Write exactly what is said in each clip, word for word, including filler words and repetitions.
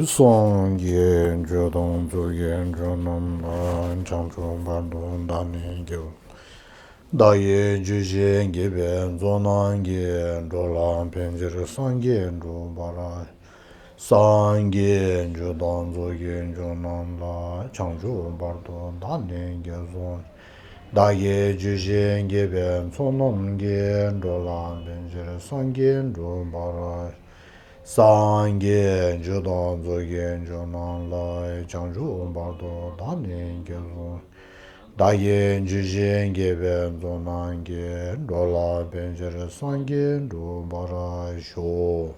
སངས་རྒྱས་རྒྱུ་དང་ཚོགས་ཀྱི་རྒྱུ་རྣམས་ལ། བྱང་ཆུབ་བར་དུ་བདག་ནི་དགེ། བདག་གིས་རྒྱུད་བཞི་བགྱིས་པའི་མཛོད་རྣམས་ཀྱིས། འགྲོ་ལ་ཕན་ཕྱིར་སངས་རྒྱས་འགྲུབ་པར། སངས་རྒྱས་རྒྱུ་དང་ཚོགས་ཀྱི་རྒྱུ་རྣམས་ལ། བྱང་ཆུབ་བར་དུ་བདག་ནི་དགེ་གསུངས། བདག་གིས་རྒྱུད་བཞི་བགྱིས་པའི་མཚོ་རྣམས་ཀྱིས། འགྲོ་ལ་ཕན་ཕྱིར་སངས་རྒྱས་འགྲུབ་པར། སངས་རྒྱས་རྒྱུ་དང་ཚོགས་ཀྱི་རྒྱུ་རྣམས་ལ། བྱང་ཆུབ་བར་དུ་བདག་ནི་དགེ་གསུངས། བདག་གིས་རྒྱུད་བཞི་བགྱིས་པའི་མཛོད་རྣམས་ཀྱིས། འགྲོ་ལ་ཕན་ཕྱིར་སངས་རྒྱས་འགྲུབ་པར་ཤོག།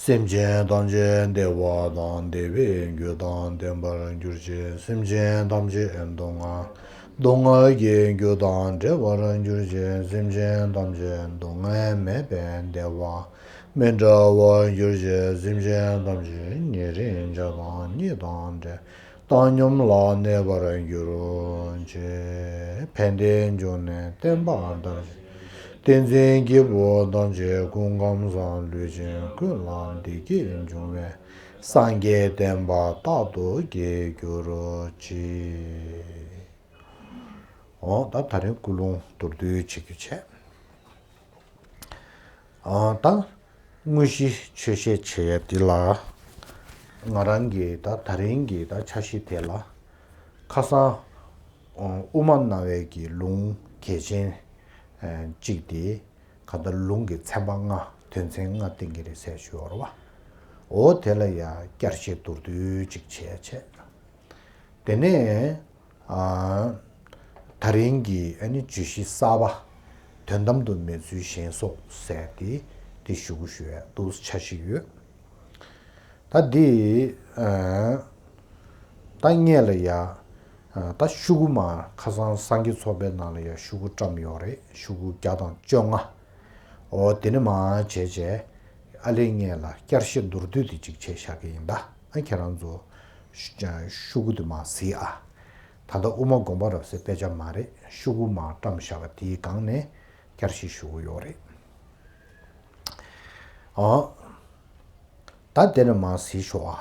སེམས་ཅན་ཐམས་ཅད་བདེ་བ་དང་བདེ་བའི་རྒྱུ་དང་ལྡན་པར་གྱུར་ཅིག། སེམས་ཅན་ཐམས་ཅད་སྡུག་བསྔལ་སྡུག་བསྔལ་གྱི་རྒྱུ་དང་བྲལ་བར་གྱུར་ཅིག། སེམས་ཅན་ཐམས་ཅད་སྡུག་བསྔལ་མེད་པའི་བདེ་བ་མི་འབྲལ་བར་གྱུར་ཅིག། སེམས་ཅན་ཐམས་ཅད་ཉེ་རིང་བྱ་དང་ཉེས་དང་འབྲེལ་བཏང་སྙོམས་ལ་གནས་པར་གྱུར་ཅིག། ཕན་བདེའི་འབྱུང་གནས་བསྟན་པ་དར་ཞིང་། བསྟན་འཛིན་སྐྱེས་བུ་ཐམས་ཅད་སྐུ་ཁམས་བཟང་། ལུས་ཅན་ཀུན་ལ་བདེ་སྐྱིད་འབྱུང་བའི། སངས་རྒྱས་བསྟན་པ་རྟག་ཏུ་རྒྱས་གྱུར་ཅིག། འོ་ད་ད་རིང་ཀུན་སློང་མདོར་བསྡུས་བྱེད་རྒྱུ་བྱས། ཨ་ད་དངོས་གཞི་ཆོས་བཤད་བྱེད་ཡ་འདི་ལ། ང་རང་གི་ད་ད་རིང་གི་ད་འཆར་གཞི་དེ་ལ། ཁ་སང་ཨ་དབུ་མ་རྣ་བའི་གི་ལུང་གལ་ཆེན་ཨ་གཅིག་དེ། ག་ད་ལུང་གི་ཚན་པ་ལྔ། དོན་ཚན་ལྔ་བསྟན་གྱི་རེད་ཟེར་ཞུ་བ་རེད་བ། འོ་དེ་ལ་ཡ་བསྐྱར་བཤད་མདོར་བསྡུས་གཅིག་བྱས་བྱས། དེ་ནས་ཨ་ད་རིང་གི་ཨ་ནི་བརྗོད་གཞི་གསར་པ། དོན་དམ་དུ་མེད་ཚུལ་བཞེངས་སོ་ཟེར་ཏེ། དེ་ཞུ་གི་ཞུ་ཡ་འདུག་འཆར་གཞི་ཡོད། ད་འདི་ཨ་ད་སྔོན་ལ་ཡ་ཨ་ད་ཤོག་གུ་མར་ཁ་སང་སངས་རྒྱས་ཚོགས་པའི་ནང་ལ་ཡ་ཤོག་གུ་བཀྲམ་ཡོད་རེད། ཤོག་གུ་བརྒྱ་དང་བཅོ་ལྔ། འོ་དེ་ནས་མར་བྱས་བྱས། ཨ་ལས་སྔོན་ལ་བསྐྱར་བཤད་མདོར་བསྡུས་དེ་གཅིག་བྱས་བཞག་གི་ཡིན་ད། ཨ་ཁྱེད་རང་ཚོ་ཤོག་གུ་དེ་མར་གཟིགས་ཨ། ད་ལྟ་དབུ་མ་དགོངས་པ་རབ་གསལ་དཔེ་ཆ་མ་རེད། ཤོག་གུ་མར་བཀྲམ་བཞག་པ་དེའི་སྒང་ནས་བསྐྱར་བཤད་ཞུ་གི་ཡོད་རེད། ཨ་ད་དེ་ནས་མར་གཟིགས་ཤོག་ཨ།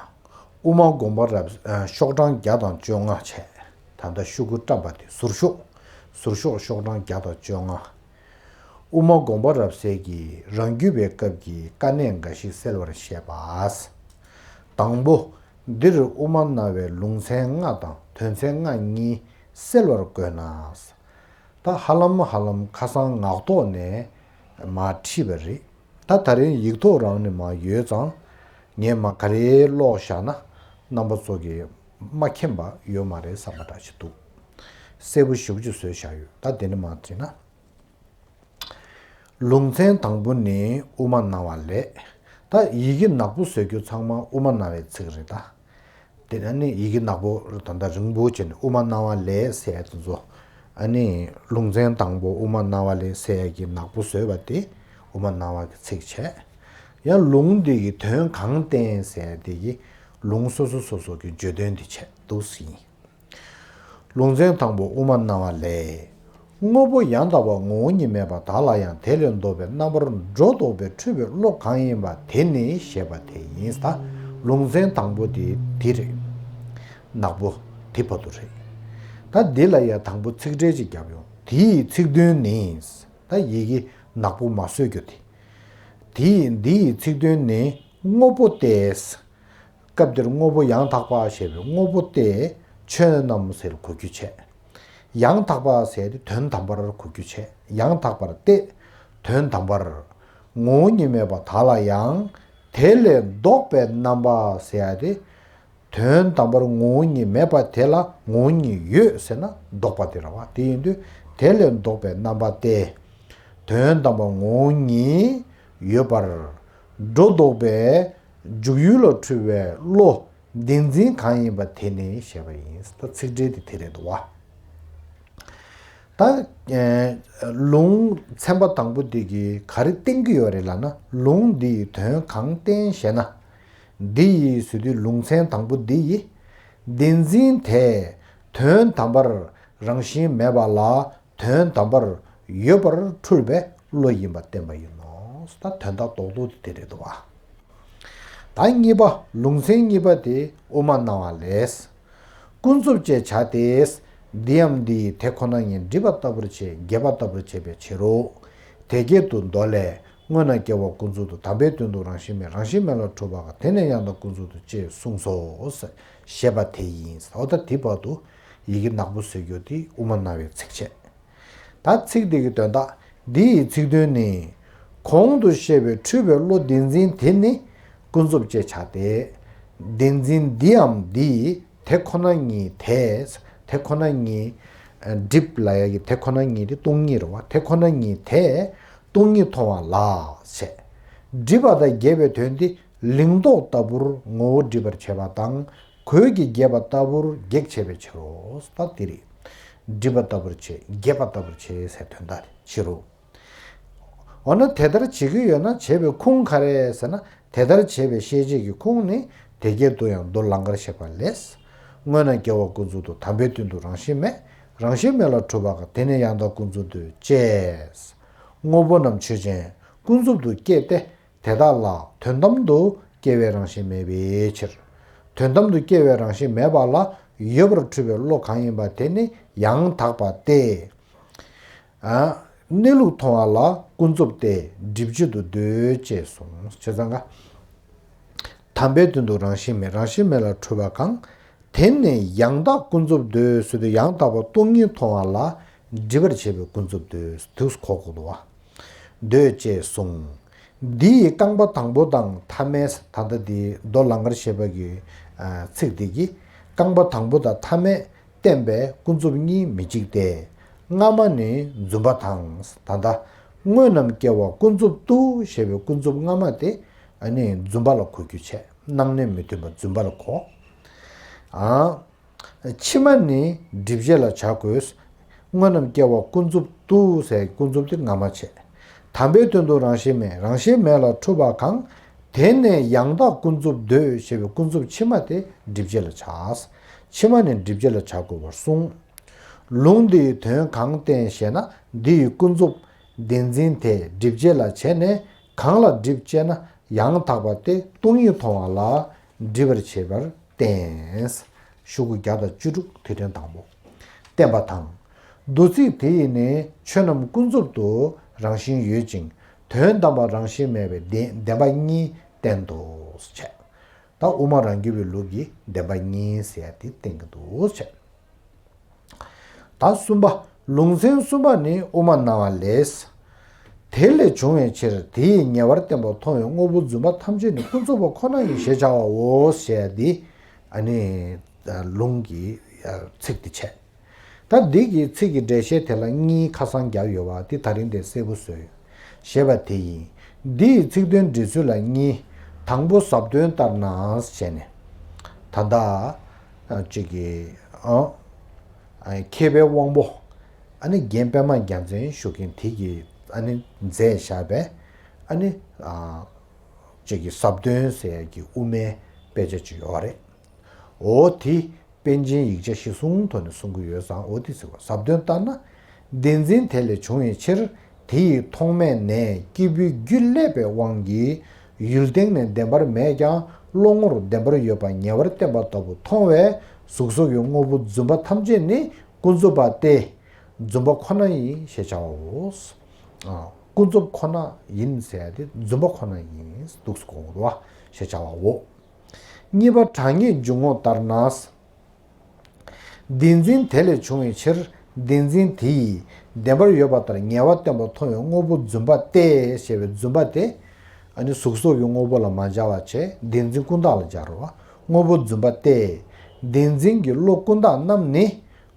དབུ་མ་དགོངས་པ་རབ་ཨ་ཤོག་གྲངས་བརྒྱ་དང་བཅོ་ལྔ་བྱས། ད་ལྟ་ཤོག་གུ་བཀྲམ་པ་དེ་ཟུར་ཤོག་ཟུར་ཤོག་ཤོག་གྲངས་བརྒྱ་དང་བཅོ་ལྔ། དབུ་མ་དགོངས་པ་རབ་གསལ་གྱིས་རང་རྒྱུད་པའི་སྐབས་ཀྱི་དཀའ་གནད་འགའ་ཞིག་སེལ་བར་བཤད་པ། དང་པོ། འདིར་དབུ་མ་རྣ་བའི་ལུང་ཚན་ལྔ་དང་དོན་ཚན་ལྔ་གཉིས་སེལ་བར་བཀོད་ན། ད་ཧ་ལམ་ཧ་ལམ་ཁ་སང་ངག་ཐོག་ནས་མར་ཁྲིད་པ་རེད། ད་ད་རིང་ཡིག་ཐོག་རང་ནས་མར་ཡོད་ཙང་། ངས་མར་ག་རེ་ཀློག་བཞག་ན་རྣམ་པ་ཚོ་གིས་མ་མཁྱེན་པ་ཡོད་མ་རེད་བསམ་པ་འདྲ་ཞིག་འདུག་གསལ་པོ་ཞེ་པོ་ཅིག་བཟོས་བཞག་ཡོད། ད་དེ་ནས་མར་བྲིས་ན། ལུང་ཚན་དང་པོ་ནི་དབུ་མ་སྣང་བ་ལས། ད་ཡི་གེ་ནག་པོ་བཟོ་རྒྱུ་ཚང་མ་དབུ་མ་སྣང་བའི་ཚིག་རེད་ད། དེ་ནས་ནི་ཡི་གེ་ནག་པོ་ད་ལྟ་རིང་པོ་བྱས་ནས་དབུ་མ་སྣང་བ་ལས་ཟེར་ཡ་དེ་ཚོ། ཨ་ནི་ལུང་ཚན་དང་པོ་དབུ་མ་སྣང་བ་ལས་ཟེར་ཡ་གི་ནག་པོ་བཟོས་པ་དེ་དབུ་མ་སྣང་བ་གི་ཚིག་བྱས། ཡང་ལུང་འདི་གི་དོན་གང་བསྟན་ཟེར་ཡ་དེ་གི་ལུང་སོ་སོ་སོ་སོ་གི་བརྗོད་དོན་དེ་བྱས་འདུག་ཟིན། ལུང་ཚན་དང་པོ་དབུ་མ་སྣང་བ་ལས། དངོས་པོ་ཡང་དག་པ་ངོ་བོ་ཉིད་མེད་པ་དག་ལ་ཡང་དེ་ལས་ལྡོག་པའི་རྣམ་པར་སྒྲོ་འདོགས་པའི་འཁྲུལ་པའི་བློ་གང་ཡིན་པ་དེ་ནི་ཞེས་པ་དེ་ཡིན། ད་ལུང་ཚན་དང་པོ་དེ་འདི་རེད། ནག་པོ་དེ་བར་དུ་རེད། ད་འདི་ལ་ཡང་དང་པོ་ཚིག་འགྲེལ་ཅིག་བརྒྱབ་ཡོང་། དེའི་ཚིག་དོན་ནི། ད་ཡི་གེ་ནག་པོ་མ་བཟོས་རྒྱུ་དེ། དེའི་འདིའི་ཚིག་དོན་ནི་དངོས་པོ་སྟེ། སྐབས་འདིར་དངོས་པོ་ཡང་དག་པ་ཞེས་པའི་དངོས་པོ་སྟེ་ཆོས་རྣམས་ཟེར་གོ་རྒྱུ་བྱས། ཡང་དག་པ་ཟེར་ཏེ་དོན་དམ་པར་གོ་རྒྱུ་བྱས། ཡང་དག་པར་ཏེ། དོན་དམ་པར། ངོ་བོ་ཉིད་མེད་པ་དག་ལ་ཡང་དེ་ལས་ལྡོག་པའི་རྣམ་པ་ཟེར་ཡ་དེ། དོན་དམ་པར་ངོ་བོ་ཉིད་མེད་པ་དེ་ལ་ངོ་བོ་ཉིད་ཡོད་ཟེར་ན་ལྡོག་པ་དེ་རེད་བ། དེ་ཡིན་དུས་དེ་ལས་ལྡོག་པའི་རྣམ་པ་སྟེ། དོན་དམ་པར་ངོ་བོ་ཉིད་ཡོད་པར་སྒྲོ་འདོགས་པའི་འཇུག་ཡུལ་ལ་འཁྲུལ་བའི་བློ་བདེན་འཛིན་གང་ཡིན་པ་དེ་ནི་ཞེས་པ་ཡིན། ད་ཚིག་འགྲེལ་དེ་དེ་རེད་འདུག་བ། ད་ཨེ་ལུང་ཚན་པ་དང་པོ་འདི་གིས་ག་རེ་བསྟན་གྱི་ཡོད་རེད་ལབ་ན། ལུང་འདི་ཡིས་དོན་གང་བསྟན་ཞེ་ན། འདི་ཡིས་ཟེར་དུས་ལུང་ཚན་དང་པོ་འདི་ཡིས་བདེན་འཛིན་དེ་དོན་དམ་པར་རང་བཞིན་མེད་པ་ལ་དོན་དམ་པར་ཡོད་པར་འཁྲུལ་པའི་བློ་ཡིན་པ་བསྟན་པ་ཡིན་ནོ། ད་དོན་དག་རྡོག་རྡོག་དེ་དེ་རེད་འདུག་བ། ད་གཉིས་པ། ལུང་ཚན་གཉིས་པ་དེ་དབུ་མ་སྣང་བ་ལས། ཀུན་རྫོབ་ཅེས་བྱ་སྟེ། འདིའམ་འདི་ཡི་དེ་ཁོ་ན་ཉིད་སྒྲིབ་པ་ལྟ་བུར་བྱེད། འགེབས་པ་ལྟ་བུར་བྱེད་པའི་ཕྱིར་རོ། དེ་སྐད་དུ་མདོ་ལས། དངོས་རྣམས་སྐྱེ་བ་ཀུན་རྫོབ་ཏུ། དམ་པའི་དོན་དུ་རང་བཞིན་མེད། རང་བཞིན་མེད་ལ་འཁྲུལ་པ་གང་། དེ་ནི་ཡང་དག་ཀུན་རྫོབ་ཏུ། ཅེས་གསུངས་སོ། ཞེས་པ་དེ་ཡིན། འོ་ད་དེ་བར་དུ་ཡི་གེ་ནག་པོ་བཟོས་རྒྱུ་དེ་དབུ་མ་སྣང་བའི་ཚིགས་བཅད། ད་ཚིག་འདི་གི་དོན་དག་འདི་ཡི་ཚིག་དོན་ནི། གོང་དུ་བཤད་པའི་འཁྲུལ་པའི་བློ་བདེན་འཛིན་དེ་ནི་ཀུན་རྫོབ་ཅེས་བྱ་སྟེ། བདེན་འཛིན་འདིའམ་འདི་ཡི་དེ་ཁོ་ན་ཉིད་དེ། དེ་ཁོ་ན་ཉིད། སྒྲིབ་ལ་ཡ་གི་དེ་ཁོ་ན་ཉིད་དེ་སྟོང་ཉིད་རེད་བ། དེ་ཁོ་ན་ཉིད་དེ་སྟོང་ཉིད་མཐོང་བ་ལ་ཞེས། སྒྲིབ་པ་དང་འགེབས་པའི་དོན་འདི་ལིང་ཏོག་ལྟ་བུར་ངོ་བོ་སྒྲིབ་པར་བྱེད་པ་དང་། གོས་ཀྱིས་འགེབས་པ་ལྟ་བུར་གེགས་བྱེད་པའི་ཕྱིར་རོ། ད་དེ་རེད། སྒྲིབ་པ་ལྟ་བུར་བྱེད། འགེབས་པ་ལྟ་བུར་བྱེད་ཟེར་དོན་དག་རེད། ཕྱིར་རོ། འོ་ན་དེ་ལྟར་བྱེད་ཀྱི་ཡོད་ན་བྱེད་པའི་ཁུངས་ག་རེ་ཟེར་ན། དེ་ལྟར་བྱེད་པའི་ཤེས་བྱེད་ཀྱི་ཁུངས་ནི་དེ་སྐད་དུ་ཡང་མདོ་ལང་ཀར་བཤད་པ་ལས། དངོས་རྣམས་སྐྱེ་བ་ཀུན་རྫོབ་ཏུ། དམ་པའི་དོན་དུ་རང་བཞིན་མེད། རང་བཞིན་མེད་ལ་འཁྲུལ་པ་གང་། དེ་ནི་ཡང་དག་ཀུན་རྫོབ་ཏུ། ཅེས། དངོས་པོ་རྣམས་ཆོས་ཅན། ཀུན་རྫོབ་ཏུ་སྐྱེ་སྟེ། དེ་དག་ལ་དོན་དམ་དུ་སྐྱེ་བའི་རང་བཞིན་མེད་པའི་ཕྱིར། དོན་དམ་དུ་སྐྱེ་བའི་རང་བཞིན་མེད་པ་ལ་ཡོད་པར་འཁྲུལ་པའི་བློ་གང་ཡིན་པ་དེ་ནི་ཡང་དག་པ་སྟེ། ཨ། གནས་ལུགས་མཐོང་བ་ལ་ཀུན་རྫོབ་སྟེ་སྒྲིབ་བྱེད་དུ་འདོད། ཅེས་གསུངས། བྱས་ཙང་ཀ་དམ་པའི་དོན་དུ་རང་བཞིན་མེད། རང་བཞིན་མེད་ལ་འཁྲུལ་པ་གང་། དེ་ནི་ཡང་དག་ཀུན་རྫོབ་འདོད་ཟེར་དུས། ཡང་དག་པ་སྟོང་ཉིད་མཐོང་བ་ལ་སྒྲིབ་པར་བྱེད་པའི་ཀུན་རྫོབ་འདོད་དུས་གོ་དགོས་འདུག་བ། འདོད་ཅེས་གསུངས། འདི་ཡི་རྐང་པ་དང་པོ་དང་ཐ་མའི། ད་ལྟ་འདི་མདོ་ལང་ཀར་བཤད་པ་གི་ཨ་ཚིག་འདི་གི་རྐང་པ་དང་པོ་དང་ཐ་མས་བསྟན་པའི་ཀུན་རྫོབ་གཉིས་མི་གཅིག་སྟེ། སྔ་མ་ནི་རྫུན་པ་དང་། ད་ལྟ་དངོས་རྣམས་སྐྱེ་བ་ཀུན་རྫོབ་ཏུ་ཞེས་པའི་ཀུན་རྫོབ་སྔ་མ་དེ་ཨ་ནི་རྫུན་པ་ལ་གོ་རྒྱུ་བྱས། སྣང་གནས་མི་མཐུན་པ་རྫུན་པ་ལ་གོ། ཨ། ཕྱི་མ་ནི་སྒྲིབ་བྱེད་ལ་བྱ་དགོས། དངོས་རྣམས་སྐྱེ་བ་ཀུན་རྫོབ་ཏུ་ཟེར་ཀུན་རྫོབ་དེ་སྔ་མ་བྱས། དམ་པའི་དོན་དུ་རང་བཞིན་མེད། རང་བཞིན་མེད་ལ་འཁྲུལ་པ་གང་། དེ་ནི་ཡང་དག་ཀུན་རྫོབ་འདོད་ཞེས་པའི་ཀུན་རྫོབ་ཕྱི་མ་དེ་སྒྲིབ་བྱེད་ལ་བྱ། ཕྱི་མ་ནི་སྒྲིབ་བྱེད་ལ་བྱ་དགོས་པར་གསུངས། ལུང་འདི་ཡི་དོན་གང་བསྟན་ཞེ་ན། འདི་ཡི་ཀུན་རྫོབ་བདེན་འཛིན་དེ་སྒྲིབ་བྱེད་ལ་བྱས་ནས་གང་ལ་སྒྲིབ་ཅེ་ན། ཡང་དག་པ་སྟེ་སྟོང་ཉིད་མཐོང་བ་ལ་སྒྲིབ་པར་བྱེད་པར་བསྟན། ཤོག་གུ་བརྒྱ་དང་བཅུ་དྲུག་དེ་ཕྲན་དང་པོ། བསྟན་པ་དང་། མདོ་ཚིག་དེ་ཡིས་ནི་ཆོས་རྣམས་ཀུན་རྫོབ་ཏུ་རང་བཞིན་ཡོད་ཅིང་དོན་དམ་པར་རང་བཞིན་མེད་པའི་བདེན་བདེན་པ་གཉིས་བསྟན་ཏོ། ཞེས། ད་དབུ་མ་རང་རྒྱུད་པའི་ལུགས་ཀྱི་བདེན་པ་གཉིས་ཟེར་ཡ་དེ་བསྟན་གྱི་འདུག་ཅེས། ད་གསུམ་པ། ལུང་ཚན་གསུམ་པ་ནི་དབུ་མ་སྣང་བ་ལས། དེ་ལས་བྱུང་བའི་ཕྱིར་དེ་ཡི་ཉེ་བར་བསྟན་པ་མཐོང་བའི་དངོས་པོ་རྫུན་པ་ཐམས་ཅད་ནི་ཀུན་རྫོབ་པ་ཁོ་ན་ཡིན་ཞེས་བྱ་བའོ་ཞེས་འདི་ཨ་ནི་ལུང་གི་ཚིག་འདི་བྱས། ད་འདི་གི་ཚིག་གི་འགྲེལ་བཤད་དེ་ལ་གཉིས་ཁ་སང་བརྒྱབ་ཡོད་པ་འདི་ད་རིང་དེ་གསལ་པོ་བཟོས་ཞེས་པ་དེ་ཡིན། འདི་ཡི་ཚིག་དོན་འགྲེལ་ཚུལ་ལ་གཉིས། དང་པོ་ཟབ་དོན་ལྟར་ན་ཞེས་ནས། ད་ལྟ་གཅིག་གི་ཨ། མཁས་པའི་དབང་པོ། ཨ་ནི་རྒན་པད་མ་རྒྱལ་མཚན་ཞུ་མཁན་དེ་གིས་ཨ་ནི་མཛད་བཞག་པའི་ཨ་ནི་ཨ། གཅིག་གི་ཟབ་དོན་ཟེར་ཡག་གི་དབུ་མའི་དཔེ་ཆ་ཅིག་ཡོད་རེད། འོ་དེ་པཎ་ཆེན་ཡིག་ཆ་གཞིར་བཟུང་ཐོག་ནས་གསུང་གི་ཡོད་ཙང་འོ་དེ་ཟེར་བ། ཟབ་དོན་ལྟར་ན། བདེན་འཛིན་དེ་ལས་བྱུང་བའི་ཕྱིར། དེ་ཡི་མཐོང་མེད་ནས་སྐྱེས་བུའི་རྒྱུད་བསླད་པའི་དབང་གིས་ཡུལ་སྟེང་ནས་བདེན་པར་མེད་ཀྱང་བློ་ངོར་བདེན་པར་ཡོད་པ་ཉེ་བར་བསྟན་པ་ལྟ་བུ་མཐོང་བས་གཟུགས་སོགས་ཀྱི་དངོས་པོ་རྫུན་པ་ཐམས་ཅད་ནི་ཀུན་རྫོབ་པ་སྟེ། རྫུན་པ་ཁོ་ན་ཡིན་ཞེས་བྱ་བའོ། ཨ། ཀུན་རྫོབ་ཁོ་ན་ཡིན་ཟེར་ཡ་དེ་རྫུན་པ་ཁོ་ན་ཡིན་འདུག་གོ་བ་ཞེས་བྱ་བའོ། གཉིས་པ། དྲང་ངེས་འཇུག་ངོགས་ལྟར་ན། བདེན་འཛིན་དེ་ལས་བྱུང་བའི་ཕྱིར། བདེན་འཛིན་དེ་ཡིས་བདེན་པར་ཡོད་པ་ལྟར་ཉེ་བར་བསྟན་པ་མཐོང་བའི་དངོས་པོ་རྫུན་པ་སྟེ་ཞེས་པའི་རྫུན་པ་དེ། ཨ་ནི་གཟུགས་སོགས་ཀྱི་དངོས་པོ་ལ་མ་སྦྱར་བ་བྱས་བདེན་འཛིན་ཀུན་བཏགས་ལ་སྦྱར་རོ། དངོས་པོ་རྫུན་པ་སྟེ། བདེན་འཛིན་གྱི་བློ་ཀུན་བཏགས་རྣམས་ནི་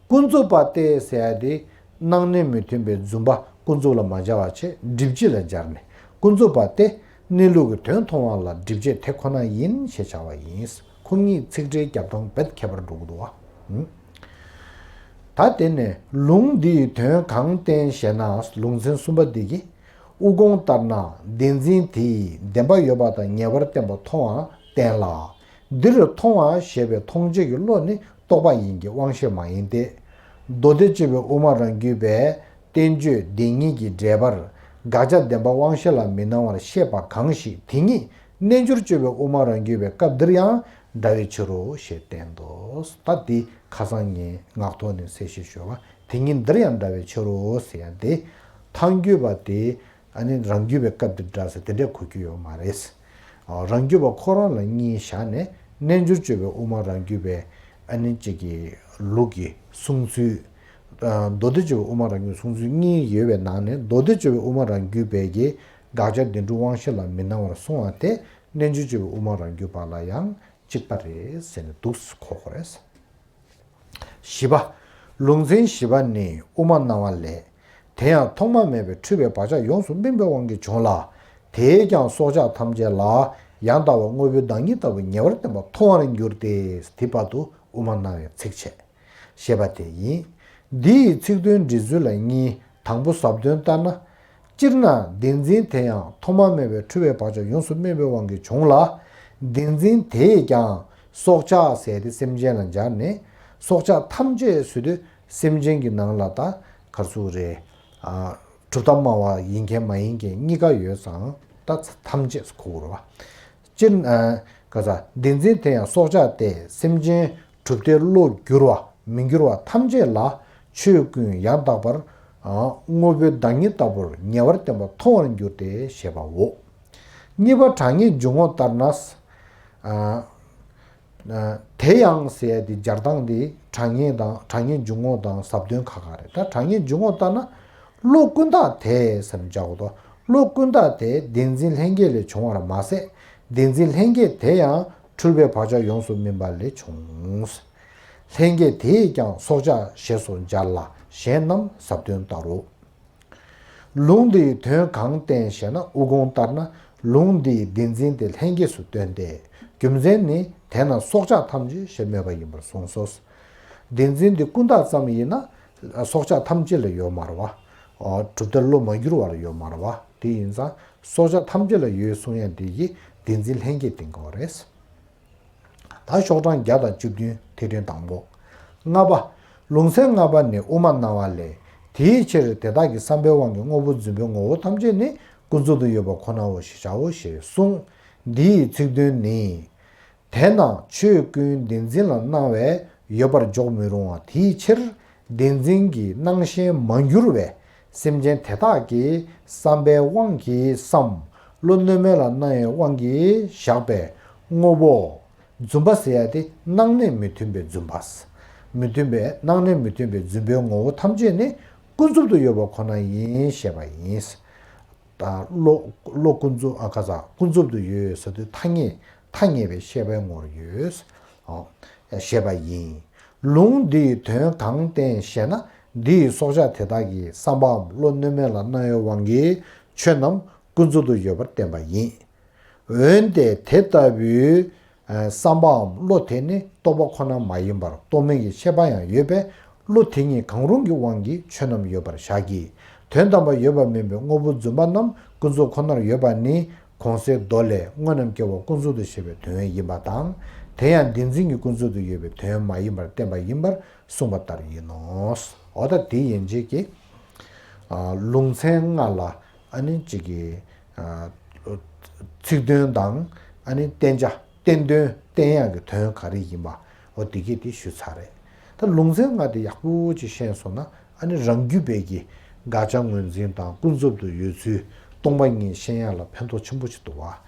ཀུན་རྫོབ་པ་སྟེ་ཟེར་ཡ་དེ། སྣང་གནས་མི་མཐུན་པའི་རྫུན་པ་ཀུན་རྫོབ་ལ་མ་སྦྱར་བ་བྱས་སྒྲིབ་བྱེད་ལ་སྦྱར་ནས་ཀུན་རྫོབ་པ་སྟེ། གནས་ལུགས་ཀྱི་དོན་མཐོང་བ་ལ་སྒྲིབ་བྱེད་དེ་ཁོ་ན་ཡིན་ཞེས་བྱ་བ་ཡིན། ཁོ་གཉིས་ཚིག་འགྲེལ་རྒྱབ་སྟངས་རྦད་ཁྱད་པར་འགྲོ་གི་འདུག་བ། ད་དེ་ནས་ལུང་འདིའི་དོན་གང་བསྟན་ཞེ་ན། ལུང་ཚན་གསུམ་པ་འདི་གིས། དབུ་དགོངས་ལྟར་ན་བདེན་འཛིན་དེ་ཡིས་བདེན་པ་ཡོད་པ་དང་ཉེ་བར་བསྟན་པ་མཐོང་བ་བསྟན་ལ། འདིར་མཐོང་བ་ཞེས་པའི་མཐོང་བྱེད་ཀྱི་བློ་ནི་རྟོག་པ་ཡིན་གྱི་དབང་ཤེས་མ་ཡིན་ཏེ། མདོ་སྡེ་སྤྱི་པའི་དབུ་མ་རང་རྒྱུད་པའི་བསྟན་བཅོས་བདེན་གཉིས་ཀྱི་འགྲེལ་པར་དགག་བྱ་བདེན་པ་དབང་ཤེས་ལ་མི་སྣང་བར་བཤད་པ་གང་ཞིག་དེ་ཉིད་ རྣལ་འབྱོར་སྤྱོད་པའི་དབུ་མ་རང་རྒྱུད་པའི་སྐབས་འདིར་ཡང་འདྲ་བའི་ཕྱིར་རོ་ཞེས་བསྟན་ཏོ། ད་འདི་ཁ་སང་ངས་ངག་ཐོག་ནས་གསལ་བཤད་ཞུས་པ་དེ་ཉིད་འདིར་ཡང་འདྲ་བའི་ཕྱིར་རོ་ཟེར་ཡ་དེ། ཐལ་འགྱུར་བ་དེ་ཨ་ནི་རང་རྒྱུད་པའི་སྐབས་འདིར་འདྲ་ཟེར་དེ་འདྲས་གོ་རྒྱུ་ཡོད་མ་རེད། ཨ་རང་རྒྱུད་པ་ཁོ་རང་ལ་གཉིས་བཞག་ནས་རྣལ་འབྱོར་སྤྱོད་པའི་དབུ་མ་རང་རྒྱུད་པའི་ཨ་ནི་གཅིག་གི་ལུགས་ཀྱི་གསུང་ཚུལ། ཨ་མདོ་སྡེ་སྤྱོད་པའི་དབུ་མ་རང་རྒྱུད་གསུང་ཚུལ་གཉིས་ཡོད་པའི་ནང་ནས་མདོ་སྡེ་སྤྱོད་པའི་དབུ་མ་རང་རྒྱུད་པའི་གི་དགག་བྱ་བདེན་གྲུབ་དབང་ཤེས་ལ་མི་སྣང་བར་གསུང་བ་དེ་རྣལ་འབྱོར་སྤྱོད་པའི་དབུ་མ་རང་རྒྱུད་པ་ལ་ཡང་གཅིག་པ་རེད་ཟེར་ནས་འདུག་སེ་གོ་དགོས་རེད། བཞི་པ། ལུང་ཚན་བཞི་པ་ནི་དབུ་མ་སྣང་བ་ལས། དེ་ཡང་ཐོག་མ་མེད་པའི་འཁྲུལ་པའི་བག་ཆགས་ཡོངས་སུ་སྨིན་པའི་དབང་གིས་བྱུང་ལ། དེས་ཀྱང་སྲོག་ཆགས་ཐམས་ཅད་ལ་ཡང་དག་པའི་དངོས་པོའི་བདག་ཉིད་ལྟ་བུ་ཉེ་བར་བསྟན་པ་མཐོང་བར་འགྱུར་ཏེ། དེ་བར་དུ་དབུ་མ་སྣང་བའི་ཚིགས་བཅད། ཞེས་པ་དེ་ཡིན། འདི་ཡི་ཚིག་དོན་འགྲེལ་ཚུལ་ལ་གཉིས། དང་པོ་ཟབ་དོན་ལྟར་ན། སྤྱིར་ན་བདེན་འཛིན་དེ་ཡང་ཐོག་མ་མེད་པའི་འཁྲུལ་པའི་བག་ཆགས་ཡོངས་སུ་སྨིན་པའི་དབང་གིས་བྱུང་ལ། བདེན་འཛིན་དེས་ཀྱང་སྲོག་ཆགས་ཟེར་ཏེ་སེམས་ཅན་ལ་སྦྱར་ནས། སྲོག་ཆགས་ཐམས་ཅད་ཟེར་དུས་སེམས་ཅན་གྱི་ནང་ལ་ད་ག་རེ་ཟེར་དགོས་རེད། ཨ་གྲུབ་མཐའ་སྨྲ་བ་ཡིན་མཁན་མ་ཡིན་མཁན་གཉིས་ཀ་ཡོད་ཙང་ད་ཐམས་ཅད་གོ་དགོས་རེད་བ། སྤྱིར་ན། ག་ས། བདེན་འཛིན་དེ་ཡང་སྲོག་ཆགས་ཏེ་སེམས་ཅན་གྲུབ་མཐས་བློ་འགྱུར་བ་མི་འགྱུར་བ་ཐམས་ཅད་ལ་ཆོས་ཀུན་ཡང་དག་པར་དངོས་པོའི་བདག་ཉིད་ལྟ་བུར་ཉེ་བར་བསྟན་པ་མཐོང་བར་འགྱུར་ཏེ་ཞེས་པའོ། གཉིས་པ་དྲང་ངེས་འཇུག་ངོགས་ལྟར་ན། དེ་ཡང་ཟེར་ཡ་དེ་སྦྱར་སྟངས་དེ་དྲང་ངེས་དང་དྲང་ངེས་འཇུག་ངོགས་དང་ཟབ་དོན་ཁ་ཁ་རེད། ད་དྲང་ངེས་འཇུག་ངོགས་ལྟར་ན། བློ་ཀུན་བརྟགས་དེ་ཟེར་ནས་སྦྱར་དགོས་དོ། བློ་ཀུན་བརྟགས་དེ་བདེན་འཛིན་ལྷན་སྐྱེས་ལས་བྱུང་བར་མ་ཟད། བདེན་འཛིན་ལྷན་སྐྱེས་དེ་ཡང་འཁྲུལ་པའི་བག་ཆགས་ཡོངས་སུ་སྨིན་པ་ལས་བྱུང་། ལྷན་སྐྱེས་དེས་ཀྱང་སྲོག་ཆགས་ཞེས་སོགས་སྦྱར་ལ་གཞན་རྣམས་ཟབ་དོན་ལྟར་རོ། ལུང་འདིའི་དོན་གང་བསྟན་ཞེ་ན། དབུ་དགོངས་ལྟར་ན་ལུང་འདིའི་བདེན་འཛིན་དེ་ལྷན་སྐྱེས་སུ་སྟོན་ཏེ། རྒྱུ་མཚན་ནི་དེས་ན་སྲོག་ཆགས་ཐམས་ཅད་ཞེས་སྨོས་པ་ཡིན་པར་གསུངས་སོ། བདེན་འཛིན་འདི་ཀུན་བརྟགས་ཙམ་ཡིན་ན། སྲོག་ཆགས་ཐམས་ཅད་ལ་ཡོད་མ་རེད་བ། གྲུབ་མཐས་བློ་མ་འགྱུར་བ་ལ་ཡོད་མ་རེད་བ། དེ་ཡིན་ཙང་སྲོག་ཆགས་ཐམས་ཅད་ལ་ཡོད་གསུང་ཡ་འདི་ཡིས་བདེན་འཛིན་ལྷན་སྐྱེས་བསྟན་དགོས་རེད། ད་ཤོག་གྲངས་བརྒྱ་དང་བཅུ་བདུན་ཐིག་ཕྲེང་དང་པོ། ལྔ་པ། ལུང་ཚན་ལྔ་པ་ནི་དབུ་མ་སྣང་བ་ལས། དེའི་ཕྱིར་དེ་དག་གི་བསམ་པའི་དབང་གིས་དངོས་པོ་རྫུན་པའི་ངོ་བོ་ཐམས་ཅད་ནི་ཀུན་རྫོབ་ཏུ་ཡོད་པ་ཁོ་ནའོ་ཞེས་བྱའོ་ཞེས་གསུངས། འདིའི་ཚིག་དོན་ནི། དེས་ན་ཆོས་ཀུན་བདེན་འཛིན་ལ་སྣང་བས་ཡོད་པར་འཇོག་མི་རུང་བ། དེའི་ཕྱིར་བདེན་འཛིན་གྱི་སྣང་ཞེན་མ་གྱུར་བས་སེམས་ཅན་དེ་དག་གི་བསམ་པའི་དབང་གིས་སམ། བློ་རྣོན་མེད་ལ་སྣང་བའི་དབང་གིས་བཞག་པའི་དངོས་པོ། རྫུན་པ་ཟེར་ཡ་དེ་སྣང་གནས་མི་མཐུན་པའི་རྫུན་པ། མི་མཐུན་པའི་སྣང་གནས་མི་མཐུན་པའི་རྫུན་པའི་ངོ་བོ་ཐམས་ཅད་ནི་ཀུན་རྫོབ་ཏུ་ཡོད་པ་ཁོ་ན་ཡིན་ཞེས་པ་ཡིན། ད་བློ་བློ་ཀུན་རྫོབ་ཨ་ཁ་ས་ཀུན་རྫོབ་ཏུ་ཡོད་ཟེར་དུས་ཐ་སྙད་ཐ་སྙད་པའི་ཤེས་པའི་ངོར་ཡོད། ཨོ། ཞེས་པ་ཡིན། ལུང་འདིའི་དོན་གང་བསྟན་ཞེ་ན། འདི་ཡི་སྲོག་ཆགས་དེ་དག་གི་བསམ་པའམ་བློ་རྣོན་མེད་ལ་སྣང་བའི་དབང་གིས་ཆོས་རྣམས་ཀུན་རྫོབ་ཏུ་ཡོད་པར་བསྟན་པ་ཡིན། འོན་ཏེ་དེ་ལྟ་བུའི་བསམ་པའམ་བློ་དེ་ནི་རྟོག་པ་ཁོ་ན་མ་ཡིན་པར་རྟོག་མེད་ཀྱི་ཤེས་པ་ཡང་ཡོད་པས། བློ་དེ་གཉིས་གང་རུང་གི་དབང་གིས་ཆོས་རྣམས་ཡོད་པར་བཞག་གི། དོན་དམ་པར་ཡོད་པ་མིན་པའི་དངོས་པོ་རྫུན་པ་རྣམས་ཀུན་རྫོབ་ཁོ་ནར་ཡོད་པ་ནི་གོང་གསལ་མདོ་ལས་དངོས་རྣམས་སྐྱེ་བོ་ཀུན་རྫོབ་ཏུ་ཞེས་པའི་དོན་ཡིན་པ་དང་། དེ་ཡང་བདེན་འཛིན་གྱི་ཀུན་རྫོབ་ཏུ་ཡོད་པའི་དོན་མ་ཡིན་པར་བསྟན་པ་ཡིན་པར་གསུངས་པ་ལྟར་ཡིན་ནོ། འོ་ད་དེ་ཡན་ཆད་ཀྱི་ལུང་ཚན་ལྔ་ལ་ཨ་ནི་གཅིག་གི་ཚིག་དོན་དང་ཨ་ནི་བསྟན་བྱ་བསྟན་དོན་བསྟན་ཡག་གི་དོན་ག་རེ་ཡིན་པ་འོ་དེ་གས་དེ་ཞུས་ཚར་རེད། ད་ལུང་ཚན་ལྔ་དེ་ཡག་པོ་ཅིག་ཤེས་སོང་ན་ཨ་ནི་རང་རྒྱུད་པའི་གི་དགག་བྱ་ངོས་འཛིན་དང་ཀུན་རྫོབ་ཏུ་ཡོད་ཚུལ་སྟོང་པ་ཉིད་ཤེས་ཡག་ལ་ཕན་ཐོགས་ཆེན་པོ་ཅིག་འདུག་བ།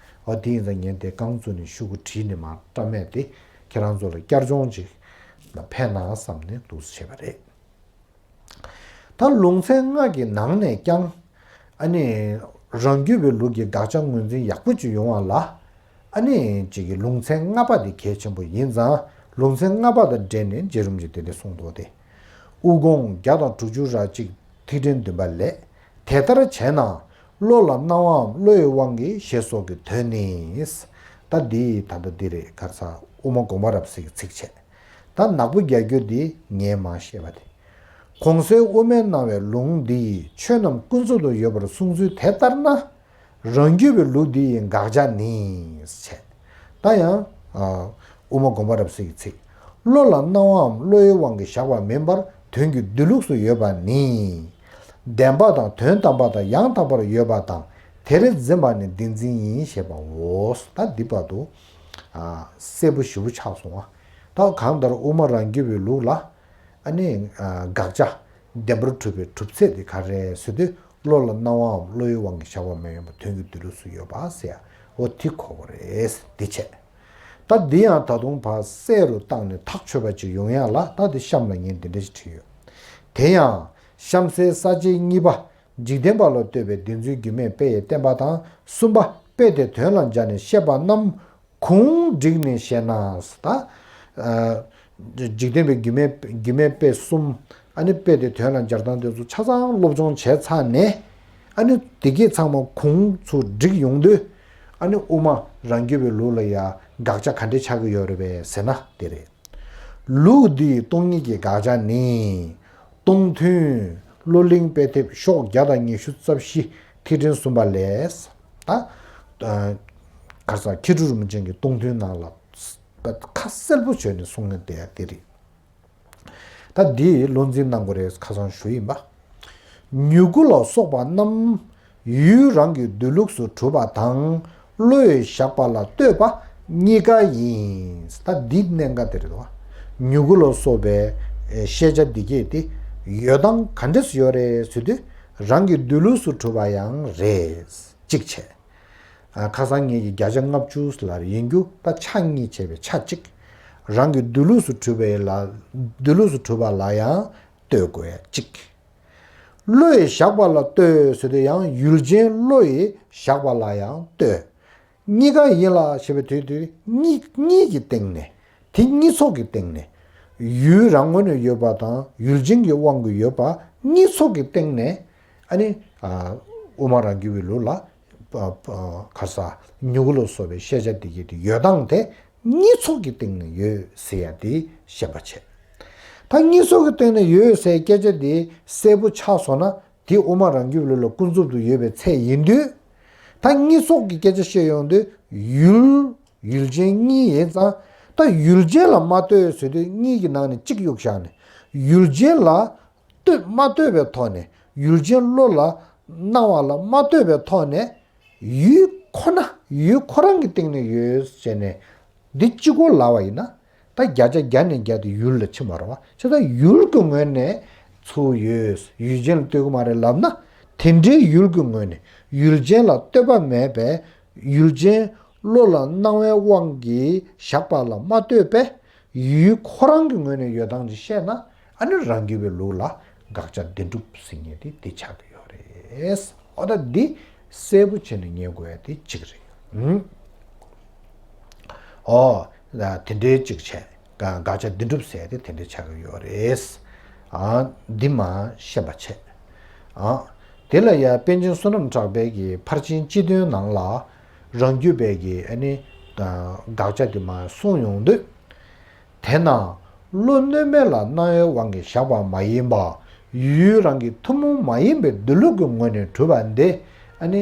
འོ་དེ་ཡིན་ཙང་ངས་དེ་རྐང་བཙུགས་ནས་ཤོག་གུ་བྲིས་ནས་མར་བཀྲམ་མེད་དེ་ཁྱེད་རང་ཚོ་ལ་བསྐྱར་སྦྱོང་ཅིག་ཕན་ན་བསམ་ནས་འདུག་སེ་བྱས་པ་རེད། ད་ལུང་ཚན་ལྔ་གི་ནང་ནས་ཀྱང་ཨ་ནི་རང་རྒྱུད་པའི་ལུགས་ཀྱི་དགག་བྱ་ངོས་འཛིན་ཡག་པོ་ཅིག་ཡོང་བ་ལ་ཨ་ནི་གཅིག་གི་ལུང་ཚན་ལྔ་པ་དེ་གལ་ཆེན་པོ་ཡིན་ཙང་ལུང་ཚན་ལྔ་པ་དང་འབྲེལ་ནས་རྗེ་རིན་པོ་ཆེས་དེ་འདྲ་གསུངས་འདུག་སྟེ། དབུ་དགོངས་བརྒྱ་དང་དྲུག་ཅུ་ར་གཅིག་ཐིག་ཕྲེང་བདུན་པ་ལས། དེ་ལྟར་བྱས་ན་བློ་ལ་སྣང་བའམ་བློ་ཡི་དབང་གིས་ཞེས་སོགས་ཀྱི་དོན་ནི། ད་འདི་ད་ལྟ་འདི་རེད་ག་རེ་ཟ་དབུ་མ་དགོངས་པ་རབ་གསལ་གྱི་ཚིགས་བཅད། ད་ནག་པོ་རྒྱག་རྒྱུ་འདི་ངས་མར་བཤད་པ་དེ། གོང་གསལ་དབུ་མའི་སྣང་བའི་ལུང་འདི་ཡིས་ཆོས་རྣམས་ཀུན་རྫོབ་ཏུ་ཡོད་པར་གསུངས་ཚུལ་དེ་ལྟར་ན། རང་རྒྱུད་པའི་ལུགས་འདི་ཡི་དགག་བྱ་ནི། ཞེས། ད་ཡང་། དབུ་མ་དགོངས་པ་རབ་གསལ་གྱི་ཚིག་བློ་ལ་སྣང་བའམ་བློ་ཡི་དབང་གིས་བཞག་པ་མིན་པར་དོན་གྱི་སྡོད་ལུགས་སུ་ཡོད་པ་ནི། བདེན་པ་དང་དོན་དམ་པ་དང་ཡང་དག་པར་ཡོད་པ་དང་ དེར་འཛིན་པ་ནི་བདེན་འཛིན་ཡིན་ཞེས་པའོ། ད་འདི་བར་དུ་ཨ་གསལ་པོ་ཞེ་པོ་ཆགས་སོང་བ། ད་གང་ལྟར་དབུ་མ་རང་རྒྱུད་པའི་ལུགས་ལ་ཨ་ནི་ཨ་དགག་བྱ་བདེན་པར་གྲུབ་པའི་གྲུབ་ཚད་དེ་ག་རེ་ཟེར་དུས། བློ་ལ་སྣང་བའམ་བློ་ཡི་དབང་གིས་བཞག་པ་མ་ཡིན་པ་དོན་གྱི་མདུན་ལུགས་སུ་ཡོད་པ་ཟེར་ཡ། འོ་དེ་གོ་དགོས་རེད། འདི་བྱས། ད་འདི་ཡང་ད་དུང་ཕར་གསལ་རུ་བཏང་ནས་ཐག་ཆོད་པ་ཅིག་ཡོང་ཡ་ལ། ད་འདི་གཤམ་ལ་ངས་འདི་འདྲ་ཞིག་བྲིས་ཡོད། དེ་ཡང་གཤམ་གསལ་ས་བཅད་གཉིས་པ། འཇིག་རྟེན་པ་ལ་ལྟོས་པའི་བདེན་རྫུན་རྒྱུ་མེད་དཔེ་ཡི་བསྟན་པ་དང་། གསུམ་པ། དཔེ་དེ་དོན་ལ་སྦྱར་ནས་བཤད་པ་རྣམས་གུང་བསྒྲིགས་ནས་བཤད་ན། ད་ཨ་འཇིག་རྟེན་པའི་རྒྱུ་མེད་རྒྱུ་མེད་དཔེ་གསུམ། ཨ་ནི་དཔེ་དེ་དོན་ལ་སྦྱར་སྟངས་དེ་ཚོ་ཆ་ཚང་སློབ་སྦྱོང་བྱས་ཚར་ནས། ཨ་ནི་དེ་གས་ཚང་མ་གུང་ཚུར་བསྒྲིགས་ཡོང་དུས། ཨ་ནི་དབུ་མ་རང་རྒྱུད་པའི་ལུགས་ལ་ཡ་དགག་བྱ་ག་འདྲས་ཆགས་ཀྱི་ཡོད་རེད་པས་ཟེར་ན་དེ་རེད། ལུགས་འདིའི་སྟོང་ཉིད་ཀྱི་དགག་བྱ་ནི། སྟོང་ཐུན། བློ་གླིང་དཔེ་དེབ་ཤོག་བརྒྱ་དང་ཉི་ཤུ་རྩ་བཞི། ཐིག་ཕྲེང་གསུམ་པ་ལས། ད་ཨ་ག་རེ་ཟེར། མཁས་གྲུབ་རིན་པོ་ཆེ་གི་སྟོང་ཐུན་ནང་ལ་ཁ་གསལ་པོ་བྱས་ནས་གསུངས་ཡོད་དེ་ཡ་དེ་རེད། ད་འདི་བློ་འཛིན་གནང་དགོས་རེད། ཁ་སང་ཞུ་ཡིན་པ། མྱུ་གུ་ལ་སོགས་པ་རྣམས་ཡུལ་རང་གི་འདུས་ལུགས་སུ་གྲུབ་པ་དང་བློས་བཞག་པ་ལ་ལྟོས་པ་གཉིས་ཀ་ཡིན། ད་འདི་གནད་འགག་དེ་རེད་དོ། མྱུ་གུ་ལ་སོགས་པའི་ཨེ་ཤེས་བྱ་འདི་གས་དེ་ཡོད་སྟངས་ག་འདྲས་སུ་ཡོད་རེད་ཟེར་དུས། རང་གི་འདུས་ལུགས་སུ་གྲུབ་པ་ཡང་རེད། གཅིག་བྱས། ཨ་ཁ་སང་ངེད་ཀྱི་བརྒྱ་ཆ་ལྔ་བཅུ་ལ་ཡིན་རྒྱུ་ད་ཆ་གཉིས་བྱས་པའི་ཆ་གཅིག་རང་གི་འདུས་ལུགས་སུ་གྲུབ་པའི་ལ། འདུས་ལུགས་སུ་གྲུབ་པ་ལ་ཡང་ལྟོས་དགོས་ཡ་གཅིག་བློས་བཞག་པ་ལ་ལྟོས་ཟེར་དུས་ཡང་ཡུལ་ཅན་བློ་ཡིས་བཞག་པ་ལ་ཡང་ལྟོས། གཉིས་ཀ་ཡིན་ལ་ཞེས་པའི་དུས་དུས་གཉིས་གཉིས་ཀྱི་སྟེང་ནས། དེ་གཉིས་ཚོགས་ཀྱི་སྟེང་ནས། ཡུལ་རང་ངོས་ནས་ཡོད་པ་དང་ཡུལ་ཅན་གྱི་དབང་གིས་ཡོད་པ་གཉིས་ཚོགས་ཀྱི་སྟེང་ནས། ཨ་ནི་ཨ་དབུ་མ་རང་རྒྱུད་པའི་ལུགས་ལ། ཨ་ཨ་ག་རེ་ཟེར། མྱུ་གུ་ལ་སོགས་པའི་ཤེས་བྱ་འདི་གས་དེ་ཡོད་སྟངས་དེ་གཉིས་ཚོགས་ཀྱི་སྟེང་ནས་ཡོད་ཟེར་ཡ་དེ་ཤེས་པ་བྱས། ད་གཉིས་ཚོགས་ཀྱི་སྟེང་ནས་ཡོད་ཟེར་སྐད་ཆ་དེ་གསལ་པོ་ཆགས་སོང་ན། དེ་དབུ་མ་རང་རྒྱུད་ལུགས་ལ་ཀུན་རྫོབ་ཏུ་ཡོད་པའི་ཚད་ཡིན་དུས། ད་གཉིས་ཚོགས་ཀྱི་སྐད་ཆ་བཤད་ཡོང་དུས་ཡུལ་ཡུལ་ཅན་གཉིས་ཡིན་ཙང་། ད་ཡུལ་ཅན་ལ་མ་ལྟོས་ཟེར་དུས་གཉིས་ཀྱི་ནང་ནས་གཅིག་གཡུགས་བཞག་ནས། ཡུལ་ཅན་ལ་ལྟོས་མ་ལྟོས་པའི་ཐོག་ནས། ཡུལ་ཅན་བློ་ལ་སྣང་བ་ལ་མ་ལྟོས་པའི་ཐོག་ནས། ཡུལ་ཁོ་ན་ཡུལ་ཁོ་རང་གི་སྟེང་ནས་ཡོད་ཟེར་ནས། འདི་གཅིག་པོ་ལབ་པ་ཡིན་ན། ད་བརྒྱ་ཆ་བརྒྱ་ནས་བརྒྱ་དེ་ཡུལ་ལ་ཕྱིན་པ་རེད་བ། བྱས་ཙང་ཡུལ་གྱི་ངོས་ནས་ཚུར་ཡོད། ཡུལ་ཅན་ལ་ལྟོས་ཀྱི་མ་རེད་ལབ་ན། དེ་འདྲའི་ཡུལ་གྱི་ངོས་ནས་ཡུལ་ཅན་ལ་ལྟོས་པ་མེད་པས། ཡུལ་ཅན་བློ་ལ་སྣང་བའི་དབང་གིས་བཞག་པ་ལ་མ་ལྟོས་པས། ཡུལ་ཁོ་རང་གི་ངོས་ནས་ཡོད་སྟངས་ཅིག་བཤད་ན། ཨ་ནི་རང་རྒྱུད་པའི་ལུགས་ལ་དགག་བྱ་བདེན་གྲུབ་ཟེར་མཁན་དེ་དེ་ཆགས་ཀྱི་ཡོད་རེད། འོ་ད་འདི་གསལ་པོ་བྱས་ནས་ངེས་དགོས་ཡ་དེ་གཅིག་རེད། ཨུམ། ཨོ། དེ་འདྲའི་གཅིག་བྱས། དགག་བྱ་བདེན་གྲུབ་ཟེར་དེ་དེ་འདྲའི་ཆགས་ཀྱི་ཡོད་རེད། ཨ་འདི་མ་ཤེས་པ་བྱས། ཨ་དེ་ལ་ཡ་པཎ་ཆེན་བསོད་ནམས་གྲགས་པའི་གི་ཕར་ཕྱིན་སྤྱི་དོན་ནང་ལ་རང་རྒྱུད་པའི་གི་ཨ་ནི་དགག་བྱ་དེ་མ་གསུངས་ཡོང་དུས། དེས་ན་བློ་གནོད་མེད་ལ་སྣང་བའི་དབང་གིས་བཞག་པ་མ་ཡིན་པ། ཡུལ་རང་གི་ཐུན་མོང་མ་ཡིན་པའི་འདུས་ལུགས་ཀྱི་ངོས་ནས་གྲུབ་པ་འདི། ཨ་ནི་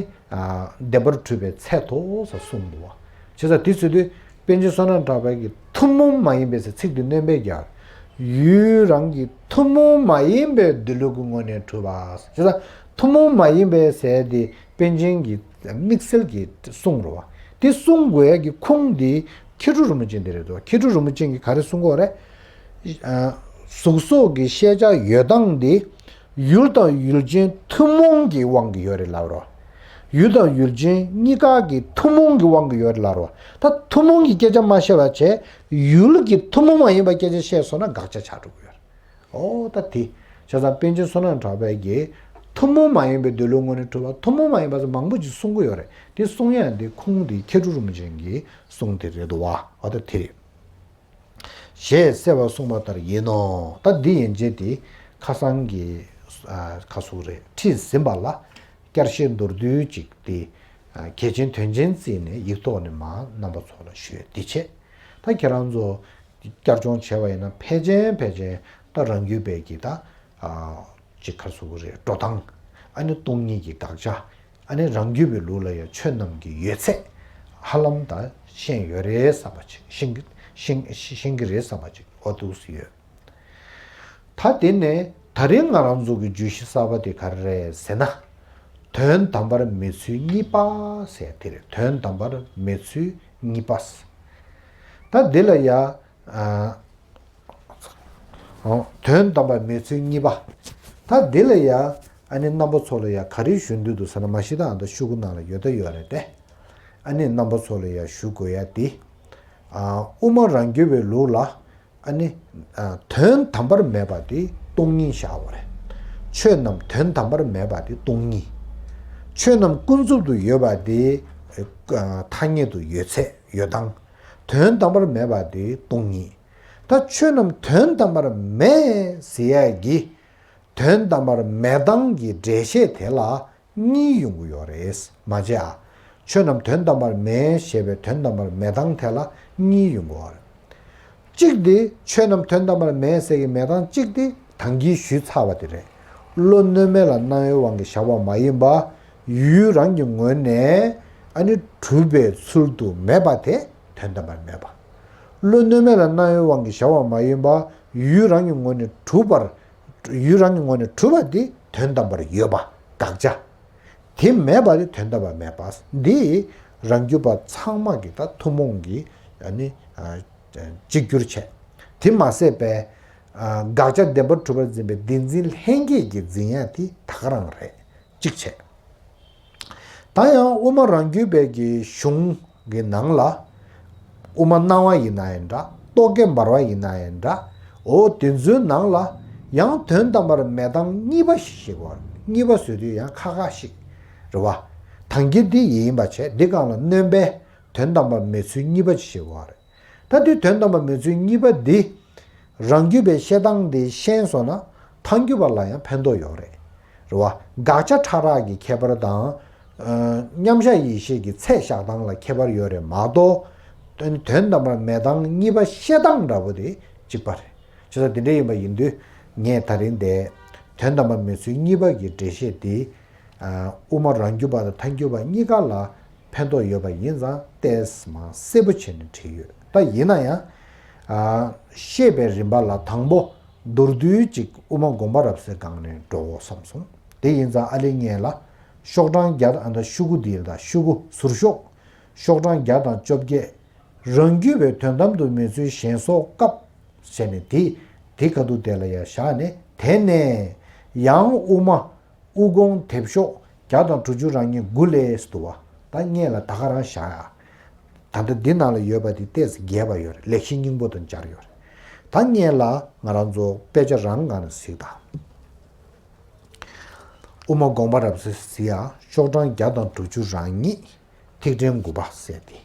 བདེན་པར་གྲུབ་པའི་ཚད་དོ་ཟེར་གསུངས་འདུག་བ། བྱས་ཙང་དེ་ཟེར་དུས་པཎ་ཆེན་བསོད་ནམས་གྲགས་པའི་གི་ཐུན་མོང་མ་ཡིན་པའི་ཟེར་ཚིག་དེ་སྣོན་པས་ཀྱང་། ཡུལ་རང་གི་ཐུན་མོང་མ་ཡིན་པའི་འདུས་ལུགས་ཀྱི་ངོས་ནས་གྲུབ་པ། བྱས་ཙང་ཐུན་མོང་མ་ཡིན་པའི་ཟེར་དེ་པཎ་ཆེན་གྱི་དམིགས་བསལ་གྱི་གསུང་རེད་བ། དེ་གསུང་དགོས་ཡ་གི་ཁུངས་དེ་མཁས་གྲུབ་རིན་པོ་ཆེ་འདི་རེད་དོ། མཁས་གྲུབ་རིན་པོ་ཆེ་གིས་ག་རེ་གསུང་གི་ཡོད་རེད། ཨ་གཟུགས་སོགས་ཀྱི་ཤེས་བྱ་ཡོད་སྟངས་འདི་ཡུལ་དང་ཡུལ་ཅན་ཐུན་མོང་གི་དབང་གིས་ཡོད་རེད་ལབ་རོ། ཡུལ་དང་ཡུལ་ཅན་གཉིས་ཀ་གི་ཐུན་མོང་གི་དབང་གིས་ཡོད་རེད་ལབ་རོ། ད་ཐུན་མོང་གི་སྐད་ཆ་མ་བཤད་པ་བྱས། ཡུལ་གྱི་ཐུན་མོང་མ་ཡིན་པ་སྐད་ཆ་བཤད་སོང་ན་དགག་བྱ་ཆགས་འགྲོ་གི་ཡོད་རེད། ཨོ་ད་དེ། བྱས་ཙང་པཎ་ཆེན་བསོད་ནམས་གྲགས་པའི་གི་ཐུན་མོང་མ་ཡིན་པའི་འདུས་ལུགས་ངོས་ནས་གྲུབ་པ། ཐུན་མོང་མ་ཡིན་པ་ཟེར་མང་པོ་ཅིག་གསུང་གི་ཡོད་རེད། དེ་གསུང་ཡ་འདི་ཁུངས་འདི་མཁས་གྲུབ་རིན་པོ་ཆེ་གི་གསུང་དེ་རེད་འདུག་བ། ཨོ་ད་དེ་རེད། ཞེས་གསལ་བར་གསུངས་པ་ལྟར་ཡིན་ནོ། ད་འདི་ཡན་ཆད་དེ་ཁ་སང་གི་ཨ་ཁ་སུ་རེད། ཁྲིད་ཟིན་པ་ལ་བསྐྱར་བཤད་མདོར་བསྡུས་ཅིག་དེ་ཨ་གལ་ཆེན་དོན་ཆེན་བརྩིས་ནས་ཡིག་ཐོག་ནས་མར་རྣམ་པ་ཚོ་ལ་ཞུས། འདི་བྱས། ད་ཁྱེད་རང་ཚོ་བསྐྱར་སྦྱོང་བྱས་པ་ཡིན་ན་ཕལ་ཆེར་ཕལ་ཆེར་ད་རང་རྒྱུད་པའི་གི་ད་ཨ་ཅིག་ཁ་སུ་རེད། འགྲོ་སྟངས། ཨ་ནི་སྟོང་ཉིད་ཀྱི་དགག་བྱ། ཨ་ནི་རང་རྒྱུད་པའི་ལུགས་ལ་ཡང་ཆོས་རྣམས་ཀྱི་ཡོད་ཚད་ཧ་ལམ་ད་ཤེས་ཡོད་རེད་བསམ་པ་ཅིག་ཤེས་ཀྱི་ཤེས་ཤེས་ཀྱི་རེད་བསམ་པ་ཅིག་འོ་འདུག་སེ་ཡོད། ད་དེ་ནས་ད་རིང་ང་རང་ཚོ་གི་བརྗོད་གཞི་གསར་པ་དེ་ག་རེ་རེད་ཟེར་ན། དོན་དམ་པར་མེད་ཚུལ་གཉིས་པ་ཟེར་དེ་རེད། དོན་དམ་པར་མེད་ཚུལ་གཉིས་པ། ད་འདི་ལ་ཡ། ཨ། ཨོ། དོན་དམ་པར་མེད་ཚུལ་གཉིས་པ། ད་འདི་ལ་ཡ། ཨ་ནི་རྣམ་པ་ཚོ་ལ་ཡ་ག་རེ་ཞུ་འདོད་འདུག་ཟེར་ན། མ་གཞི་ད་ཨ་ད་ཤོག་གུ་ནང་ལ་ཡོད་ད་ཡོད་རེད་དེ། ཨ་ནི་རྣམ་པ་ཚོ་ལ་ཡ་ཞུ་དགོས་ཡ་དེ། ཨ། དབུ་མ་རང་རྒྱུད་པའི་ལུགས་ལ། ཨ་ནི། ཨ། དོན་དམ་པར་མེད་པ་དེ་སྟོང་ཉིད་བཞག་པ་རེད། ཆོས་རྣམས་དོན་དམ་པར་མེད་པ་དེ་སྟོང་ཉིད། ཆོས་རྣམས་ཀུན་རྫོབ་ཏུ་ཡོད་པ་དེ། ཨ། ཐ་སྙད་དུ་ཡོད་ཚད་ཡོད་སྟངས། དོན་དམ་པར་མེད་པ་དེ་སྟོང་ཉིད། ད་ཆོས་རྣམས་དོན་དམ་པར་མེད་ཟེར་ཡས་ཀྱི། དོན་དམ་པར་མེད་སྟངས་ཀྱི་འགྲེལ་བཤད་དེ་ལ་གཉིས་ཡོང་གི་ཡོད་རེད། མ་བྱས་ཨ། ཆོས་རྣམས་དོན་དམ་པར་མེད་ཞེས་པའི་དོན་དམ་པར་མེད་སྟངས་དེ་ལ་གཉིས་ཡོང་གི་ཡོད་རེད། གཅིག་དེ་ཆོས་རྣམས་དོན་དམ་པར་མེད་ཟེར་གྱི་མེད་སྟངས་གཅིག་དེ་ད་གིན་ཞུས་ཚར་བ་དེ་རེད། བློ་གནོད་མེད་ལ་སྣང་བའི་དབང་གིས་བཞག་པ་མ་ཡིན་པ། ཡུལ་རང་གི་ངོས་ནས་ཨ་ནི་གྲུབ་པའི་ཚུལ་དུ་མེད་པ་དེ་དོན་དམ་པར་མེད་པ། བློ་གནོད་མེད་ལ་སྣང་བའི་དབང་གིས་བཞག་པ་མ་ཡིན་པ། ཡུལ་རང་གི་ངོས་ནས་གྲུབ་པར། ཡུལ་རང་གི་ངོས་ནས་གྲུབ་པ་དེ་དོན་དམ་པར་ཡོད་པ། དགག་བྱ། དེ་མེད་པ་དེ་དོན་དམ་པར་མེད་པ། འདི་རང་རྒྱུད་པ་ཚང་མ་གི་ད་ཐུན་མོང་གི་ཨ་ནི། ཨ། གཅིག་གྱུར་བྱས། དེ་མ་ཟད་པའི། ཨ། དགག་བྱ་བདེན་པར་གྲུབ་པར་འཛིན་པའི་བདེན་འཛིན་ལྷན་སྐྱེས་ཀྱི་འཛིན་ཡ་དེ་ད་ག་རང་རེད། གཅིག་བྱས། ད་ཡང་དབུ་མ་རང་རྒྱུད་པའི་གི་གཞུང་གི་ནང་ལ། དབུ་མ་སྣང་བ་ཡིན་ན་ཡང་འདྲ། རྟོག་གེ་འབར་བ་ཡིན་ན་ཡང་འདྲ། འོ་དེ་ཚོའི་ནང་ལ་ཡང་དོན་དམ་པར་མེད་སྟངས་གཉིས་པ་ཞིག་བཤད་ཀྱི་ཡོད་རེད། གཉིས་པ་བཟོ་དུས་ཡང་ཁག་ཁག་ཞིག་རེད་བ། ད་གིན་འདི་ཡིན་པ་བྱས། འདི་སྒང་ལ་སྣོན་པས་དོན་དམ་པར་མེད་ཚུལ་གཉིས་པ་ཅིག་བཤད་ཀྱི་ཡོད་རེད། ད་དེ་དོན་དམ་པར་མེད་ཚུལ་གཉིས་པ་འདི། རང་རྒྱུད་པའི་བཤད་སྟངས་དེ་ཤེས་སོང་ན་ཐལ་འགྱུར་བ་ལ་ཡང་ཕན་ཐོགས་ཡོད་རེད། རེད་བ། དགག་བྱ་ཕྲ་རགས་ཀྱི་ཁྱད་པར་དང་། ཨ། མཉམ་གཞག་ཡེ་ཤེས་ཀྱི་ཚད་བཞག་སྟངས་ལ་ཁྱད་པར་ཡོད་རེད་མ་གཏོགས། དོན་དོན་དམ་པར་མེད་སྟངས་གཉིས་པ་བཤད་སྟངས་འདྲ་པོ་དེ་གཅིག་པ་རེད། བྱས་ཙང་དེ་འདྲ་ཡིན་པ་ཡིན་དུས། ངས་ད་རིང་དེ་དོན་དམ་པར་མེད་ཚུལ་གཉིས་པ་གི་འགྲེལ་བཤད་དེ། ཨ། དབུ་མ་རང་རྒྱུད་པ་དང་ཐལ་འགྱུར་བ་གཉིས་ཀ་ལ་ཕན་ཐོགས་ཡོད་པ་ཡིན་ཙང་ཏོག་ཙམ་གསལ་པོ་བྱས་ནས་བྲིས་ཡོད། ད་ཡིན་ན་ཡང་། ཨ། བཤད་པའི་རིམ་པ་ལ་དང་པོ་མདོར་བསྡུས་ཅིག་དབུ་མ་དགོངས་པ་རབ་གསལ་སྒང་ནས་འགྲོ་དགོས་བསམ་སོང་། དེ་ཡིན་ཙང་ཨ་ལེ་ངས་ལ། ཤོག་གྲངས་བརྒྱ་དང་། ཨ། ད་ཤོག་གུ་འདི་ལ། ད་ཤོག་གུ་ཟུར་ཤོག་ཤོག་གྲངས་བརྒྱ་དང་བཅོ་བརྒྱད། རང་རྒྱུད་པའི་དོན་དམ་དུ་མེད་ཚུལ་ཞེས་སོགས་སྐབས་བྱས་ནས། དེ་དེ་ཁ་ཐུག་དེ་ལ་ཡ་བཞག་ནས། དེ་ནས་ཡང་དབུ་མ། དབུ་དགོངས་དེབ་ཤོག་བརྒྱ་དང་དྲུག་ཅུ་རེ་གཉིས་དགུ་ལས་འདུག་བ། ད་སྔོན་ལ་ད་ག་རང་བཞག་ཡ། ད་ལྟ་འདི་ནང་ལ་ཡོད་པ་དེ་ཏོག་ཙམ་རྒྱས་པ་ཡོད་རེད། ལེགས་བཤད་སྙིང་པོ་དང་སྦྱར་ཡོད་རེད། ད་སྔོན་ལ་ང་རང་ཚོ་དཔེ་ཆ་རང་སྒང་ནས་གཟིགས་དང་། དབུ་མ་དགོངས་པ་རབ་གསལ་གཟིགས་ཡ། ཤོག་གྲངས་བརྒྱ་དང་དྲུག་ཅུ་རེ་གཉིས། ཐིག་ཕྲེང་དགུ་པ་ཟེར་ཏེ།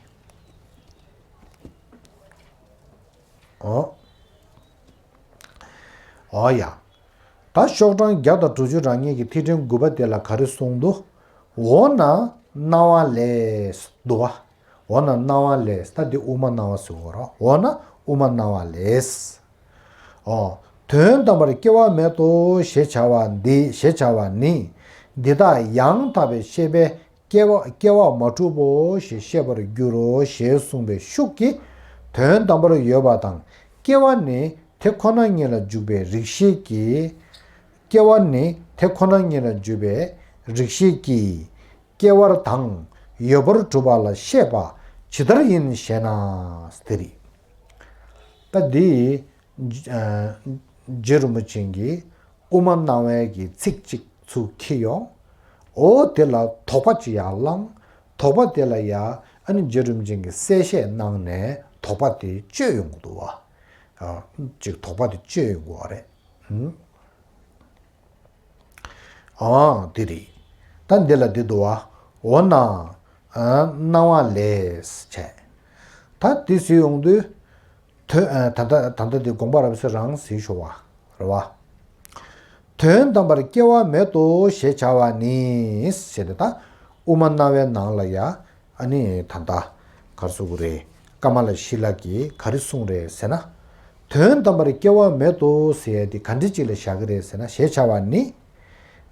ཨོ། ཨོ་ཡ། ད་ཤོག་གྲངས་བརྒྱ་དང་དྲུག་ཅུ་རེ་གཉིས་ཀྱི་ཐིག་ཕྲེང་དགུ་པ་དེ་ལ་ག་རེ་གསུངས་འདུག་འོ་ན་སྣང་བ་ལས་འདུག་བ། འོ་ན་སྣང་བ་ལས། ད་འདི་དབུ་མ་སྣང་བ་ཟེར་བ་རེད། འོ་ན་དབུ་མ་སྣང་བ་ལས། ཨོ། དོན་དམ་པར་སྐྱེ་བ་མེད་དོ་ཞེས་བྱ་བ་འདི། ཞེས་བྱ་བ་ནི། འདི་དག་ཡང་དག་པའི་ཤེས་པས་སྐྱེ་བ། སྐྱེ་བ་མ་གྲུབ་བོ་ཞེས་ཤེས་པར་འགྱུར་རོ་ཞེས་གསུངས་པའི་ཤུགས་ཀྱིས་དོན་དམ་པར་ཡོད་པ་དང་། སྐྱེ་བ་ནི་དེ་ཁོ་ན་ཉིད་ལ་འཇུག་པའི་རིགས་ཤེས་ཀྱིས། སྐྱེ་བ་ནི་དེ་ཁོ་ན་ཉིད་ལ་འཇུག་པའི་རིགས་ཤེས་ཀྱིས། སྐྱེ་བ་དང་ཡོད་པར་གྲུབ་པ་ལ་བཤད་པ་ཇི་ལྟར་ཡིན་ཞེ་ན། དེ་རེད། ད་འདི། ཨ། རྗེ་རིན་པོ་ཆེ་གིས་དབུ་མ་སྣང་བའི་གི་ཚིག་གཅིག་ཚུར་ཁྱེར་ཡོང་། འོ་དེ་ལ་དོགས་པ་ཅིག་ཡར་བསླངས། དོགས་པ་དེ་ལ་ཡ། ཨ་ནི་རྗེ་རིན་པོ་ཆེ་གིས་གསལ་བཤད་གནང་ནས་དོགས་པ་དེ་གཅོད་ཡོང་གི་འདུག་བ། ཨ། ཅིག་དོགས་པ་དེ་གཅོད་ཡོང་གི་བ་རེད། ཨང་། ཨ། དེ་རེད། ད་འདི་ལ་འདི་འདུག་བ། འོ་ན། ཨ། སྣང་བ་ལས་བྱས། ད་འདི་ཟེར་ཡོང་དུས། དོན། ཨ། ད་ལྟ་ད་ལྟ་འདི་དགོངས་པ་རབ་གསལ་རང་ཟེར་ཞོར་བ་རེད་བ། དོན་དམ་པར་སྐྱེ་བ་མེད་དོ་ཞེས་བྱ་བ་ནི། ཞེས་ཏེ། ད་དབུ་མ་སྣང་བའི་ནང་ལ་ཡ། ཨ་ནི་ད་ལྟ་ག་རེ་ཟེར་དགོས་རེད། ཀ་མ་ལ་ཤཱི་ལ་གིས་ག་རེ་གསུངས་རེད་ཟེར་ན། དོན་དམ་པར་སྐྱེ་བ་མེད་དོ་ཟེར་ཡ་དེ་ག་འདྲ་ཅིག་ལ་བཞག་གི་རེད་ཟེར་ན། ཞེས་བྱ་བ་ནི།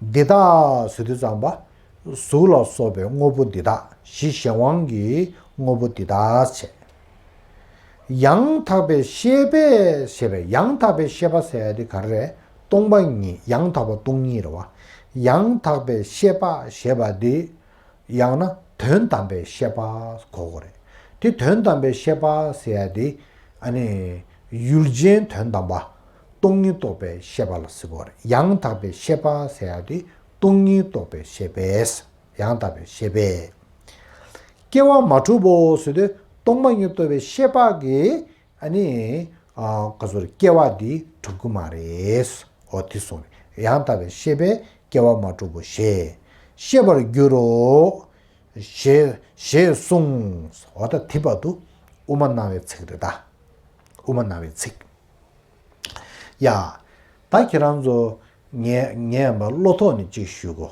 འདི་དག་ཟེར་དུས་ཙམ་པ། གཟུགས་ལ་སོགས་པའི་དངོས་པོ་འདི་དག། གཞི་གཞན་དབང་གི་དངོས་པོ་འདི་དག་བྱས། ཡང་དག་པའི་ཤེས་པས་ཞེས་པའི། ཡང་དག་པའི་ཤེས་པ་ཟེར་ཡ་དེ་ག་རེ་རེད། སྟོང་པ་ཉིད། ཡང་དག་པ་སྟོང་ཉིད་རེད་བ། ཡང་དག་པའི་ཤེས་པ་ཞེས་པ་འདི། ཡང་ན་དོན་དམ་པའི་ཤེས་པ་གོ་དགོས་རེད། དེ་དོན་དམ་པའི་ཤེས་པ་ཟེར་ཡ་དེ། ཨ་ནི། ཡུལ་ཅན་དོན་དམ་པ། སྟོང་ཉིད་རྟོགས་པའི་ཤེས་པ་ལ་ཟེར་གོ་རེད། ཡང་དག་པའི་ཤེས་པ་ཟེར་ཡ་དེ་སྟོང་ཉིད་རྟོགས་པའི་ཤེས་པས། ཡང་དག་པའི་ཤེས་པས། སྐྱེ་བ་མ་གྲུབ་བོ་ཟེར་དུས་སྟོང་པ་ཉིད་རྟོགས་པའི་ཤེས་པ་གིས། ཨ་ནི། ཨ། ག་ཚོད་སྐྱེ་བ་འདི་གྲུབ་ཀྱི་མ་རེད། འོ་དེ་གསུངས་རེད། ཡང་དག་པའི་ཤེས་པས་སྐྱེ་བ་མ་གྲུབ་བོ་ཞེས་ཤེས་པར་འགྱུར་རོ། ཞེས་ཞེས་གསུངས། འོ་ད་དེ་བར་དུ་དབུ་མ་སྣང་བའི་ཚིག་རེད་ད། དབུ་མ་སྣང་བའི་ཚིག་ཡ། ད་ཁྱེད་རང་ཚོ་ངས་ངས་ཡང་བློ་ཐོག་ནས་ཅིག་ཞུ་གོ།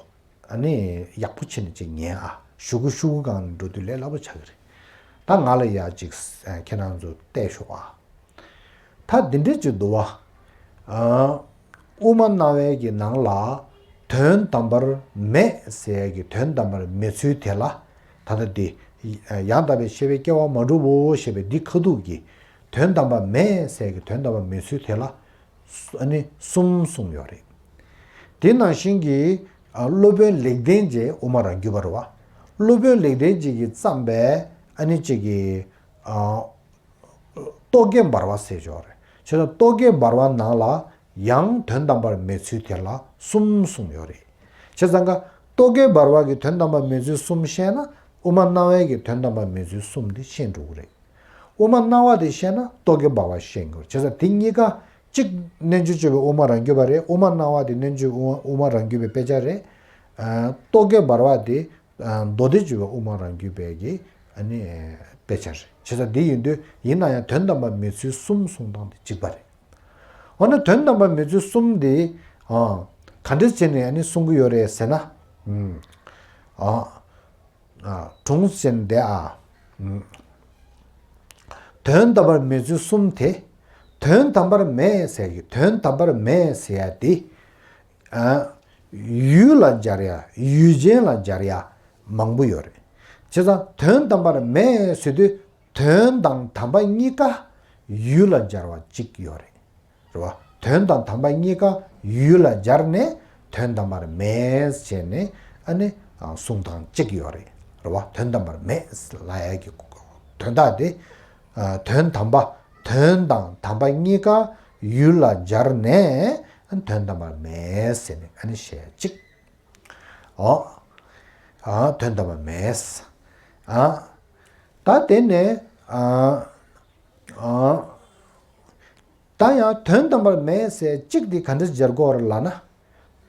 ཨ་ནི་ཡག་པོ་བྱས་ནས་ཅིག་ཉན་ཨ། ཞུ་གུ་ཞུ་གུ་སྒང་ནས་འགྲོ་དུས་ལས་སླ་པོ་ཆགས་ཀྱི་རེད། ད་ང་ལ་ཡ་ཅིག་ཁྱེད་རང་ཚོ་བལྟས་ཤོག་ཨ། ད་འདི་འདྲས་ཅིག་འདུག་བ། ཨ། དབུ་མ་སྣང་བའི་གི་ནང་ལ་དོན་དམ་པར་མེད་ཟེར་གི་དོན་དམ་པར་མེད་ཚུལ་དེ་ལ། ད་ལྟ་འདི། ཡང་དག་པའི་ཤེས་པས་སྐྱེ་བ་མ་གྲུབ་བོ་ཞེས་པའི་འདི་ཁ་ཐུག་གི་དོན་དམ་པར་མེད་ཟེར་གི་དོན་དམ་པར་མེད་ཚུལ་དེ་ལ། ཨ་ནི་གསུམ་གསུངས་ཡོད་རེད། དེ་ནང་བཞིན་གྱི། ཨ། སློབ་དཔོན་ལེགས་ལྡན་འབྱེད་དབུ་མ་རང་རྒྱུད་པ་རེད་བ། སློབ་དཔོན་ལེགས་ལྡན་འབྱེད་ཀྱིས་བརྩམས་པའི་ཨ་ནི་གཅིག་གི། ཨ། རྟོག་གེ་འབར་བ་ཟེར་ཡོད་རེད། བྱས་ཙང་རྟོག་གེ་འབར་བ་ནང་ལ་ཡང་དོན་དམ་པར་མེད་ཚུལ་དེ་ལ་གསུམ་གསུངས་ཡོད་རེད། བྱས་ཙང་ཀ་རྟོག་གེ་འབར་བ་གི་དོན་དམ་པར་མེད་ཚུལ་གསུམ་ཤེས་ན་དབུ་མ་སྣང་བའི་གི་དོན་དམ་པར་མེད་ཚུལ་གསུམ་དེ་ཤེས་འགྲོ་གི་རེད། དབུ་མ་སྣང་བ་དེ་ཤེས་ན་རྟོག་གེ་འབར་བ་ཤེས་དགོས། བྱས་ཙང་དེ་གཉིས་ཀ་གཅིག་རྣལ་འབྱོར་སྤྱོད་པའི་དབུ་མ་རང་རྒྱུད་པ་རེད། དབུ་མ་སྣང་བ་དེ་རྣལ་འབྱོར་དབུ་མ་དབུ་མ་རང་རྒྱུད་པའི་དཔེ་ཆ་རེད། ཨ། རྟོག་གེ་འབར་བ་དེ། ཨ། མདོ་སྡེ་སྤྱོད་པའི་དབུ་མ་རང་རྒྱུད་པའི་གི་ཨ་ནི་དཔེ་ཆ་རེད། བྱས་ཙང་དེ་ཡིན་དུས་ཡིན་ན་ཡང་དོན་དམ་པར་མེད་ཚུལ་གསུམ་གསུང་སྟངས་དེ་གཅིག་པ་རེད། འོ་ན་དོན་དམ་པར་མེད་ཚུལ་གསུམ་དེ། ཨ། ག་འདྲ་བྱས་ནས་ཨ་ནི་གསུང་གི་ཡོད་རེད་ཟེར་ན། ཨ། ཨ། གྲུང་ཟེར་འདི་ཨ། དོན་དམ་པར་མེད་ཚུལ་གསུམ་དེ། དོན་དམ་པར་མེད་ཟེར་གི་དོན་དམ་པར་མེད་ཟེར་ཡ་དེ། ཨ། ཡུལ་ལ་སྦྱར་ཡ་ཡུལ་ཅན་ལ་སྦྱར་ཡ་མང་པོ་ཡོད་རེད། བྱས་ཙང་དོན་དམ་པར་མེད་ཟེར་དུས་དོན་དང་དམ་པ་གཉིས་ཀ་ཡུལ་ལ་སྦྱར་བ་གཅིག་ཡོད་རེད། རེད་བ། དོན་དང་དམ་པ་གཉིས་ཀ་ཡུལ་ལ་སྦྱར་ནས་དོན་དམ་པར་མེད་ཟེར་ནས་ཨ་ནི་གསུང་སྟངས་གཅིག་ཡོད་རེད། རེད་བ། དོན་དམ་པར་མེད་ལབ་ཡ་གི་དོན་དག་དེ། དོན་དམ་པ། དོན་དང་དམ་པ་གཉིས་ཀ་ཡུལ་ལ་སྦྱར་ནས་དོན་དམ་པར་མེད་ཟེར་ནས་ཨ་ནི་བཤད་ཡ་གཅིག་འོ། ཨ། དོན་དམ་པར་མེད། ཨ། ད་དེ་ནས། ཨ། ཨ། ད་ཡང་དོན་དམ་པར་མེད་ཟེར་གཅིག་འདི་ག་འདྲ་སྦྱར་དགོས་རེད་ལབ་ན།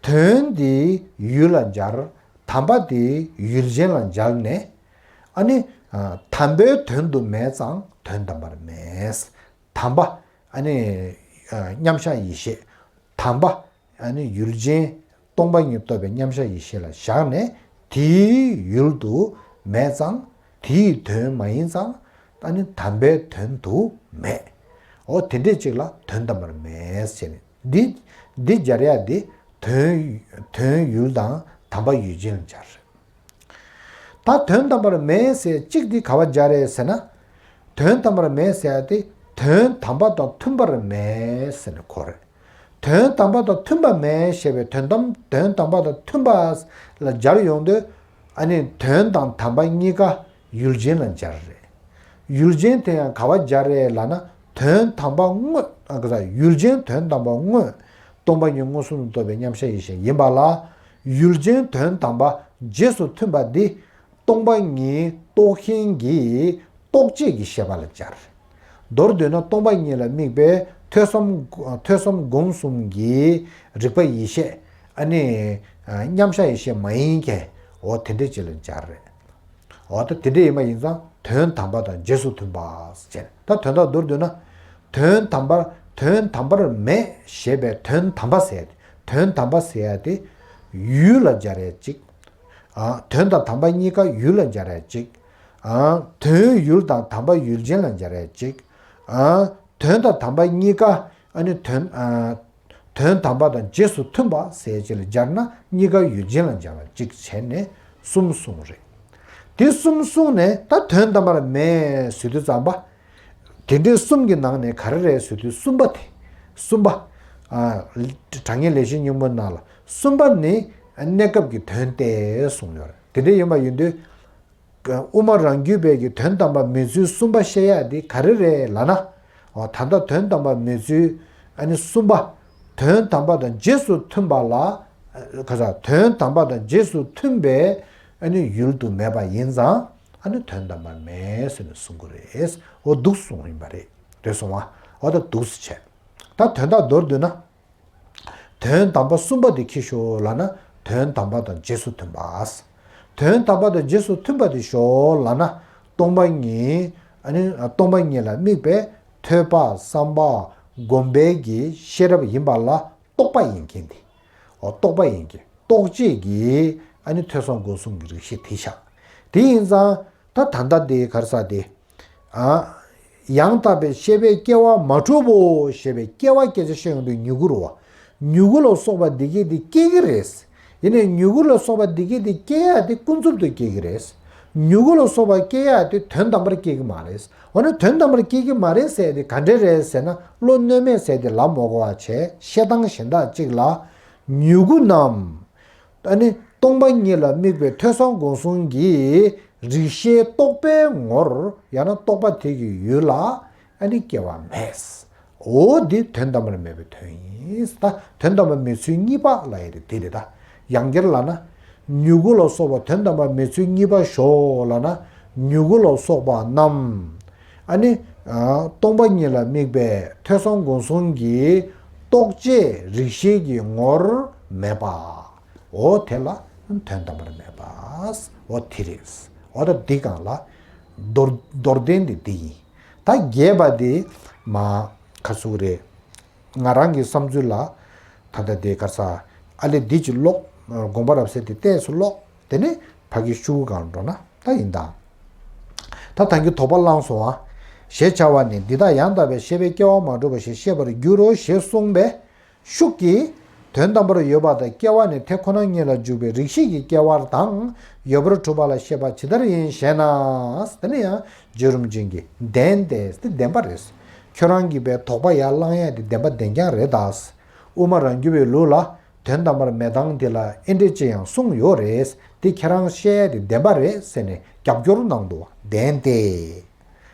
དོན་འདི་ཡུལ་ལ་སྦྱར། དམ་པ་འདི་ཡུལ་ཅན་ལ་སྦྱར་ནས། ཨ་ནི། ཨ། དམ་པའི་དོན་དུ་མེད་ཙང་དོན་དམ་པར་མེད། དམ་པ། ཨ་ནི། ཨ། མཉམ་གཞག་ཡེ་ཤེས། དམ་པ། ཨ་ནི་ཡུལ་ཅན། སྟོང་པ་ཉིད་རྟོགས་པའི་མཉམ་གཞག་ཡེ་ཤེས་ལ་བཞག་ནས་དེའི་ཡུལ་དུ་མེད་ཙང་དེའི་དོན་མ་ཡིན་ཙང་ཨ་ནི་དམ་པའི་དོན་དུ་མེད། འོ་དེ་འདྲས་ཅིག་ལ་དོན་དམ་པར་མེད་ཟེར་ནས་འདི་འདི་སྦྱར་ཡ་འདི་དོན་དོན་ཡུལ་དང་དམ་པ་ཡུལ་ཅན་ལ་སྦྱར། ད་དོན་དམ་པར་མེད་ཟེར་གཅིག་འདི་ག་བ་སྦྱར་རེད་ཟེར་ན། དོན་དམ་པར་མེད་ཟེར་ཡ་དེ་དོན་དམ་པ་དང་མཐུན་པར་མེད་ཟེར་ནས་གོ་རེད། དོན་དམ་པ་དང་མཐུན་པ་མེད་ཞེས་པའི་དོན་དམ་དོན་དམ་པ་དང་མཐུན་པ་ལ་སྦྱར་ཡོང་དུས། ཨ་ནི་དོན་དང་དམ་པ་གཉིས་ཀ་ཡུལ་ཅན་ལ་སྦྱར་རེད། ཡུལ་ཅན་དེ་ཡང་ག་བ་སྦྱར་རེད་ལབ་ན། དོན་དམ་པ་དངོས། ཨ། ག་ས་ཡུལ་ཅན་དོན་དམ་པ་དངོས། སྟོང་པ་ཉིད་མངོན་སུམ་དུ་རྟོགས་པའི་མཉམ་གཞག་ཡེ་ཤེས་ཡིན་པ་ལ། ཡུལ་ཅན་དོན་དམ་པ་རྗེས་སུ་མཐུན་པ་འདི། སྟོང་པ་ཉིད་རྟོགས་མཁན་གྱི་རྟོག་བཅས་ཀྱི་ཤེས་པ་ལ་སྦྱར། མདོར་བསྡུས་ན་སྟོང་པ་ཉིད་ལ་དམིགས་པའི་ཐོས་བསམ་ཐོས་བསམ་སྒོམ་གསུམ་གྱི་རིག་པ་ཡེ་ཤེས། ཨ་ནི། ཨ། མཉམ་གཞག་ཡེ་ཤེས་མ་ཡིན་མཁན། འོ་དེ་འདྲས་ཅིག་ལ་སྦྱར་རེད། འོ་ད་དེ་འདྲས་ཡིན་པ་ཡིན་ཙང་དོན་དམ་པ་དང་རྗེས་སུ་མཐུན་པ་ཟེར། ད་དོན་དག་མདོར་བསྡུས་ན། དོན་དམ་པར་དོན་དམ་པར་མེད་ཞེས་པའི་དོན་དམ་པ་ཟེར་ཡ་དེ། དོན་དམ་པ་ཟེར་ཡ་དེ་ཡུལ་ལ་སྦྱར་ཡ་གཅིག་ཨ། དོན་དང་དམ་པ་གཉིས་ཀ་ཡུལ་ལ་སྦྱར་ཡ་གཅིག་ཨ། དོན་ཡུལ་དང་དམ་པ་ཡུལ་ཅན་ལ་སྦྱར་ཡ་གཅིག་ཨ། དོན་དང་དམ་པ་གཉིས་ཀ་ཨ་ནི་དོན། ཨ། དོན་དམ་པ་དང་རྗེས་སུ་མཐུན་པ་ཟེར་ཅིག་ལ་སྦྱར་ན་གཉིས་ཀ་ཡུལ་ཅན་ལ་སྦྱར་བ་གཅིག་བྱས་ནས་གསུམ་གསུངས་རེད། དེ་གསུམ་གསུངས་ནས་ད་དོན་དམ་པར་མེད་ཟེར་དུས་ཙམ་པ། དེ་འདྲའི་གསུམ་གྱི་ནང་ནས་ག་རེ་རེད་ཟེར་དུས་གསུམ་པ་དེ། གསུམ་པ། ཨ། དྲང་ངེས་ལས་བཞི་སྙིང་པོའི་ནང་ལ་གསུམ་པ་ནི། གནས་སྐབས་ཀྱི་དོན་ཏེ་གསུངས་ཡོད་རེད། དེ་འདྲ་ཡིན་པ་ཡིན་དུས། དབུ་མ་རང་རྒྱུད་པའི་གི་དོན་དམ་པ་མེད་ཚུལ་གསུམ་པ་བཤད་ཡ་དེ་ག་རེ་རེད་ལབ་ན། འོ་ད་ལྟ་དོན་དམ་པ་མེད་ཚུལ་ཨ་ནི་གསུམ་པ། དོན་དམ་པ་དང་རྗེས་སུ་མཐུན་པ་ལ། ག་ས་དོན་དམ་པ་དང་རྗེས་སུ་མཐུན་པའི་ཨ་ནི་ཡུལ་དུ་མེད་པ་ཡིན་ཙང་ཨ་ནི་དོན་དམ་པར་མེད་ཟེར་ནས་གསུང་གི་རེད། འོ་འདུག་གསུངས་ཡིན་པ་རེད། རེད་སོང་བ། འོ་ད་འདུག་སེ་བྱས། ད་དོན་དག་མདོར་བསྡུས་ན། དོན་དམ་པ་གསུམ་པ་དེ་ཁྱེར་ཤོག་ལབ་ན་དོན་དམ་པ་དང་རྗེས་སུ་མཐུན་པ། དོན་དམ་པ་དང་རྗེས་སུ་མཐུན་པ་དེ་ཤོག་ལབ་ན་སྟོང་པ་ཉིད། ཨ་ནི་སྟོང་པ་ཉིད་ལ་དམིགས་པའི་ཐོས་པ་བསམ་པ་སྒོམ་པའི་གི་ཤེས་རབ་ཡིན་པ་ལ་རྟོག་པ་ཡིན་མཁན་དེ། འོ་རྟོག་པ་ཡིན་མཁན་རྟོག་བཅས་ཀྱི་ཨ་ནི་ཐོས་བསམ་སྒོམ་གསུམ་གྱི་རིགས་ཤེས་དེ་བཞག་དེ་ཡིན་ཙང་ད་ད་ལྟ་དེ་ག་རེ་ཟེར་དེ། ཨ། ཡང་དག་པའི་ཤེས་པས་སྐྱེ་བ་མ་གྲུབ་བོ་ཞེས་པའི་སྐྱེ་བ་སྐད་ཆ་བཤད་ཡོང་དུས་མྱུ་གུ་རེད་བ། མྱུ་གུ་ལ་སོགས་པ་འདི་གས་འདི་སྐྱེ་གི་རེད། ཡིན་ནའི་མྱུ་གུ་ལ་སོགས་པ་འདི་གས་འདི་སྐྱེ་ཡ་དེ་ཀུན་རྫོབ་ཏུ་སྐྱེ་གི་རེད། མྱུ་གུ་ལ་སོགས་པ་སྐྱེ་ཡ་དེ་དོན་དམ་པར་སྐྱེ་གི་མ་རེད། འོ་ན་དོན་དམ་པར་སྐྱེ་གི་མ་རེད་ཟེར་ཡ་དེ་ག་འདྲ་རེད་ཟེར་ན་བློ་གནོན་མེད་ཟེར་ཡ་དེ་ལབ་མ་དགོས་པ་བྱས་བཤད་སྟངས་གཞན་དག་ཅིག་ལ། མྱུ་གུ་རྣམས། ཨ་ནི་སྟོང་པ་ཉིད་ལ་དམིགས་པའི་ཐོས་བསམ་སྒོམ་གསུམ་གྱི་རིགས་ཤེས་རྟོག་པའི་ངོར་ཡང་ན་རྟོག་པ་དེ་གི་ཡུལ་ལ་ཨ་ནི་སྐྱེ་བ་མེད། འོ་འདི་དོན་དམ་པར་མེད་པའི་དོན་ཡིན། ད་དོན་དམ་པར་མེད་ཚུལ་གཉིས་པ་ལ་ཡི་རེད་དེ་རེད་ད། ཡང་བསྐྱར་ལབ་ན། མྱུ་གུ་ལ་སོགས་པ་དོན་དམ་པར་མེད་ཚུལ་གཉིས་པ་ཞོག་ལབ་ན། མྱུ་གུ་ལ་སོགས་པ་རྣམས། ཨ་ནི། སྟོང་པ་ཉིད་ལ་དམིགས་པའི་ཐོས་བསམ་སྒོམ་གསུམ་གྱི་རྟོག་བཅས་རིགས་ཤེས་ཀྱི་ངོར་མེད་པ། འོ་དེ་ལ་དོན་དམ་པར་མེད་པ། འོ་དེ་རེད། འོ་ད་འདི་སྒང་ལ་མདོར་མདོར་བསྟན་འདི་འདི་ཡིན། ད་རྒྱས་པ་འདི་མ་ཁ་སུ་རེད། ང་རང་གི་བསམ་ཚུལ་ལ་ད་ལྟ་དེ་ག་རེ་ཟེར་ཨ་ལེ་འདི་ཅིག་ཀློག་དགོངས་པ་རབ་གསལ་དེ་ཏོག་ཙམ་ཀློག་དེ་ནས་ཕ་གི་ཤུ་གུ་སྒང་འགྲོ་ན་ད་ཡིན་ད། ད་ཐང་གི་དོགས་པ་བསླངས་སོང་ཨ། ཞེས་བྱ་བ་ནི་འདི་དག་ཡང་དག་པའི་ཤེས་པས་སྐྱེ་བ་མ་གྲུབ་པ་ཞེས་བཤད་པར་འགྱུར་རོ་ཞེས་གསུངས་པའི་ཤུགས་ཀྱིས། དོན་དམ་པར་ཡོད་པ་དང་སྐྱེ་བ་ནི་དེ་ཁོ་ན་ཉིད་ལ་འཇུག་པའི་རིགས་ཤེས་ཀྱི་སྐྱེ་བ་དང་ཡོད་པར་གྲུབ་པ་ལ་བཤད་པ་ཇི་ལྟར་ཡིན་ཞེ་ན། དེ་ནི་ཡང་རྗེ་རིན་པོ་ཆེ་གིས་བདེན་ཏེ་དེ་བདེན་པ་རེད། ཁྱོད་རང་གིས་པའི་དོགས་པ་ཡར་བསླང་ཡ་དེ་བདེན་པ་བདེན་རྐྱང་རེད་ད། དབུ་མ་རང་རྒྱུད་པའི་ལུགས་ལ་དོན་དམ་པར་མེད་སྟངས་དེ་ལ་ཨེ་འདྲས་ཅི་ཡང་གསུངས་ཡོད་རེད། དེ་ཁྱེད་རང་བཤད་ཡ་དེ་བདེན་པ་རེད་ཟེར་ནས་རྒྱབ་སྐྱོར་གནང་འདུག་བདེན་ཏེ།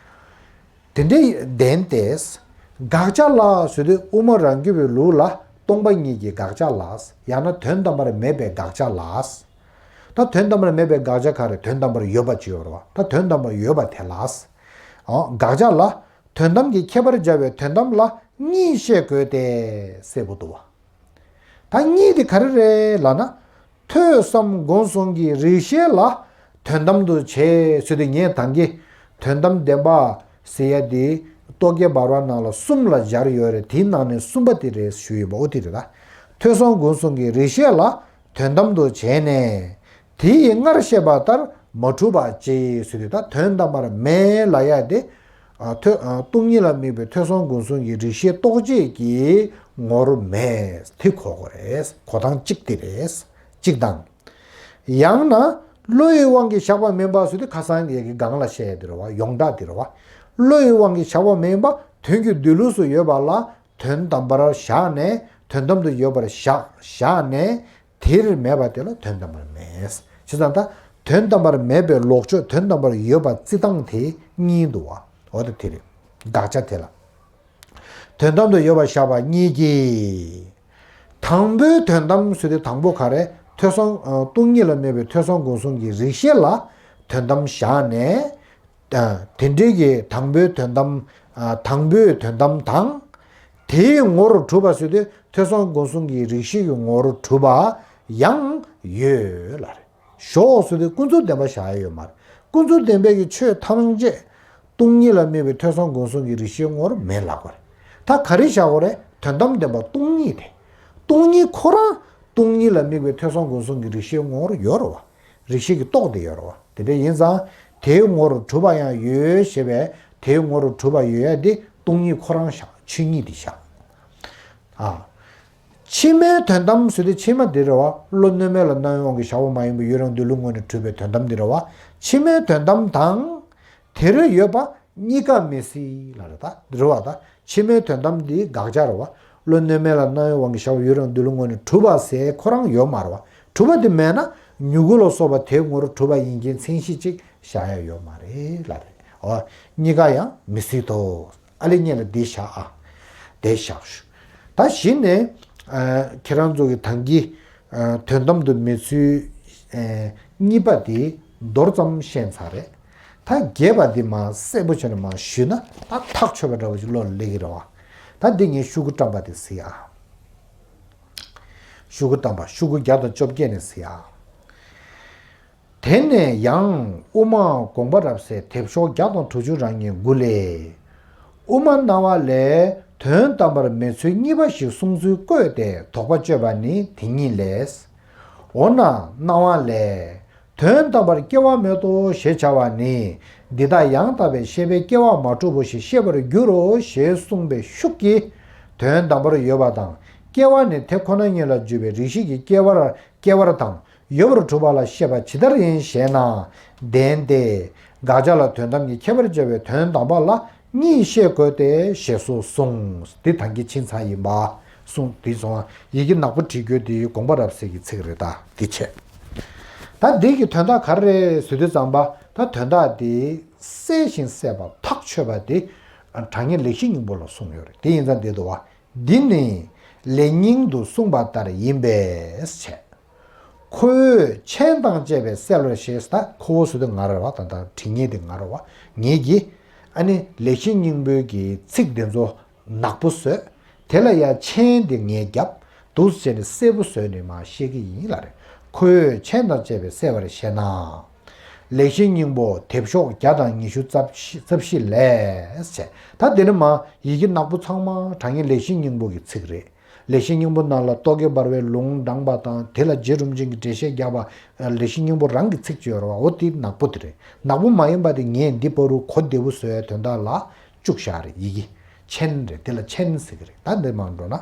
དེ་འདྲའི་བདེན་ཏེ། དགག་བྱ་ལ་ཟེར་དུས་དབུ་མ་རང་རྒྱུད་པའི་ལུགས་ལ་སྟོང་པ་ཉིད་ཀྱི་དགག་བྱ་ལ། ཡང་ན་དོན་དམ་པར་མེད་པའི་དགག་བྱ་ལ། ད་དོན་དམ་པར་མེད་པའི་དགག་བྱ་ག་རེ་དོན་དམ་པར་ཡོད་པ་ཅིག་ཡོད་རེད་བ། ད་དོན་དམ་པར་ཡོད་པ་དེ་ལ། འོ་དགག་བྱ་ལ་དོན་དམ་གྱི་ཁྱད་པར་སྦྱར་བའི་དོན་དམ་ལ་གཉིས་བཤད་དགོས་ཏེ་ཟེར་བོ་འདུག་བ། ད་གཉིས་དེ་ག་རེ་རེད་ལབ་ན། ཐོས་བསམ་སྒོམ་གསུམ་གྱི་རིགས་ཤེས་ལ་དོན་དམ་དུ་བྱས་ཟེར་དུས་ངས་ད་གིན་དོན་དམ་བདེན་པ་ཟེར་ཡ་དེ་རྟོག་གེ་འབར་བ་ནང་ལ་གསུམ་ལ་སྦྱར་ཡོད་རེད། དེའི་ནང་ནས་གསུམ་པ་དེ་རེད་ཞུ་ཡོད་པ་འོ་དེ་རེད་ད། ཐོས་བསམ་སྒོམ་གསུམ་གྱི་རིགས་ཤེས་ལ་དོན་དམ་དུ་བྱས་ནས། དེ་ཡི་སྔར་བཤད་པ་ལྟར་མ་གྲུབ་པ་ཅེས་ཟེར་དུས་ད་དོན་དམ་པར་མེད་ལབ་ཡ་དེ། ཨ་ཐོས་ཨ་སྟོང་ཉིད་ལ་དམིགས་པའི་ཐོས་བསམ་སྒོམ་གསུམ་གྱི་རིགས་ཤེས་རྟོག་བཅས་ཀྱི་ངོར་མེད་དེ་གོ་དགོས་རེད། གོ་སྟངས་གཅིག་དེ་རེད། གཅིག་དང་། ཡང་ན་བློ་ཡི་དབང་གིས་བཞག་པ་མིན་པ་ཟེར་དུས་ཁ་སང་ཡི་གི་སྒང་ལ་བཤད་ཡ་དེ་རེད་བ། ཡོངས་གྲགས་དེ་རེད་བ། བློ་ཡི་དབང་གིས་བཞག་པ་མིན་པ་དོན་གྱི་སྡོད་ལུགས་སུ་ཡོད་པ་ལ་དོན་དམ་པར་བཞག་ནས་དོན་དམ་དུ་ཡོད་པར་བཞག་བཞག་ནས། དེར་མེད་པ་དེ་ལ་དོན་དམ་པར་མེད། བྱས་ཙང་ད་དོན་དམ་པར་མེད་པའི་ལོག་ཕྱོགས་དོན་དམ་པར་ཡོད་པ་བརྩི་སྟངས་དེ་གཉིས་འདུག་བ། འོ་ད་དེ་རེད། དགག་བྱ་དེ་ལ་དོན་དམ་དུ་ཡོད་པར་བཞག་པ་གཉིས་ཀྱིས། དང་པོའི་དོན་དམ་ཟེར་དུས་དང་པོ་ག་རེ་ཐོས་བསམ་ཨ་སྟོང་ཉིད་ལ་དམིགས་པའི་ཐོས་བསམ་སྒོམ་གསུམ་གྱི་རིགས་ཤེས་ལ་དོན་དམ་བཞག་ནས། ཨ་དེ་འདྲའི་གི་དང་པོའི་དོན་དམ་ཨ་དང་པོའི་དོན་དམ་དང་། དེའི་ངོ་བོར་གྲུབ་པ་ཟེར་དུས་ཐོས་བསམ་སྒོམ་གསུམ་གྱི་རིགས་ཤེས་ཀྱི་ངོ་བོར་གྲུབ་པ་ཡང་ཡོད་ལ་རེད། ཞོག་ཟེར་དུས་ཀུན་རྫོབ་བདེན་པ་བཞག་ཡ་ཡོད་མ་རེད། ཀུན་རྫོབ་བདེན་པའི་གི་ཆོས་ཐམས་ཅད་སྟོང་ཉིད་ལ་དམིགས་པའི་ཐོས་བསམ་སྒོམ་གསུམ་གྱི་རིགས་ཤེས་ངོ་བོར་མེད་ལབ་དགོས་རེད། ད་ག་རེ་བཞག་དགོས་རེད། དོན་དམ་བདེན་པ་སྟོང་ཉིད་དེ། སྟོང་ཉིད་ཁོ་རང་སྟོང་ཉིད་ལ་དམིགས་པའི་ཐོས་བསམ་སྒོམ་གསུམ་གྱི་རིགས་ཤེས་ངོ་བོར་ཡོད་རེད་བ། རིགས་ཤེས་ཀྱི་རྟོག་དེ་ཡོད་རེད་བ། དེ་འདྲ་ཡིན་ཙང་དེའི་ངོར་གྲུབ་པ་ཡང་ཡོད་ཞེས་པས་དེའི་ངོར་གྲུབ་པ་ཡོད་ཡ་དེ་སྟོང་ཉིད་ཁོ་རང་བཞག་ཆོས་ཉིད་དེ་བཞག་ཨ། ཕྱི་མའི་དོན་དམ་ཟེར་དུས་ཕྱི་མ་དེ་རེད་བ། བློ་གནོད་མེད་ལ་སྣང་བའི་དབང་གིས་བཞག་པ་མ་ཡིན་པའི་ཡུལ་རང་འདུས་ལུགས་ངོས་ནས་གྲུབ་པའི་དོན་དམ་དེ་རེད་བ། ཕྱི་མའི་དོན་དམ་དང་། དེར་ཡོད་པ་གཉིས་ཀ་མི་སྲིད་ལ་རེད་ད། རེད་བ་ད། ཕྱི་མའི་དོན་དམ་འདི་དགག་བྱ་རེད་བ། བློ་གནོད་མེད་ལ་སྣང་བའི་དབང་གིས་བཞག་པའི་ཡུལ་རང་འདུས་ལུགས་ངོས་ནས་གྲུབ་པ་ཟེར་ཁོ་རང་ཡོད་མ་རེད་བ། གྲུབ་པ་དེ་མེད་ན་མྱུ་གུ་ལ་སོགས་པ་དེའི་ངོར་གྲུབ་པ་ཡིན་མཁན་མཚན་གཞི་གཅིག་བཞག་ཡ་ཡོད་མ་རེད་ལབ་རེད། འོ། གཉིས་ཀ་ཡང་མི་སྲིད་དོ། ཨ་ལེ་གཉིས་ལ་འདི་བཞག་ཨ། དེ་བཞག་ཞུ། ད་གཞི་ནས་ཨ་ཁྱེད་རང་ཚོ་གི་ཐང་གི་ཨ་དོན་དམ་དུ་མེད་ཚུལ་ཨ་གཉིས་པ་དེ་མདོར་ཙམ་ཤེས་ཚར་རེད། ད་བརྒྱད་པ་འདི་མ་གསལ་པོ་བྱས་ནས་མ་ཞུས་ན་ད་ཐག་ཆོད་པ་འདྲ་བོ་ཞིག་བློ་ལ་སླེབས་ཀྱི་རེད་བ། ད་འདི་ངས་ཤོག་གུ་བཀྲམ་པ་དེ་གཟིགས་ཨ། ཤོག་གུ་བཀྲམ་པ་ཤོག་གུ་བརྒྱ་དང་བཅོ་བརྒྱད་ནས་གཟིགས་ཨ། དེ་ནས་ཡང་དབུ་མ་དགོངས་པ་རབ་གསལ་དེབ་ཤོག་བརྒྱ་དང་དྲུག་ཅུ་རང་གི་མགུ་ལས། དབུ་མ་སྣང་བ་ལས་དོན་དམ་པར་མེད་ཚུལ་གཉིས་པ་ཞིག་གསུངས་ཚུལ་བཀོད་དེ་དོགས་པ་གཅོད་པ་ནི་དེ་ཉིད་ལས། འོ་ན་སྣང་བ་ལས། དོན་དམ་པར་སྐྱེ་བ་མེད་དོ་ཞེས་བྱ་བ་ནི། འདི་དག་ཡང་དག་པའི་ཤེས་པས་སྐྱེ་བ་མ་གྲུབ་བོ་ཞེས་ཤེས་པར་འགྱུར་རོ་ཞེས་གསུངས་པའི་ཤུགས་ཀྱིས། དོན་དམ་པར་ཡོད་པ་དང་། སྐྱེ་བ་ནི་དེ་ཁོ་ན་ཉིད་ལ་འཇུག་པའི་རིགས་ཤེས་ཀྱི་སྐྱེ་བར་སྐྱེ་བར་དང་ཡོད་པར་གྲུབ་པ་ལ་བཤད་པ་ཇི་ལྟར་ཡིན་ཞེ་ན། བདེན་ཏེ། དགག་བྱ་ལ་དོན་དམ་གྱི་ཁྱད་པར་སྦྱར་བའི་དོན་དམ་པ་ལ་གཉིས་བཤད་དགོས་ཏེ་ཞེས་སོགས་གསུངས། འདི་ཐང་གི་ཕྱིན་ཚར་ཡིན་པ། གསུངས་འདི་སོང་ཡི་གེ་ནག་པོ་བྲིས་རྒྱུ་དེ་དགོངས་པ་རབ་གསལ་གྱི་ཚིག་རེད་ད་འདི་བྱས། ད་འདི་གི་དོན་དག་ག་རེ་རེད་ཟེར་དུས་ཙམ་པ་ད་དོན་དག་དེ་གསལ་ཞིང་གསལ་བ་ཐག་ཆོད་པ་དེ་དྲང་ངེས་ལེགས་བཤད་སྙིང་པོ་ལ་གསུངས་ཡོད་རེད། དེ་ཡིན་ཙང་འདི་འདུག་བ། འདི་ནི་ལེགས་སྙིང་དུ་གསུངས་པ་ལྟར་ཡིན་པས་བྱས། ཁོ་བོས་མཆན་དང་བཅས་པས་གསལ་བར་བཤད། ད་ཁོ་བོ་ཟེར་དུས་ང་རེད་བ། ད་ལྟ་བྲིས་མཁན་དེ་ང་རེད་བ། ངེད་ཀྱིས་ཨ་ནི་ལེགས་བཤད་སྙིང་པོའི་གི་ཚིག་དེ་ཚོ་ནག་པོ་བཟོས། དེ་ལ་ཡང་མཆན་དེ་ངས་བརྒྱབ། འདུག་སེ་བྱས་ནས་གསལ་པོ་བཟོས་ནས་མར་བཤད་ཀྱི་ཡིན་ལབ་རེད། ཁོ་བོས་མཆན་དང་བཅས་པས་གསལ་བར་བཤད་ན། ལེགས་བཤད་སྙིང་པོ་དེབ་ཤོག་བརྒྱ་དང་ཉི་ཤུ་རྩ་བཞི་རྩ་བཞི་ལས་བྱས། ད་དེ་ནི་མ་ཡི་གེ་ནག་པོ་ཚང་མ་དྲང་ངེས་ལེགས་བཤད་སྙིང་པོ་གི་ཚིག་རེད། ལེགས་བཤད་སྙིང་པོ་ནང་ལ་རྟོག་གེ་འབར་བའི་ལུང་དྲངས་པ་དང་དེ་ལ་རྗེ་རིན་པོ་ཆེ་གིས་འགྲེལ་བཤད་བརྒྱབ་པ། ལེགས་བཤད་སྙིང་པོ་རང་གི་ཚིག་ཅིག་ཡོད་རེད་བ། འོ་དེ་ནག་པོ་དེ་རེད། ནག་པོ་མ་ཡིན་པ་དེ་ངས་འདི་བར་དུ་གོ་བདེ་པོ་བཟོ་ཡའི་དོན་དག་ལ་བཅུག་བཞག་རེད། ཡི་གེ་མཆན་རེད། དེ་ལ་མཆན་ཟེར་གི་རེད། ད་འདི་མར་འགྲོ་ན།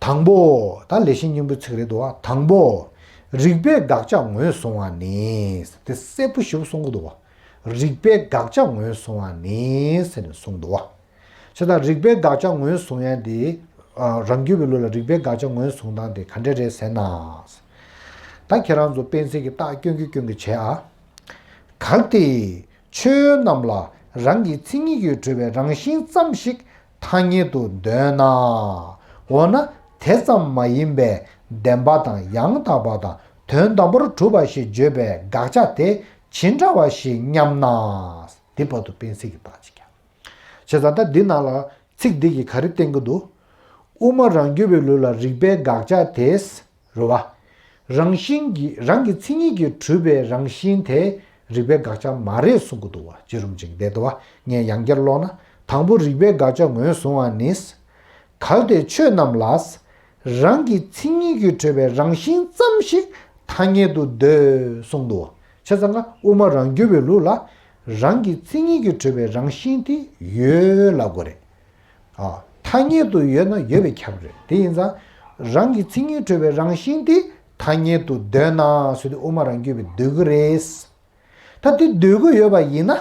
དང་པོ། ད་ལེགས་བཤད་སྙིང་པོའི་ཚིག་རེད་འདུག་བ། དང་པོ། རིགས་པས་དགག་བྱ་ངོས་བཟུང་བ་ནི། དེ་གསལ་པོ་ཞེ་པོ་གསུང་གི་འདུག་བ། རིགས་པས་དགག་བྱ་ངོས་བཟུང་བ་ནི་ཟེར་ནས་གསུངས་འདུག་བ། བྱས་ཙང་རིགས་པས་དགག་བྱ་ངོས་བཟུང་ཡ་འདི། ཨ། རང་རྒྱུད་པའི་ལུགས་ལ་རིགས་པས་དགག་བྱ་ངོས་བཟུང་སྟངས་དེ་ག་འདྲ་རེད་ཟེར་ན། ད་ཁྱེད་རང་ཚོ་དཔེ་མཚོན་གྱི་རྟགས་སྐྱོན་གྱི་སྐྱོན་གྱི་བྱས་ཨ། གལ་ཏེ། ཆོས་རྣམས་ལ་རང་གི་མཚན་ཉིད་ཀྱིས་གྲུབ་པའི་རང་བཞིན་ཙམ་ཞིག་ཐ་སྙད་དུ་འདོད་ན། འོ་ན་དེ་ཙམ་མ་ཡིན་པའི་བདེན་པ་དང་ཡང་དག་པ་དང་དོན་དམ་པར་གྲུབ་པ་ཞེས་བརྗོད་པའི་དགག་བྱ་དེ་ཇི་འདྲ་བ་ཞིག་སྙམ་ན། འདི་བར་དུ་དཔེ་མཚོན་གྱི་རྟགས་ཅིག་ཀྱང་། བྱས་ཙང་ད་འདི་ནང་ལ་ཚིག་འདི་གིས་ག་རེ་བསྟན་གྱི་འདུག། དབུ་མ་རང་རྒྱུད་པའི་ལུགས་ལ་རིགས་པས་དགག་བྱ་དེ། རེད་བ། རང་བཞིན་གྱིས་རང་གི་མཚན་ཉིད་ཀྱིས་གྲུབ་པའི་རང་བཞིན་དེ་རིགས་པས་དགག་བྱ་མ་རེད་གསུང་གི་འདུག་བ། རྗེ་རིན་པོ་ཆེས་འདི་འདུག་བ། ངས་ཡང་བསྐྱར་ཀློག་ན། དང་པོ་རིགས་པས་དགག་བྱ་ངོས་བཟུང་བ་ནི། གལ་ཏེ་ཆོས་རྣམས་ལ། རང་གི་མཚན་ཉིད་ཀྱིས་གྲུབ་པའི་རང་བཞིན་ཙམ་ཞིག་ཐ་སྙད་དུ་འདོད་གསུངས་འདུག་བ། བྱས་ཙང་ང་དབུ་མ་རང་རྒྱུད་པའི་ལུགས་ལ། རང་གི་མཚན་ཉིད་ཀྱིས་གྲུབ་པའི་རང་བཞིན་དེ་ཡོད་ལབ་དགོས་རེད། ཨ། ཐ་སྙད་དུ་ཡོད་ན་ཡོད་པས་ཁྱབ་རེད། དེ་ཡིན་ཙང་། རང་གི་མཚན་ཉིད་གྲུབ་པའི་རང་བཞིན་དེ་ཐ་སྙད་དུ་འདོད་ན་ཟེར་དུས་དབུ་མ་རང་རྒྱུད་པས་འདོད་ཀྱི་རེད། ད་དེ་འདོད་ཀྱི་ཡོད་པ་ཡིན་ན།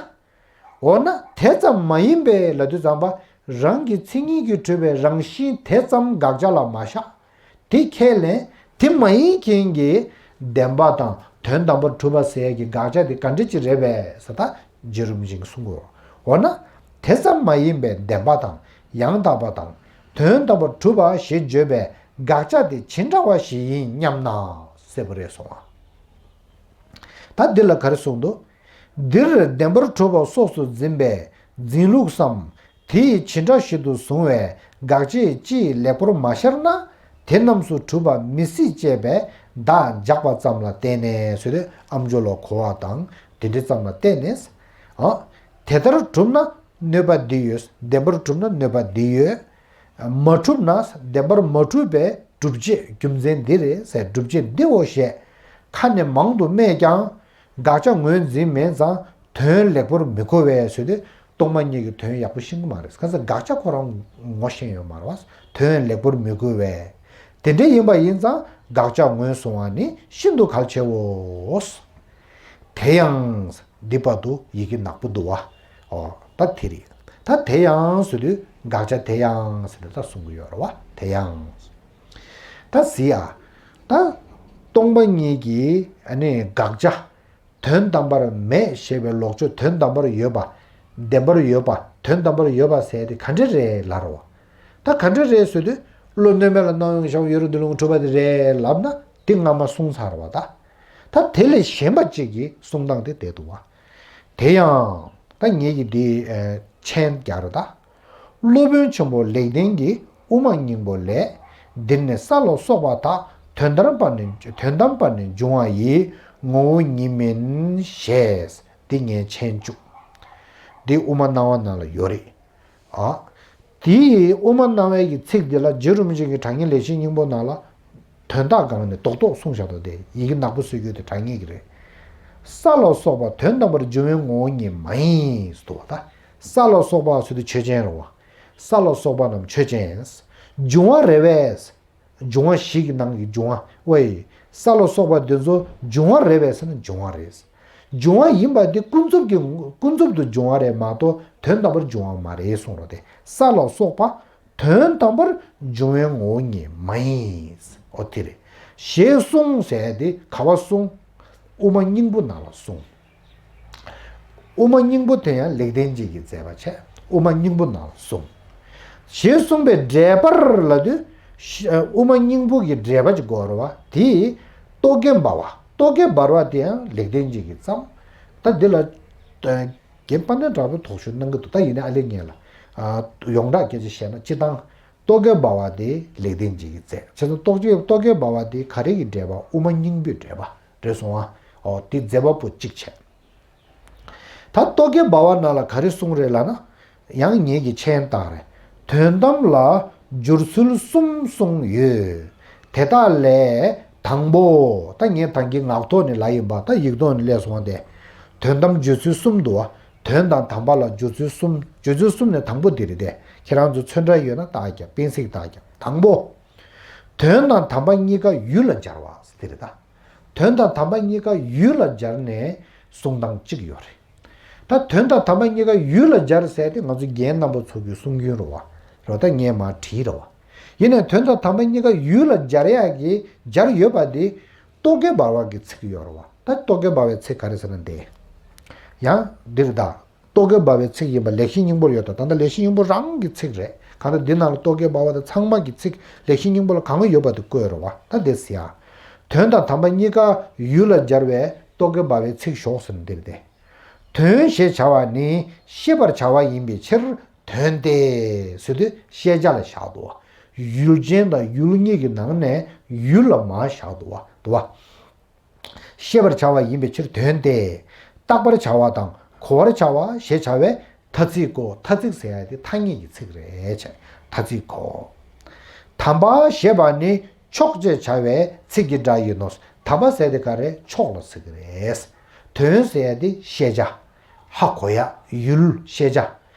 འོ་ན་དེ་ཙམ་མ་ཡིན་པས་ལབ་དུས་ཙམ་པ། རང་གི་མཚན་ཉིད་ཀྱིས་གྲུབ་པའི་རང་བཞིན་དེ་ཙམ་དགག་བྱ་ལ་མ་བཞག། དེ་ཁས་ལེན། དེ་མ་ཡིན་མཁན་གྱི་བདེན་པ་དང་དོན་དམ་པར་གྲུབ་པ་ཟེར་ཡས་ཀྱི་དགག་བྱ་དེ་ག་འདྲ་ཅིག་རེད་པས་ཟེར་ད་རྗེ་རིན་པོ་ཆེས་གསུང་གི་ཡོད། འོ་ན། དེ་ཙམ་མ་ཡིན་པའི་བདེན་པ་དང་ཡང་དག་པ་དང་དོན་དམ་པར་གྲུབ་པ་ཞེས་བརྗོད་པའི་དགག་བྱ་དེ་ཇི་འདྲ་བ་ཞིག་ཡིན་སྙམ་ན་ཟེར་བ་རེད་སོང་ང་། ད་འདི་ལ་ག་རེ་གསུངས་འདུག། འདིར་བདེན་པར་གྲུབ་པ་སོགས་སུ་འཛིན་པའི་འཛིན་ལུགས་སམ། དེ་ཡི་བྱེ་བྲག་ཞིག་ཏུ་བཟུང་བའི་དགག་བྱའི་སྤྱི་ལེགས་པོར་མ་ཤར་ན། དེ་རྣམས་སུ་གྲུབ་པ་མི་སྲིད་ཅེས་པའི་བརྡ་འཇགས་པ་ཙམ་ལ་བརྟེན་ནས་ཟེར་དུས་ཨམ་ཅོག་ལ་གོ་བ་དང་དེ་འདྲ་ཙམ་ལ་བརྟེན་ནས། ཨ། དེ་ལྟར་གྲུབ་ན་གནོད་པ་འདི་ཡོད། བདེན་པར་གྲུབ་ན་གནོད་པ་འདི་ཡོད། མ་གྲུབ་ན་བདེན་པར་མ་གྲུབ་པའི་སྒྲུབ་བྱེད་རྒྱུ་མཚན་འདི་རེད་ཟེར་སྒྲུབ་བྱེད་འདིའོ་ཞེས་ཁ་ནས་མང་དུ་སྨྲས་ཀྱང་། དགག་བྱ་ངོས་འཛིན་མེད་ཙང་དོན་ལེགས་པོར་མི་གོ་བས་ཟེར་དུས་རྟོག་མ་གཉིས་ཀྱི་དོན་ཡག་པོ་ཤེས་ཀྱི་མ་རེད། གང་ཟེར་དགག་བྱ་ཁོ་རང་ངོ་ཤེས་ཡོད་མ་རེད་བ། དོན་ལེགས་པོར་མི་གོ་བས། དེ་འདྲ་ཡིན་པ་ཡིན་ཙང་དགག་བྱ་ངོས་བཟུང་བ་ནི་ཤིན་ཏུ་གལ་ཆེའོ། དེ་ཡང་འདི་བར་དུ་ཡི་གེ་ནག་པོ་འདུག་བ། ཨོ་ད་དེ་རེད། ད་དེ་ཡང་ཟེར་དུས་དགག་བྱ་དེ་ཡང་ཟེར་དུས་ད་གསུང་གི་ཡོད་རེད་བ། དེ་ཡང་། ད་གཟིགས་ཨ། ད་ སྟོང་པ་ཉིད་ཀྱི་ཨ་ནི་དགག་བྱ། དོན་དམ་པར་མེད་ཞེས་པའི་ལོག་ཕྱོགས། དོན་དམ་པར་ཡོད་པ། བདེན་པར་ཡོད་པ། དོན་དམ་པར་ཡོད་པ་ཟེར་དེ་ག་འདྲ་རེད་ལབ་རོ། ད་ག་འདྲ་རེད་ཟེར་དུས། བློ་གནས་མེད་ལ་སྣང་ཡུལ་ཤར་བ་ཡོད་རུང་དེ་ལུང་གྲུབ་པ་དེ་རེད་ལབ་ན་དེ་སྔ་མ་གསུངས་ཚར་བ་ད། ད་དེ་ལས་གཞན་པ་གཅིག་གི་གསུང་སྟངས་དེ་བསྡད་འདུག་བ། དེ་ཡང་ད་ངེད་ཀྱིས་འདི་མཆན་རྒྱག་རོ་ད། སློབ་དཔོན་ཆེན་པོ་ལེགས་ལྡན་གྱིས་དབུ་མ་སྙིང་པོ་ལས། འདིར་ནི་ས་ལ་སོགས་པ་དག་དོན་དམ་པར་ནི་དོན་དམ་པར་ནི་འབྱུང་བ་ཡི་ངོ་བོ་ཉིད་མིན་ཞེས། འདི་ངའི་མཆན་བཅུ། འདི་དབུ་མ་སྣང་བ་ནང་ལ་ཡོད་རེད། ཨ། དེའི་དབུ་མ་སྣང་བའི་གི་ཚིག་འདི་ལ་རྗེ་རིན་པོ་ཆེ་གི་དྲང་ངེས་ལེགས་བཤད་སྙིང་པོ་ནང་ལ། དོན་དག་སྒང་ནས་རྡོག་རྡོག་གསུངས་བཞག་འདུག་སྟེ། ཡི་གེ་ནག་པོ་བཟོས་རྒྱུ་དེ་དྲང་ངེས་ཀྱི་རེད། ས་ལ་སོགས་པ་དོན་དམ་པར་འབྱུང་བའི་ངོ་བོ་ཉིད་མ་ཡིན་ཟེར་འདུག་བ་ད། ས་ལ་སོགས་པ་ཟེར་དུས་ཆོས་ཅན་རེད་བ། ས་ལ་སོགས་པ་རྣམས་ཆོས་ཅན། འབྱུང་བ་རེད་པས། འབྱུང་བ་བཞི་གི་ནང་གི་འབྱུང་བ། ཝེ། ས་ལ་སོགས་པ་འདི་ཚོ་འབྱུང་བ་རེད་པས་ཟེར་ན་འབྱུང་བ་རེད། འབྱུང་བ་ཡིན་པ་དེ་ཀུན་རྫོབ་ཀྱི་ཀུན་རྫོབ་ཏུ་འབྱུང་བ་རེད་མ་གཏོགས་དོན་དམ་པར་འབྱུང་བ་མ་རེད་གསུངས་རོ། དེ་ས་ལ་སོགས་པ་དོན་དམ་པར་འབྱུང་བའི་ངོ་བོ་ཉིད་མ་ཡིན། འོ་དེ་རེད། ཞེས་གསུངས་ཟེར་དེ་ག་བ་གསུངས། དབུ་མ་སྙིང་པོ་ནང་ལ་གསུངས། དབུ་མ་སྙིང་པོ་དེ་ཡང་ལེགས་ལྡན་འབྱེད་ཀྱིས་མཛད་པ་བྱས། དབུ་མ་སྙིང་པོ་ནང་ལ་གསུངས། ཞེས་གསུངས་པའི་འགྲེལ་པར་ལབ་དུས། དབུ་མ་སྙིང་པོ་གི་འགྲེལ་པ་ཅིག་དགོས་རེད་བ། དེ་རྟོག་གེ་འབར་བ། རྟོག་གེ་འབར་བ་དེ་ཡང་ལེགས་ལྡན་འབྱེད་ཀྱིས་བརྩམས། ད་འདི་ལ། རྒན་དཔལ་ལྡན་གྲགས་པས་དོགས་གཞི་གནང་གི་འདུག་ད་ཡིན་ནའི་ཨ་ལེ་ངས་ལ། ཡོངས་གྲགས་སྐད་ཆ་བཤད་ན་སྤྱིར་བཏང་། རྟོག་གེ་འབར་བ་དེ་ལེགས་ལྡན་འབྱེད་ཀྱིས་མཛད། བྱས་ཙང་རྟོག་གེ་རྟོག་གེ་འབར་བ་དེ་ག་རེ་གི་འགྲེལ་པ། དབུ་མ་སྙིང་པོའི་འགྲེལ་པ་རེད་སོང་ཨ། འོ་དེ་མཛད་པ་པོ་གཅིག་བྱས། ད་རྟོག་གེ་འབར་བ་ནང་ལ་ག་རེ་གསུངས་རེད་ལབ་ན། ཡང་ངེད་ཀྱི་མཆན་བཏང་རེད། དོན་དམ་ལ་འགྱུར་ཚུལ་གསུམ་གསུངས་ཡོད། དེ་དག་ལས་དང་པོ། ད་ངས་ད་གིན་ངག་ཐོག་ནས་ལབ་ཡིན་པ། ད་ཡིག་ཐོག་ནས་སླེབས་སོང་སྟེ། དོན་དམ་འགྱུར་ཚུལ་གསུམ་འདུག་བ། དོན་དང་དམ་པ་ལ་འགྱུར་ཚུལ་གསུམ། འགྱུར་ཚུལ་གསུམ་ནས་དང་པོ་འདི་རེད་དེ། ཁྱེད་རང་ཚོ་ཚོན་ཁྲ་ཡོད་ན་བཏགས་རྒྱབ། དཔེ་ཚིག་བཏགས་རྒྱབ། དང་པོ། དོན་དང་དམ་པ་གཉིས་ཀ་ཡུལ་ལ་སྦྱར་བ་འདི་རེད་ད། དོན་དང་དམ་པ་གཉིས་ཀ་ཡུལ་ལ་སྦྱར་ནས་གསུང་སྟངས་གཅིག་ཡོད་རེད། ད་དོན་དང་དམ་པ་གཉིས་ཀ་ཡུལ་ལ་སྦྱར་ཟེར་དེ་ང་ཚོ་རྒན་རྣམ་པ་ཚོ་གི་གསུང་རྒྱུན་རེད་བ། རེད་བ། ད་ངས་མར་བྲིས་རེད་བ། ཡིན་ནའི་དོན་དང་དམ་པ་གཉིས་ཀ་ཡུལ་ལ་སྦྱར་ཡག་གི་སྦྱར་ཡོད་པ་དེ། རྟོག་གེ་འབར་བ་གི་ཚིག་ཡོད་རེད་བ། ད་རྟོག་གེ་འབར་བའི་ཚིག་ག་རེ་ཟེར་ན་འདི། ཡང་འདི་རེད་ད། རྟོག་གེ་འབར་བའི་ཚིག་ཡིན་པ་ལེགས་བཤད་སྙིང་པོར་ཡོད་དོ། ད་ལྟ་ལེགས་བཤད་སྙིང་པོ་རང་གི་ཚིག་རེད། གང་ལྟར་འདི་ནང་ལ་རྟོག་གེ་འབར་བ་དང་ཚང་མ་གི་ཚིག་ལེགས་བཤད་སྙིང་པོ་ལ་གང་ཡོད་པ་དེ་བཀོད་རེད་བ། ད་འདི་ཟེར་ཡ། དོན་དང་དམ་པ་གཉིས་ཀ་ཡུལ་ལ་སྦྱར་བའི་རྟོག་གེ་འབར་བའི་ཚིག་ཞོག་ཟེར་ན་འདིར་ཏེ། དོན་ཞེས་བྱ་བ་ནི་ཤེས་པར་བྱ་བ་ཡིན་པའི་ཕྱིར་དོན་ཏེ་ཟེར་དུས་ཤེས་བྱ་ལ་བཞག་འདུག་བ། ཡུལ་ཅན་དང་ཡུལ་གཉིས་ཀྱི་ནང་ནས་ཡུལ་ལ་མར་བཞག་འདུག་བ། འདུག་བ། ཤེས་པར་བྱ་བ་ཡིན་པའི་ཕྱིར་དོན་ཏེ། བརྟག་པར་བྱ་བ་དང་གོ་བར་བྱ་བ་ཞེས་བྱ་བའི་ཐ་ཚིག་གོ། ཐ་ཚིག་ཟེར་ཡ་དེ་ཐ་སྙད་ཀྱི་ཚིག་རེད་བྱས། ཐ་ཚིག་གོ། དམ་པ་ཞེས་པ་ནི་མཆོག་ཅེས་བྱ་བའི་ཚིག་གི་སྒྲ་ཡིན་ནོ། དམ་པ་ཟེར་དེ་ག་རེ་མཆོག་ལ་ཟེར་གི་རེད། དོན་ཟེར་ཡ་དེ་ཤེས་བྱ། ཧ་གོ་ཡ། ཡུལ། ཤེས་བྱ།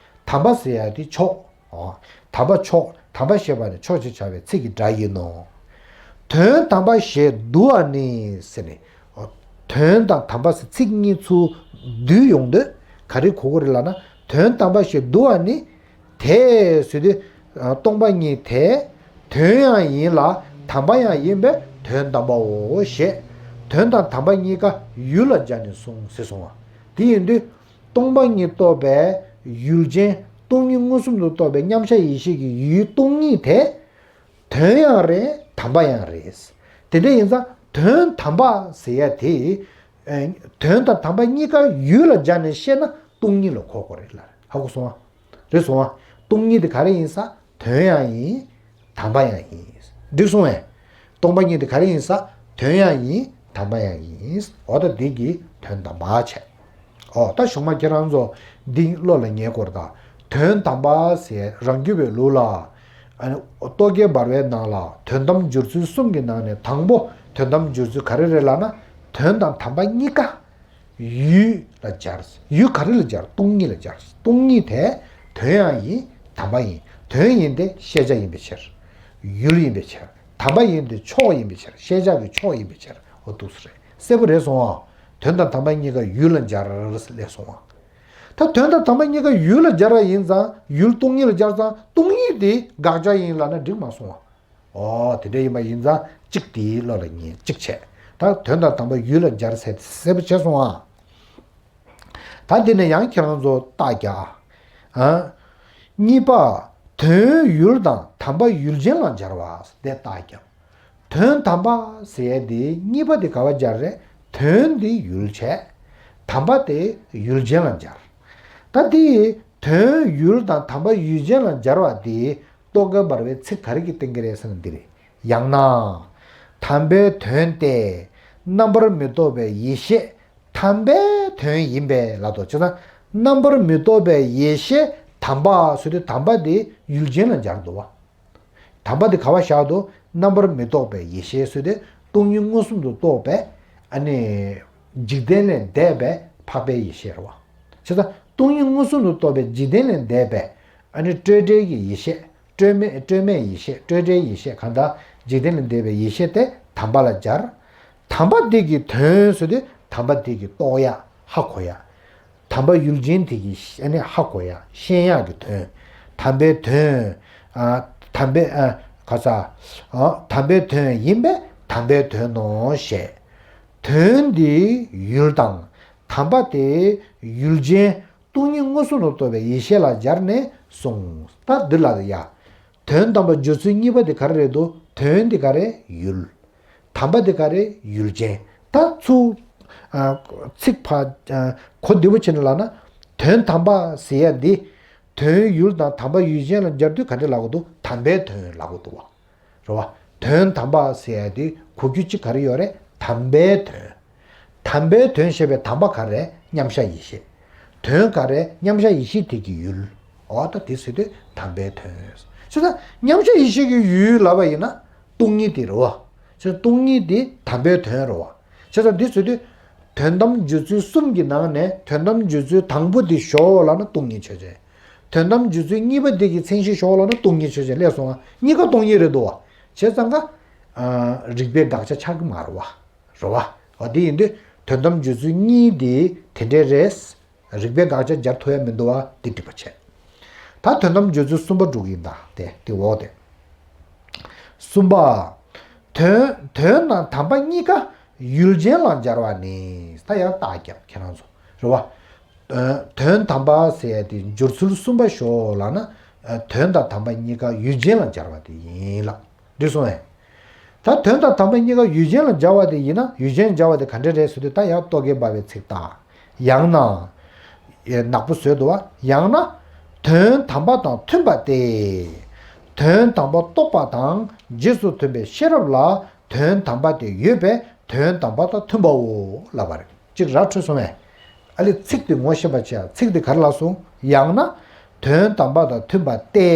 དམ་པ་ཟེར་ཡ་དེ་མཆོག། ཨོ། དམ་པ་མཆོག། དམ་པ་ཞེས་པ་ནི་མཆོག་ཅེས་བྱ་བའི་ཚིག་གི་སྒྲ་ཡིན་ནོ། དོན་དམ་པ་ཞེས་བསྡུ་བ་ནི་ཟེར་ནས། ཨོ། དོན་དང་དམ་པ་ཟེར་ཚིག་གཉིས་ཚུར་བསྡུས་ཡོང་དུས་ག་རེ་གོ་གི་རེད་ལབ་ན། དོན་དམ་པ་ཞེས་བསྡུ་བ་ནི། དེ་ཟེར་དུས། ཨ། སྟོང་པ་ཉིད་དེ་དོན་ཡང་ཡིན་ལ་དམ་པ་ཡང་ཡིན་པས་དོན་དམ་པའོ་ཞེས། དོན་དང་དམ་པ་གཉིས་ཀ་ཡུལ་ལ་སྦྱར་ནས་གསུངས་ཟེར་གསུངས་པ། དེ་ཡིན་དུས། སྟོང་པ་ཉིད་རྟོགས་པའི་ཡུལ་ཅན། སྟོང་ཉིད་མངོན་སུམ་དུ་རྟོགས་པའི་མཉམ་གཞག་ཡེ་ཤེས་ཀྱི་ཡུལ་སྟོང་ཉིད་དེ། དོན་ཡང་རེད། དམ་པ་ཡང་རེད། དེ་འདྲ་ཡིན་ཙང་དོན་དམ་པ་ཟེར་ཡ་དེ། ཨ། དོན་དང་དམ་པ་གཉིས་ཀ་ཡུལ་ལ་སྦྱར་ནས་བཤད་ན་སྟོང་ཉིད་ལ་གོ་དགོས་རེད་ལ། ཧ་གོ་སོང་ཨ། རེད་སོང་ཨ། སྟོང་ཉིད་དེ་ག་རེ་ཡིན་ས། དོན་ཡང་ཡིན། དམ་པ་ཡང་ཡིན། འགྲིག་སོང་ངས། སྟོང་པ་ཉིད་དེ་ག་རེ་ཡིན་ས། དོན་ཡང་ཡིན། དམ་པ་ཡང་ཡིན། འོ་ད་འདི་གི་དོན་དམ་པ་བྱས། འོ་ད་གཞུག་མ་ཁྱེད་རང་ཚོ་འདི་བློ་ལ་ངེས་སྐོར་དང་། དོན་དམ་པ་ཟེར་རང་རྒྱུད་པའི་ལུགས་ལ། ཨ་ནི་རྟོག་གེ་འབར་བའི་ནང་ལ་དོན་དམ་སྦྱོར་ཚུལ་གསུམ་གྱི་ནང་ནས་དང་པོ་དོན་དམ་སྦྱོར་ཚུལ་ག་རེ་རེད་ལབ་ན། དོན་དང་དམ་པ་གཉིས་ཀ་ཡུལ་ལ་སྦྱར། ཡུལ་ག་རེ་ལ་སྦྱར། སྟོང་ཉིད་ལ་སྦྱར། སྟོང་ཉིད་དེ་དོན་ཡང་ཡིན། དམ་པ་ཡིན། དོན་ཡིན་ཏེ་ཤེས་བྱ་ཡིན་པའི་ཕྱིར། ཡུལ་ཡིན་པའི་ཕྱིར། དམ་པ་ཡིན་ཏེ་མཆོག་ཡིན་པའི་ཕྱིར། ཤེས་བྱ་གི་མཆོག་ཡིན་པའི་ཕྱིར། འོ་འདུག་སེ་རེད། གསལ་པོ་རེད་སོང་ཨ། དོན་དང་དམ་པ་གཉིས་ཀ་ཡུལ་ལ་སྦྱར་ལས་སོང་ཨ། ད་དོན་དང་དམ་པ་གཉིས་ཀ་ཡུལ་ལ་སྦྱར་བ་ཡིན་ཙང་། ཡུལ་སྟོང་ཉིད་ལ་སྦྱར་ཙང་སྟོང་ཉིད་དེ་དགག་བྱ་ཡིན་ལབ་ན་འགྲིག་མ་སོང་ཨ། ཨོ་དེ་འདྲ་ཡིན་པ་ཡིན་ཙང་གཅིག་དེའི་བློ་ལ་ངེས། གཅིག་བྱས། ད་དོན་དང་དམ་པ་ཡུལ་ལ་སྦྱར་ཟེར་གསལ་པོ་བྱས་སོང་ཨ། ད་འདི་ནས་ཡང་ཁྱེད་རང་ཚོ་རྟགས་རྒྱག་ཨ། གཉིས་པ། དོན་ཡུལ་དང་དམ་པ་ཡུལ་ཅན་ལ་སྦྱར་བ་དེ་རྟགས་རྒྱག་དོན་དམ་པ་ཟེར་ཡས་དེ་གཉིས་པ་དེ་ག་བ་སྦྱར་རེད། དོན་དེ་ཡུལ་བྱས། དམ་པ་དེ་ཡུལ་ཅན་ལ་སྦྱར། ད་དེ་དོན་ཡུལ་དང་དམ་པ་ཡུལ་ཅན་ལ་སྦྱར་བ་དེ་རྟོག་གེ་འབར་བའི་ཚིག་ག་རེ་གིས་བསྟན་གྱི་རེད་ཟེར་ན་འདི་རེད། ཡང་ན། དམ་པའི་དོན་ཏེ། རྣམ་པར་མི་རྟོག་པའི་ཡེ་ཤེས་དམ་པའི་དོན་ཡིན་པས་ལབ་འདུག་བྱས་ཙང་རྣམ་པར་མི་རྟོག་པའི་ཡེ་ཤེས་དམ་པ་ཟེར་དུས་དམ་པ་དེ་ཡུལ་ཅན་ལ་སྦྱར་འདུག་བ། དམ་པ་དེ་ག་བ་བཞག་འདུག་རྣམ་པར་མི་རྟོག་པའི་ཡེ་ཤེས་ཟེར་དུས་སྟོང་ཉིད་མངོན་སུམ་དུ་རྟོགས་པའི་ཨ་ནི་འཇིག་རྟེན་ལས་འདས་པའི་འཕགས་པའི་ཡེ་ཤེས་རེད་བ། བྱས་ཙང་སྟོང་ཉིད་མངོན་སུམ་དུ་རྟོགས་པའི་འཇིག་རྟེན་ལས་འདས་པའི་ཨ་ནི་སྤྲོས་བྲལ་གྱི་ཡེ་ཤེས། སྤྲོས་མེད་སྤྲོས་མེད་ཡེ་ཤེས། སྤྲོས་བྲལ་ཡེ་ཤེས། གང་ལྟར་འཇིག་རྟེན་ལས་འདས་པའི་ཡེ་ཤེས་དེ་དམ་པ་ལ་སྦྱར། དམ་པ་དེ་གི་དོན་ཟེར་དུས་དམ་པ་དེ་གི་རྟོགས་ཡ། ཧ་གོ་ཡ། དམ་པ་ཡུལ་ཅན་དེ་གི་ཨ་ནི་ཧ་གོ་ཡ། ཤེས་ཡ་གི་དོན། དམ་པའི་དོན། ཨ། དམ་པའི་ཨ། ག་ས། ཨ། དམ་པའི་དོན་ཡིན་པས་དམ་པའི་དོན་ནོ་ཞེས། དོན་འདི་ཡུལ་དང་། དམ་པ་དེ་ཡུལ་ཅན། སྟོང་ཉིད་མངོན་སུམ་དུ་རྟོགས་པའི་ཡེ་ཤེས་ལ་སྦྱར་ནས་གསུངས། ད་འདི་ལ་ཡ། དོན་དམ་པ་སྦྱོར་ཚུལ་གཉིས་པ་དེ་ག་རེ་རེད་འདུག་དོན་དེ་ག་རེ། ཡུལ། དམ་པ་དེ་ག་རེ། ཡུལ་ཅན། ད་ཚུར། ཨ། ཚིག་ཕར། ཨ། གོ་བདེ་པོ་བྱས་ནས་ལབ་ན། དོན་དམ་པ་ཟེར་ཡ་འདི། དོན་ཡུལ་དང་དམ་པ་ཡུལ་ཅན་ལ་སྦྱར་དུས་ག་འདྲ་ལབ་དགོས་འདུག་དམ་པའི་དོན་ལབ་དགོས་འདུག་བ། རེད་བ། དོན་དམ་པ་ཟེར་ཡ་དེ་གོ་རྒྱུ་གཅིག་ག་རེ་ཡོད་རེད། དམ་པའི་དོན། དམ་པའི་དོན་ཞེས་པའི་དམ་པ་ག་རེ། མཉམ་གཞག་ཡེ་ཤེས། དོན་ག་རེ། མཉམ་གཞག་ཡེ་ཤེས་དེ་གི་ཡུལ། འོ་ད་དེ་ཟེར་དུས་དམ་པའི་དོན། བྱས་ཙང་མཉམ་གཞག་ཡེ་ཤེས་ཀྱི་ཡུལ་ལབ་པ་ཡིན་ན་སྟོང་ཉིད་དེ་རེད་བ། བྱས་ཙང་སྟོང་ཉིད་དེ་དམ་པའི་དོན་རེད་བ། བྱས་ཙང་འདི་ཟེར་དུས། དོན་དམ་སྦྱོར་ཚུལ་གསུམ་གྱི་ནང་ནས་དོན་དམ་སྦྱོར་ཚུལ་དང་པོ་དེ་ཞོག་ལབ་ན་སྟོང་ཉིད་ཆོས་ཅན། དོན་དམ་སྦྱོར་ཚུལ་གཉིས་པ་དེ་གི་མཚན་གཞི་ཞོག་ལབ་ན་སྟོང་ཉིད་ཆོས་ཅན། ལས་སོང་ང་། གཉིས་ཀ་སྟོང་ཉིད་རེད་འདུག་བ། བྱས་ཙང་ཀ། ཨ། རིགས་པའི་དགག་བྱ་ཆགས་ཀྱི་མ་རེད་བ། རེད་བ། འོ་དེ་ཡིན་དུས་དོན་དམ་སྦྱོར་ཚུལ་གཉིས་དེ་དེ་འདྲས་རེད། རིགས་པའི་དགག་བྱ་སྦྱར་ཐུབ་ཡ་མི་འདུག་བ། དེ་འགྲིག་པ་བྱས། ད་དོན་དམ་སྦྱོར་ཚུལ་གསུམ་པ་འགྲོ་གི་ཡིན་ད། དེ་དེ་འོག་དེ། གསུམ་པ། དོན་དོན་དང་དམ་པ་གཉིས་ཀ་ཡུལ་ཅན་ལ་སྦྱར་བ་ནི། ད་ཡང་རྟགས་རྒྱབ་ཁྱེད་རང་ཚོ་རེད་བ། དོན་དམ་པ་ཟེར་ཡ་དེ་སྦྱོར་ཚུལ་གསུམ་པ་ཞོག་ལབ་ན། དོན་དང་དམ་པ་གཉིས་ཀ་ཡུལ་ཅན་ལ་སྦྱར་བ་དེ་ཡིན་ལ། འགྲིག་སོང་ངས། ད་དོན་དང་དམ་པ་གཉིས་ཀ་ཡུལ་ཅན་ལ་སྦྱར་བ་དེ་ཡིན་ན། ཡུལ་ཅན་སྦྱར་བ་དེ་ག་འདྲ་རེད་ཟེར་དུས། ད་ཡང་རྟོག་གེ་འབར་བའི་ཚིག་ལྟར། ཡང་ན། ནག་པོ་བཟོས་འདུག་བ། ཡང་ན། དོན་དམ་པ་དང་མཐུན་པ་སྟེ། དོན་དམ་པ་རྟོགས་པ་དང་རྗེས་སུ་མཐུན་པའི་ཤེས་རབ་ལ་དོན་དམ་པ་དེ་ཡོད་པས་དོན་དམ་པ་དང་མཐུན་པའོ་ལབ་པ་རེད། གཅིག་ར་འཕྲོད་སོང་ངས། ཨ་ལེ་ཚིག་དེ་ངོ་ཤེས་པ་བྱས། ཚིག་དེ་ག་རེ་ལབ་སོང་། ཡང་ན། དོན་དམ་པ་དང་མཐུན་པ་སྟེ།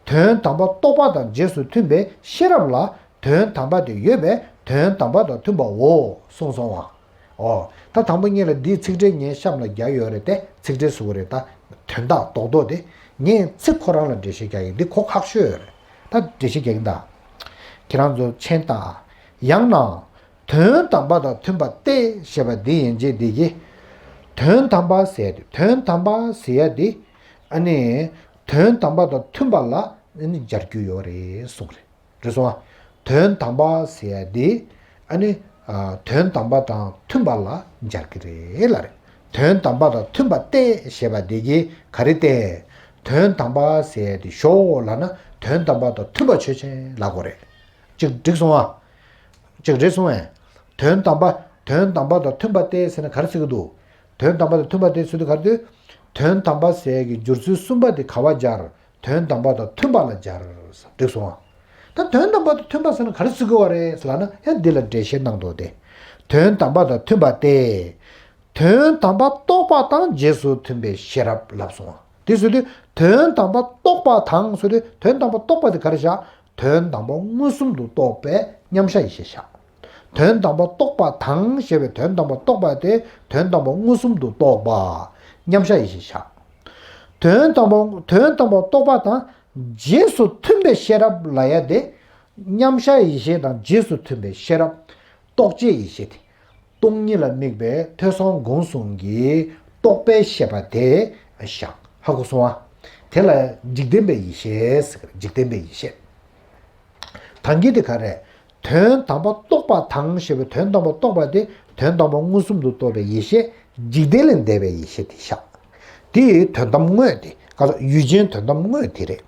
དོན་དམ་པ་རྟོགས་པ་དང་རྗེས་སུ་མཐུན་པའི་ཤེས་རབ་ལ་དོན་དམ་པ་དེ་ཡོད་པས་དོན་དམ་པ་དང་མཐུན་པའོ་གསུངས་སོང་བ། ཨོ། ད་དང་པོ་ཉིད་ལ་འདིའི་ཚིག་ཕྲད་ངའི་གཤམ་ལ་རྒྱག་ཡོད་རེད་དེ། ཚིག་ཕྲད་ཟེར་གྱི་རེད་ད། དོན་དག་རྡོག་རྡོག་དེ། ངས་ཚིག་ཁོ་རང་ལ་འགྲེལ་བཤད་རྒྱག་གི་ཡིན། འདི་ཁོ་ཁག་ཤོས་ཡོད་རེད། ད་འགྲེལ་བཤད་རྒྱག་གི་ཡིན་ད། ཁྱེད་རང་ཚོ་མཁྱེན་ད། ཡང་ན། དོན་དམ་པ་དང་མཐུན་པ་སྟེ་ཞེས་པ་འདི་ཡན་ཆད་འདི་གིས། དོན་དམ་པ་ཟེར་ཡ་དེ། དོན་དམ་པ་ཟེར་ཡ་དེ། ཨ་ནི། དོན་དམ་པ་དང་མཐུན་པ་ལ་ཨ་ནི་སྦྱར་རྒྱུ་ཡོད་རེད་གསུངས་རེད། རེད་སོང་ཨ། དོན་དམ་པ་ཟེར་ཡ་དེ། ཨ་ནི། ཨ། དོན་དམ་པ་དང་མཐུན་པ་ལ་སྦྱར་གྱི་རེད་ལབ་རེད། དོན་དམ་པ་དང་མཐུན་པ་སྟེ་ཞེས་པ་འདི་གིས་ག་རེ་སྟེ། དོན་དམ་པ་ཟེར་ཡ་དེ་ཞོག་ལབ་ན་དོན་དམ་པ་དང་མཐུན་པ་ཆོས་ཅན་ལབ་དགོས་རེད། ཅིག་འགྲིག་སོང་ཨ། ཅིག་རེད་སོང་ཨེ། དོན་དམ་པ། དོན་དམ་པ་དང་མཐུན་པ་སྟེ་ཟེར་ན་ག་རེ་ཟེར་གྱི་འདུག་དོན་དམ་པ་དང་མཐུན་པ་སྟེ་ཟེར་དུས་ག་རེ་འདུག་དོན་དམ་པ་ཟེར་གྱི་སྦྱོར་ཚུལ་གསུམ་པ་དེ་ག་བ་སྦྱར། དོན་དམ་པ་དང་མཐུན་པ་ལ་སྦྱར། འགྲིག་སོང་ཨ། ད་དོན་དམ་པ་དང་མཐུན་པ་ཟེར་ན་ག་རེ་ཟེར་དགོས་བ་རེད་ཟེར་ལབ་ན། ཡང་འདི་ལ་འགྲེལ་བཤད་གནང་འདུག་སྟེ། དོན་དམ་པ་དང་མཐུན་པ་སྟེ། དོན་དམ་པ་རྟོགས་པ་དང་རྗེས་སུ་མཐུན་པའི་ཤེས་རབ་ལབ་སོང་བ། དེ་ཟེར་དུས་དོན་དམ་པ་རྟོགས་པ་དང་ཟེར་དུས། དོན་དམ་པ་རྟོགས་པ་དེ་ག་རེ་བཞག་དོན་དམ་པ་མངོན་སུམ་དུ་རྟོགས་པའི་མཉམ་གཞག་ཡེ་ཤེས་བཞག་དོན་དམ་པ་རྟོགས་པ་དང་ཞེས་པའི་དོན་དམ་པ་རྟོགས་པ་དེ་དོན་དམ་པ་མངོན་སུམ་དུ་རྟོགས་པ་མཉམ་གཞག་ཡེ་ཤེས་བཞག་དོན་དམ་པ། དོན་དམ་པ་རྟོགས་པ་དང་རྗེས་སུ་མཐུན་པའི་ཤེས་རབ་ལབ་ཡ་དེ། མཉམ་གཞག་ཡེ་ཤེས་དང་རྗེས་སུ་མཐུན་པའི་ཤེས་རབ། རྟོགས་བྱའི་ཡེ་ཤེས་དེ། སྟོང་ཉིད་ལ་དམིགས་པའི་ཐོས་བསམ་སྒོམ་གསུམ་གྱི་རྟོགས་པའི་ཤེས་པ་དེ་བཞག་ཧ་གོ་སོང་ཨ། དེ་ལ་འཇིག་རྟེན་པའི་ཡེ་ཤེས་ཟེར། འཇིག་རྟེན་པའི་ཡེ་ཤེས། ད་གིན་དེ་ག་རེ། དོན་དམ་པ་རྟོགས་པ་དང་ཞེས་པའི་དོན་དམ་པ་རྟོགས་པ་དེ་དོན་དམ་པ་མངོན་སུམ་དུ་རྟོགས་པའི་ཡེ་ཤེས་འཇིག་རྟེན་ལས་འདས་པའི་ཡེ་ཤེས་དེ་བཞག་དེ་དོན་དམ་དངོས་དེ་ག་ཚོད་ཡུལ་ཅན་དོན་དམ་དངོས་དེ་རེད།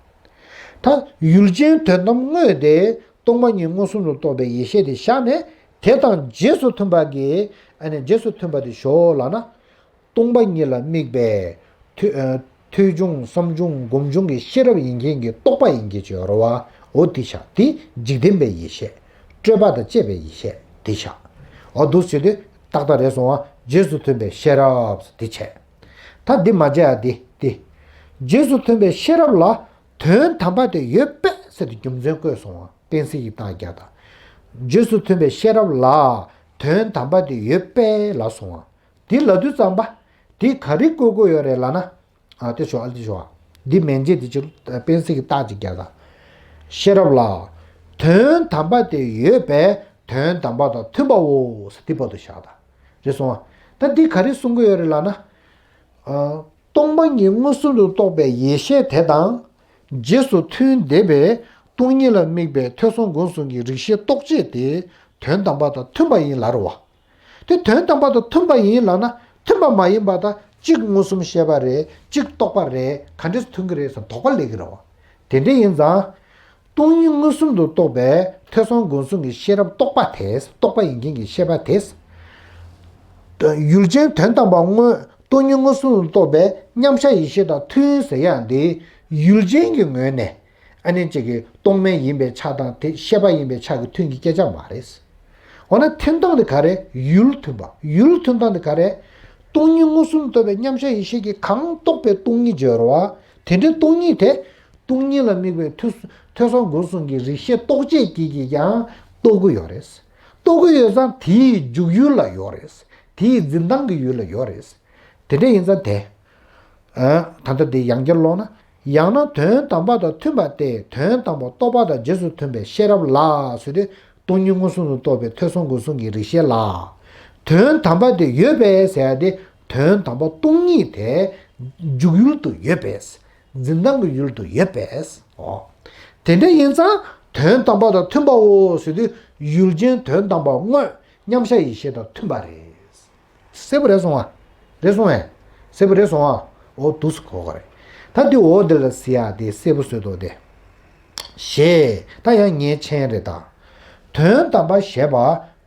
ད་ཡུལ་ཅན་དོན་དམ་དངོས་དེ་སྟོང་པ་ཉིད་མངོན་སུམ་དུ་རྟོགས་པའི་ཡེ་ཤེས་དེ་བཞག་ནས་དེ་དང་རྗེས་སུ་མཐུན་པ་གི་ཨ་ནི་རྗེས་སུ་མཐུན་པ་དེ་ཞོག་ལབ་ན། སྟོང་པ་ཉིད་ལ་དམིགས་པའི་ཐོས་ཨ་ཐོས་བྱུང་བསམ་བྱུང་སྒོམ་བྱུང་གི་ཤེས་རབ་ཡིན་མཁན་གྱི་རྟོག་པ་ཡིན་མཁན་ཅིག་ཡོད་རེད་བ། འོ་དེ་བཞག་དེ་འཇིག་རྟེན་པའི་ཡེ་ཤེས། སྤྲོས་པ་དང་བཅས་པའི་ཡེ་ཤེས་དེ་བཞག་འོ་འདུག་བྱེད་དུས་ཏག་ཏག་རེད་སོང་བ། རྗེས་སུ་མཐུན་པའི་ཤེས་རབ་དེ་བྱས། ད་འདི་མ་བྱས་ཡ་དེ་དེ། རྗེས་སུ་མཐུན་པའི་ཤེས་རབ་ལ་དོན་དམ་པ་དེ་ཡོད་པས་ཟེར་ཏེ་རྒྱུ་མཚན་བཀོད་སོང་བ། གཏན་ཚིགས་ཀྱི་རྟགས་བརྒྱབ་དང་། རྗེས་སུ་མཐུན་པའི་ཤེས་རབ་ལ་དོན་དམ་པ་དེ་ཡོད་པས་ལབ་སོང་བ། དེ་ལབ་དུས་ཙམ་པ། དེ་ག་རེ་བཀོད་དགོས་ཡོད་རེད་ལབ་ན། ཨ་དེ་ཞོག་ཨ་དེ་ཞོག་འདི་མན་ཆད་དེ་ཕྱིར་གཏན་ཚིགས་ཀྱི་རྟགས་ཅིག་རྒྱག་དང་། ཤེས་རབ་ལ། དོན་དམ་པ་དེ་ཡོད་པས་དོན་དམ་པ་དང་མཐུན་པའོ་ཟེར་དེ་བར་དུ་བཞག་དང་། རེད་སོང་ཨ། ད་འདི་ག་རེ་གསུང་གི་ཡོད་རེད་ལབ་ན། ཨ་སྟོང་པ་ཉིད་མངོན་སུམ་དུ་རྟོགས་པའི་ཡེ་ཤེས་དེ་དང་། རྗེས་སུ་མཐུན་བསྡད་པའི་སྟོང་ཉིད་ལ་དམིགས་པའི་ཐོས་བསམ་སྒོམ་གསུམ་གྱི་རིགས་ཤེས་རྟོག་བཅས་དེ་དོན་དམ་པ་དང་མཐུན་པ་ཡིན་ལབ་རེད་བ། དེ་དོན་དམ་པ་དང་མཐུན་པ་ཡིན་ལབ་ན་མཐུན་པ་མ་ཡིན་པ་དང་གཅིག་མངོན་སུམ་ཤེས་པ་རེད། གཅིག་རྟོག་པ་རེད། ག་འདྲས་མཐུན་གྱི་རེད་ཟེར་དོགས་པ་སླེབས་ཀྱི་རེད་བ། དེ་འདྲ་ཡིན་ཙང་། སྟོང་ཉིད་མངོན་སུམ་དུ་རྟོགས་པའི་ཐོས་བསམ་སྒོམ་གསུམ་གྱི་ཤེས་རབ་རྟོག་པ་དེ་རྟོག་པ་ཡིན་མཁན་གྱི་ཤེས་པ་དེ། ཡུལ་ཅན་དོན་དམ་པ་དངོས་སྟོང་ཉིད་མངོན་སུམ་དུ་རྟོགས་པའི་མཉམ་གཞག་ཡེ་ཤེས་དང་མཐུན་ཟེར་ཡག་འདི་ཡུལ་ཅན་གྱི་ངོས་ནས། ཨ་ནི་གཅིག་གི་རྟོག་མེད་ཡིན་པའི་ཆ་དང་དེ་ཤེས་པ་ཡིན་པའི་ཆ་གི་མཐུན་གྱི་སྐད་ཆ་མ་རེད། འོ་ན་མཐུན་སྟངས་དེ་ག་རེ། ཡུལ་མཐུན་པ། ཡུལ་མཐུན་སྟངས་དེ་ག་རེ། སྟོང་ཉིད་མངོན་སུམ་རྟོགས་པའི་མཉམ་གཞག་ཡེ་ཤེས་ཀྱིས་གང་རྟོགས་པའི་སྟོང་ཉིད་བརྗོད་རོ། དེ་འདྲའི་སྟོང་ཉིད་དེ། སྟོང་ཉིད་ལ་དམིགས་པའི་ཐོས་ཐོས་བསམ་སྒོམ་གསུམ་གྱི་རིགས་ཤེས་རྟོག་བཅས་ཀྱིས་ཀྱིས་ཀྱང་རྟོགས་ཀྱི་ཡོད་རེད། རྟོགས་ཀྱི་ཡོད་ཙང་དེའི་འཇུག་ཡུལ་ལ་ཡོད་རེད། དེའི་འཛིན་སྟངས་ཀྱི་ཡུལ་ལ་ཡོད་རེད། དེ་འདྲ་ཡིན་ཙང་དེ། ཨ་ད་ལྟ་དེ་ཡང་བསྐྱར་ཀློག་ན། ཡང་ན་དོན་དམ་པ་དང་མཐུན་པ་སྟེ་དོན་དམ་པ་རྟོགས་པ་དང་རྗེས་སུ་མཐུན་པའི་ཤེས་རབ་ལ་ཟེར་དུས་སྟོང་ཉིད་མངོན་སུམ་དུ་རྟོགས་པའི་ཐོས་བསམ་སྒོམ་གསུམ་གྱི་རིགས་ཤེས་ལ། དོན་དམ་པ་དེ་ཡོད་པས་ཟེར་ཡ་དེ་དོན་དམ་པ་སྟོང་ཉིད་དེ་འཇུག་ཡུལ་དུ་ཡོད་པས། འཛིན་སྟངས་ཀྱི་ཡུལ་དུ་ཡོད་པས། འོ། དེ་འདྲ་ཡིན་ཙང་དོན་དམ་པ་དང་མཐུན་པའོ་ཟེར་དུས་ཡུལ་ཅན་དོན་དམ་པ་དངོས་མཉམ་གཞག་ཡེ་ཤེས་དང་མཐུན་པ་རེད། གསལ་པོ་རེད་སོང་ཨ། རེད་སོང་ཨེ། གསལ་པོ་རེད་སོང་ཨ། འོ་འདུག་སེ་གོ་གི་རེད། ད་འདི་འོ་འདི་ལ་ཟེར་ཡ་དེ་གསལ་པོ་བཟོས་འདུག་སྟེ། ཞེས་ད་ཡང་ངའི་མཆན་རེད་ད། དོན་དམ་པ་ཞེས་པ་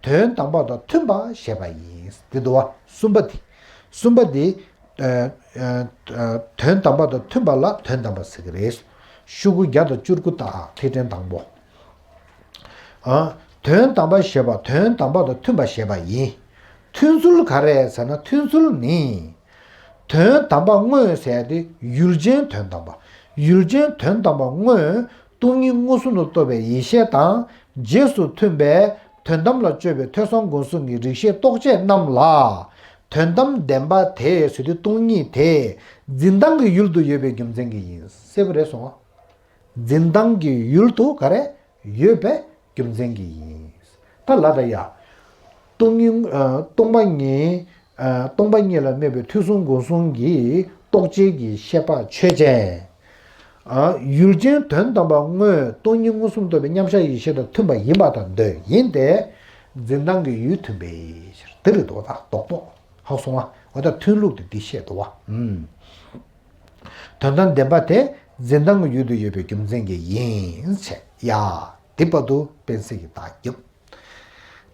དོན་དམ་པ་དང་མཐུན་པ་ཞེས་པ་ཡིན། འདི་འདུག་བ། གསུམ་པ་འདི། གསུམ་པ་འདི། ཨ་ཨ་ཨ་དོན་དམ་པ་དང་མཐུན་པ་ལ་དོན་དམ་པ་ཟེར་གི་རེད། ཤོག་གུ་བརྒྱ་དང་བཅུ་དགུ་དག་ཐིག་ཕྲེང་དང་པོ། ཨ། དོན་དམ་པ་ཞེས་པ་དོན་དམ་པ་དང་མཐུན་པ་ཞེས་པ་ཡིན། མཐུན་ཚུལ་ག་རེ་ཟེར་ན་མཐུན་ཚུལ་ནི། དོན་དམ་པ་དངོས་ཟེར་ཏེ་ཡུལ་ཅན་དོན་དམ་པ། ཡུལ་ཅན་དོན་དམ་པ་དངོས་སྟོང་ཉིད་མངོན་སུམ་དུ་རྟོགས་པའི་ཡེ་ཤེས་དང་རྗེས་སུ་མཐུན་པའི་དོན་དམ་ལ་དཔྱོད་པའི་ཐོས་བསམ་སྒོམ་གསུམ་གྱི་རིགས་ཤེས་རྟོག་བཅས་རྣམས་ལ། དོན་དམ་བདེན་པ་དེ་ཟེར་ཏེ་སྟོང་ཉིད་དེ་འཛིན་སྟངས་ཀྱི་ཡུལ་དུ་ཡོད་པའི་རྒྱུ་མཚན་གྱིས་ཡིན། གསལ་པོ་རེད་སོང་ཨ། འཛིན་སྟངས་ཀྱི་ཡུལ་དུ་ག་རེ་ཡོད་པའི་རྒྱུ་མཚན་གྱིས་ཡིན། ད་ལ་ད་ཡ། སྟོང་ཉིད་ཨ་སྟོང་པ་ཉིད་ཨ་སྟོང་པ་ཉིད་ལ་དམིགས་པའི་ཐོས་བསམ་སྒོམ་གསུམ་གྱི་རྟོག་བཅས་ཀྱི་ཤེས་པ་ཆོས་ཅན། ཨ་ཡུལ་ཅན་དོན་དམ་པ་དངོས་སྟོང་ཉིད་མངོན་སུམ་རྟོགས་པའི་མཉམ་གཞག་ཡེ་ཤེས་དང་མཐུན་པ་ཡིན་པ་དང་འདོད་ཡིན་ཏེ། འཛིན་སྟངས་ཀྱི་ཡུལ་མཐུན་པའི་ཕྱིར། འདི་རེད་དོ། ད་དོགས་པོ་ཧ་གོ་སོང་ཨ། འོ་ད་མཐུན་ལུགས་དེ་འདི་བཤད་དོ་བ། ཨུམ། དོན་དམ་བདེན་པ་དེ་འཛིན་སྟངས་ཀྱི་ཡུལ་དུ་ཡོད་པའི་རྒྱུ་མཚན་གྱིས་ཡིན་ཟེར་ཡ། དེ་བར་དུ་གཏན་ཚིགས་ཀྱི་རྟགས་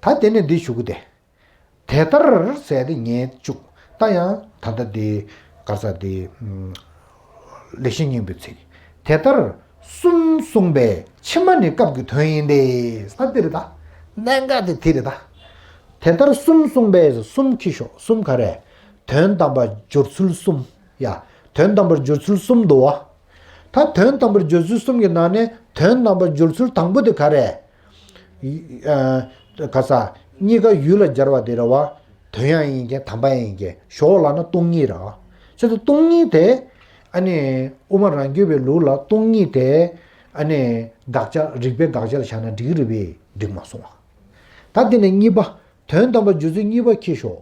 བརྒྱབ། ད་དེ་ནས་འདི་ཞུ་གི་དེ། དེ་ལྟར་ཟེར་ཏེ་ངས་བཅུག་ད་ཡང་ད་ལྟ་དེ་ག་ས་དེ་ལེགས་བཤད་སྙིང་པོའི་ཚིག་དེ་ལྟར་གསུམ་གསུངས་པས་ཕྱི་མ་ནི་སྐབས་ཀྱི་དོན་ཡིན་ཏེ། ས་དེ་རེད་ད། གནད་འགག་དེ་དེ་རེད་ད། དེ་ལྟར་གསུམ་གསུངས་པས་གསུམ་ཁྱི་ཤོག་གསུམ་ག་རེ། དོན་དམ་པར་སྦྱོར་ཚུལ་གསུམ། ཡ། དོན་དམ་པར་སྦྱོར་ཚུལ་གསུམ་འདུག་བ། ད་དོན་དམ་པར་སྦྱོར་ཚུལ་གསུམ་གྱི་ནང་ནས་དོན་དམ་པར་སྦྱོར་ཚུལ་དང་པོ་དེ་ག་རེ། ཨ་ག་ས། གཉིས་ཀ་ཡུལ་ལ་སྦྱར་བ་དེ་རེད་བ། དོན་ཡང་ཡིན་མཁན་དམ་པ་ཡང་ཡིན་མཁན་ཞོག་ལབ་ན་སྟོང་ཉིད་རེད་བ། བྱས་ཙང་སྟོང་ཉིད་དེ། ཨ་ནི། དབུ་མ་རང་རྒྱུད་པའི་ལུགས་ལ་སྟོང་ཉིད་དེ། ཨ་ནི། དགག་བྱ་རིགས་པའི་དགག་བྱ་ལ་བཞག་ན་འགྲིག་གི་རེད་པས་འགྲིག་མ་སོང་བ། ད་དེ་ནས་གཉིས་པ། དོན་དམ་པར་སྦྱོར་ཚུལ་གཉིས་པ་ཁྱེར་ཤོག་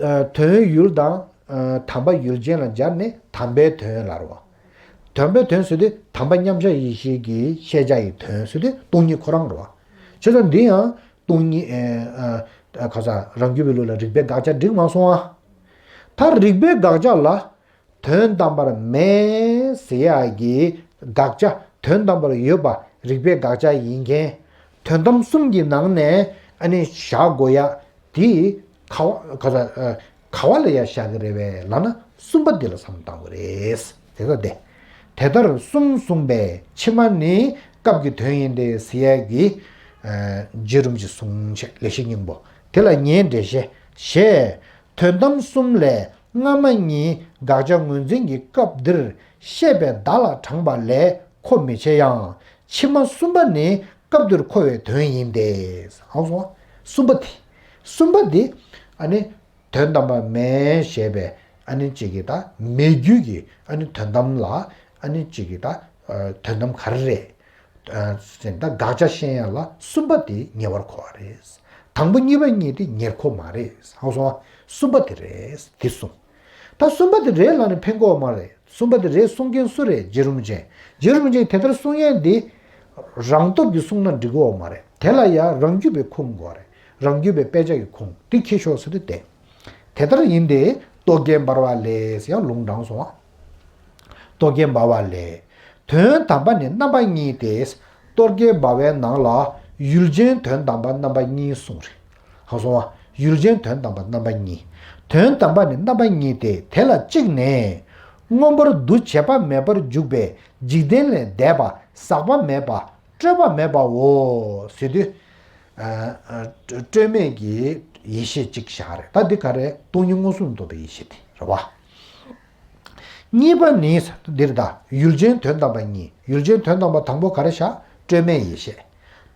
ཨ་དོན་ཡུལ་དང་ཨ་དམ་པ་ཡུལ་ཅན་ལ་སྦྱར་ནས་དམ་པའི་དོན་ལ་རེད་བ། དམ་པའི་དོན་ཟེར་དུས་དམ་པ་མཉམ་གཞག་ཡེ་ཤེས་ཀྱི་ཤེས་བྱ་ཡི་དོན་ཟེར་དུས་སྟོང་ཉིད་ཁོ་རང་རེད་བ། བྱས་ཙང་འདི་ཡང་སྟོང་ཉིད་ཨ་ཨ་ག་ས་རང་རྒྱུད་པའི་ལུགས་ལ་རིགས་པའི་དགག་བྱ་འགྲིག་མ་སོང་ཨ། ད་རིགས་པའི་དགག་བྱ་ལ་དོན་དམ་པར་མེད་ཟེར་ཡག་གི་དགག་བྱ་དོན་དམ་པར་ཡོད་པ་རིགས་པའི་དགག་བྱ་ཡིན་མཁན། དོན་དམ་གསུམ་གྱི་ནང་ནས་ཨ་ནི་བཞག་དགོས་ཡག་དེ་ག་བ་ག་ས་ག་བ་ལ་ཡང་བཞག་གི་རེད་པས་ལབ་ན་གསུམ་པ་འདི་ལ་བསམ་བཏང་དགོས་རེད། དེ་ལྟ་སྟེ། དེ་ལྟར་གསུམ་གསུངས་པས་ཕྱི་མ་ནི་སྐབས་ཀྱི་དོན་ཡིན་ཏེ་ཟེར་ཡག་གི་རྗེ་རིན་པོ་ཆེ་གསུངས་བྱས་ལེགས་བཤད་སྙིང་པོ་དེ་ལ་ངས་འགྲེལ་བཤད་བྱས། དོན་དམ་གསུམ་ལས་སྔ་མ་གཉིས་དགག་བྱ་ངོས་འཛིན་གྱི་སྐབས་འདིར་བཤད་པའི་བརྡ་ལ་དྲངས་པ་ལས་གོ་མི་ཆོད་ཡང་ཕྱི་མ་གསུམ་པ་ནི་སྐབས་འདིར་གོ་བའི་དོན་ཡིན་ཏེ། ཧང་སོང་། གསུམ་པ་དེ། གསུམ་པ་དེ་ཨ་ནི་དོན་དམ་པ་མེད་ཞེས་པའི་ཨ་ནི་གཅིག་གི་ད་མེད་རྒྱུ་གི་ཨ་ནི་དོན་དམ་ལ་ཨ་ནི་གཅིག་གི་ད་དོན་དམ་ག་རེ་རེད། ཨ་ཟེར་ད་དགག་བྱ་བཤད་ཡ་ལ་གསུམ་པ་དེ་ཉེ་བར་མཁོ་བ་རེད། དང་པོ་གཉིས་པ་གཉིས་དེ་ཉེར་མཁོ་མ་རེད། ཧང་སོང་ཨ། གསུམ་པ་དེ་རེད་དེ་གསུངས། ད་གསུམ་པ་དེ་རེད་ལབ་ནས་ཕན་གོ་བ་མ་རེད། གསུམ་པ་དེ་རེད་གསུང་མཁན་སུ་རེད། རྗེ་རིན་པོ་ཆེ། རྗེ་རིན་པོ་ཆེས་དེ་ལྟར་གསུང་ཡ་འདི་རང་སྟོབས་ཀྱིས་གསུངས་ན་འགྲིག་གོ་བ་མ་རེད། དེ་ལ་ཡང་རང་རྒྱུད་པའི་ཁུངས་དགོས་རེད། རང་རྒྱུད་པའི་དཔེ་ཆ་གི་ཁུངས་དེ་ཁྱེར་ཤོག་ཟེར་དུས་དེ། དེ་ལྟར་ཡིན་ཏེ། རྟོག་གེ་འབར་བ་ལས་ཡང་ལུང་དྲངས་སོང་བ། རྟོག་གེ་འབར་བ་ལས། དོན་དམ་པ་ནི་རྣམ་པ་གཉིས་ཏེ། རྟོག་གེ་འབར་བའི་ནང་ལ་ཡུལ་ཅན་དོན་དམ་པ་རྣམ་པ་གཉིས་གསུངས་རེད། ཧང་སོང་བ། ཡུལ་ཅན་དོན་དམ་པ་རྣམ་པ་གཉིས། དོན་དམ་པ་ནི་རྣམ་པ་གཉིས་ཏེ། དེ་ལ་གཅིག་ནི། མངོན་པར་འདུ་བྱེད་པ་མེད་པར་འཇུག་པའི་འཇིག་རྟེན་ལས་འདས་པ་ཟག་པ་མེད་པ་སྤྲོས་པ་མེད་པའོ་ཟེར་དུས། ཨ་ཨ་སྤྲོས་མེད་ཀྱི་ཡེ་ཤེས་གཅིག་བཞག་རེད། ད་འདི་ག་རེ། སྟོང་ཉིད་མངོན་སུམ་དུ་རྟོགས་པའི་ཡེ་ཤེས་དེ་རེད་བ། གཉིས་པ་ནི་འདིར་ད་ཡུལ་ཅན་དོན་དམ་པ་གཉིས། ཡུལ་ཅན་དོན་དམ་པ་དང་པོ་ག་རེ་བཞག་སྤྲོས་མེད་ཡེ་ཤེས།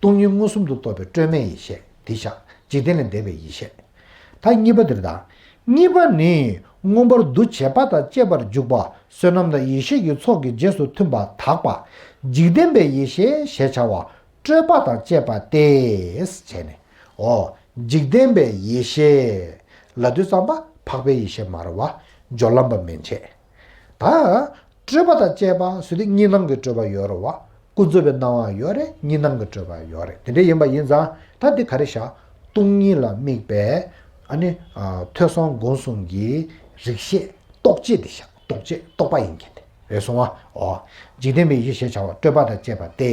སྟོང་ཉིད་མངོན་སུམ་དུ་རྟོགས་པའི་སྤྲོས་མེད་ཡེ་ཤེས་དེ་བཞག་འཇིག་རྟེན་ལས་འདས་པའི་ཡེ་ཤེས། ད་གཉིས་པ་འདིར་ད། གཉིས་པ་ནི་མངོན་པར་འདུ་བྱེད་པ་དང་བཅས་པར་འཇུག་པ་བསོད་ནམས་དང་ཡེ་ཤེས་ཀྱི་ཚོགས་ཀྱི་རྗེས་སུ་མཐུན་པ་དག་པ། འཇིག་རྟེན་པའི་ཡེ་ཤེས་ཞེས་བྱ་བ། སྤྲོས་པ་དང་བཅས་པ་སྟེ། བྱས་ནས། འོ། འཇིག་རྟེན་པའི་ཡེ་ཤེས་ལབ་དུས་ཙམ་པ་འཕགས་པའི་ཡེ་ཤེས་མ་རེད་བ། སྦྱོར་ལམ་པ་མན་ཆད། ད། སྤྲོས་པ་དང་བཅས་པ་ཟེར་དུས་གཉིས་སྣང་གི་སྤྲོས་པ་ཡོད་རེད་བ། ཀུན་རྫོབ་པའི་སྣང་བ་ཡོད་རེད། གཉིས་སྣང་གི་སྤྲོས་པ་ཡོད་རེད། དེ་འདྲ་ཡིན་པ་ཡིན་ཙང་ད་འདི་ག་རེ་བཞག་སྟོང་ཉིད་ལ་དམིགས་པའི་ཨ་ནི་ཨ་ཐོས་བསམ་སྒོམ་གསུམ་གྱི་རིགས་ཤེས་རྟོག་བཅས་འདི་བཞག་རྟོག་བཅས་རྟོག་པ་ཡིན་མཁན་དེ་རེད་སོང་བ། འོ། འཇིག་རྟེན་པའི་ཡེ་ཤེས་ཞེས་བྱ་བ་སྤྲོས་པ་དང་བཅས་པ་སྟེ།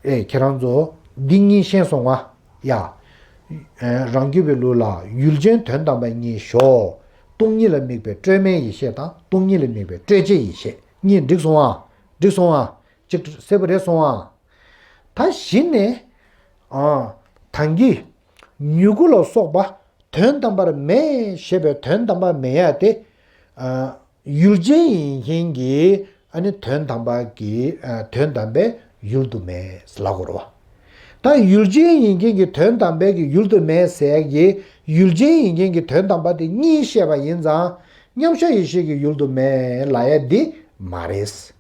ཨེ་ཁྱེད་རང་ཚོ་འདི་གཉིས་ཤེས་སོང་ང་། ཡ། ཨེ་རང་རྒྱུད་པའི་ལུགས་ལ་ཡུལ་ཅན་དོན་དམ་པ་གཉིས་ཞོག་སྟོང་ཉིད་ལ་དམིགས་པའི་སྤྲོས་མེད་ཡེ་ཤེས་དང་སྟོང་ཉིད་ལ་དམིགས་པའི་སྤྲོས་བཅས་ཡེ་ཤེས་གཉིས་འགྲིག་སོང་ང་། འགྲིག་སོང་ང་། ཅིག་གསལ་པོ་རེད་སོང་ང་། ད་གཞི་ནས། ཨ། ད་གིན། མྱུ་གུ་ལ་སོགས་པ་དོན་དམ་པར་མེད་ཞེས་པའི་དོན་དམ་པར་མེད་ཡ་དེ། ཨ། ཡུལ་ཅན་ཡིན་མཁན་གྱི་ཨ་ནི་དོན་དམ་པ་གི་ཨ་དོན་དམ་པའི་ཡུལ་དུ་མེད་ལབ་དགོས་རེད་བ། ད་ཡུལ་ཅན་ཡིན་མཁན་གྱི་དོན་དམ་པའི་གི་ཡུལ་དུ་མེད་ཟེར་གྱི་ཡུལ་ཅན་ཡིན་མཁན་གྱི་དོན་དམ་པ་དེ་གཉིས་བཤད་པ་ཡིན་ཙང་མཉམ་གཞག་ཡེ་ཤེས་ཀྱི་ཡུལ་དུ་མེད་ལབ་ཡ་འདི་མ་རེད།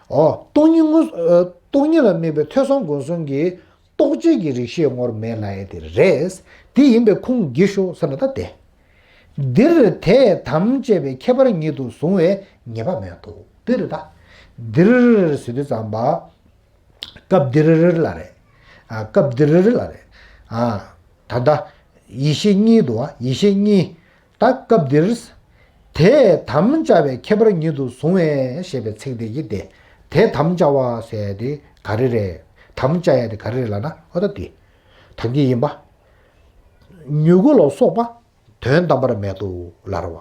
ཨོ། སྟོང་ཉིད་དངོས། ཨ། སྟོང་ཉིད་ལ་དམིགས་པའི་ཐོས་བསམ་སྒོམ་གསུམ་གྱི་རྟོག་བཅས་ཀྱི་རིགས་ཤེས་ངོར་མེད་ལབ་ཡ་དེ་རེད། དེ་ཡིན་པའི་ཁུངས་བགྱིས་ཤོག་ཟེར་ན་ད་དེ། འདིར་དེ་དམ་བཅས་པའི་ཁྱད་པར་ཉིད་དུ་བཟུང་བའི་ངེས་པ་མེད་དོ། འདིར་ད། འདིར་ཟེར་དུས་ཙམ་པ། སྐབས་འདིར་ལ་རེད། ཨ། སྐབས་འདིར་ལ་རེད། ཨ། ད་ལྟ། ཡེ་ཤེས་གཉིས་འདུག་བ། ཡེ་ཤེས་གཉིས། ད་སྐབས་འདིར། དེ་དམ་བཅའ་བའི་ཁྱད་པར་ཉིད་དུ་བཟུང་བས་ཞེས་པའི་ཚིག་འདི་གིས་ཏེ། དེ་དམ་བཅའ་བ་ཟེར་ཡ་དེ་ག་རེ་རེད། དམ་བཅའ་ཡ་དེ་ག་རེ་རེད་ལབ་ན་འོ་ད་དེ། ད་གིན་ཡིན་པ། མྱུ་གུ་ལ་སོགས་པ་དོན་དམ་པར་མེད་དོ་ལབ་རེད་བ།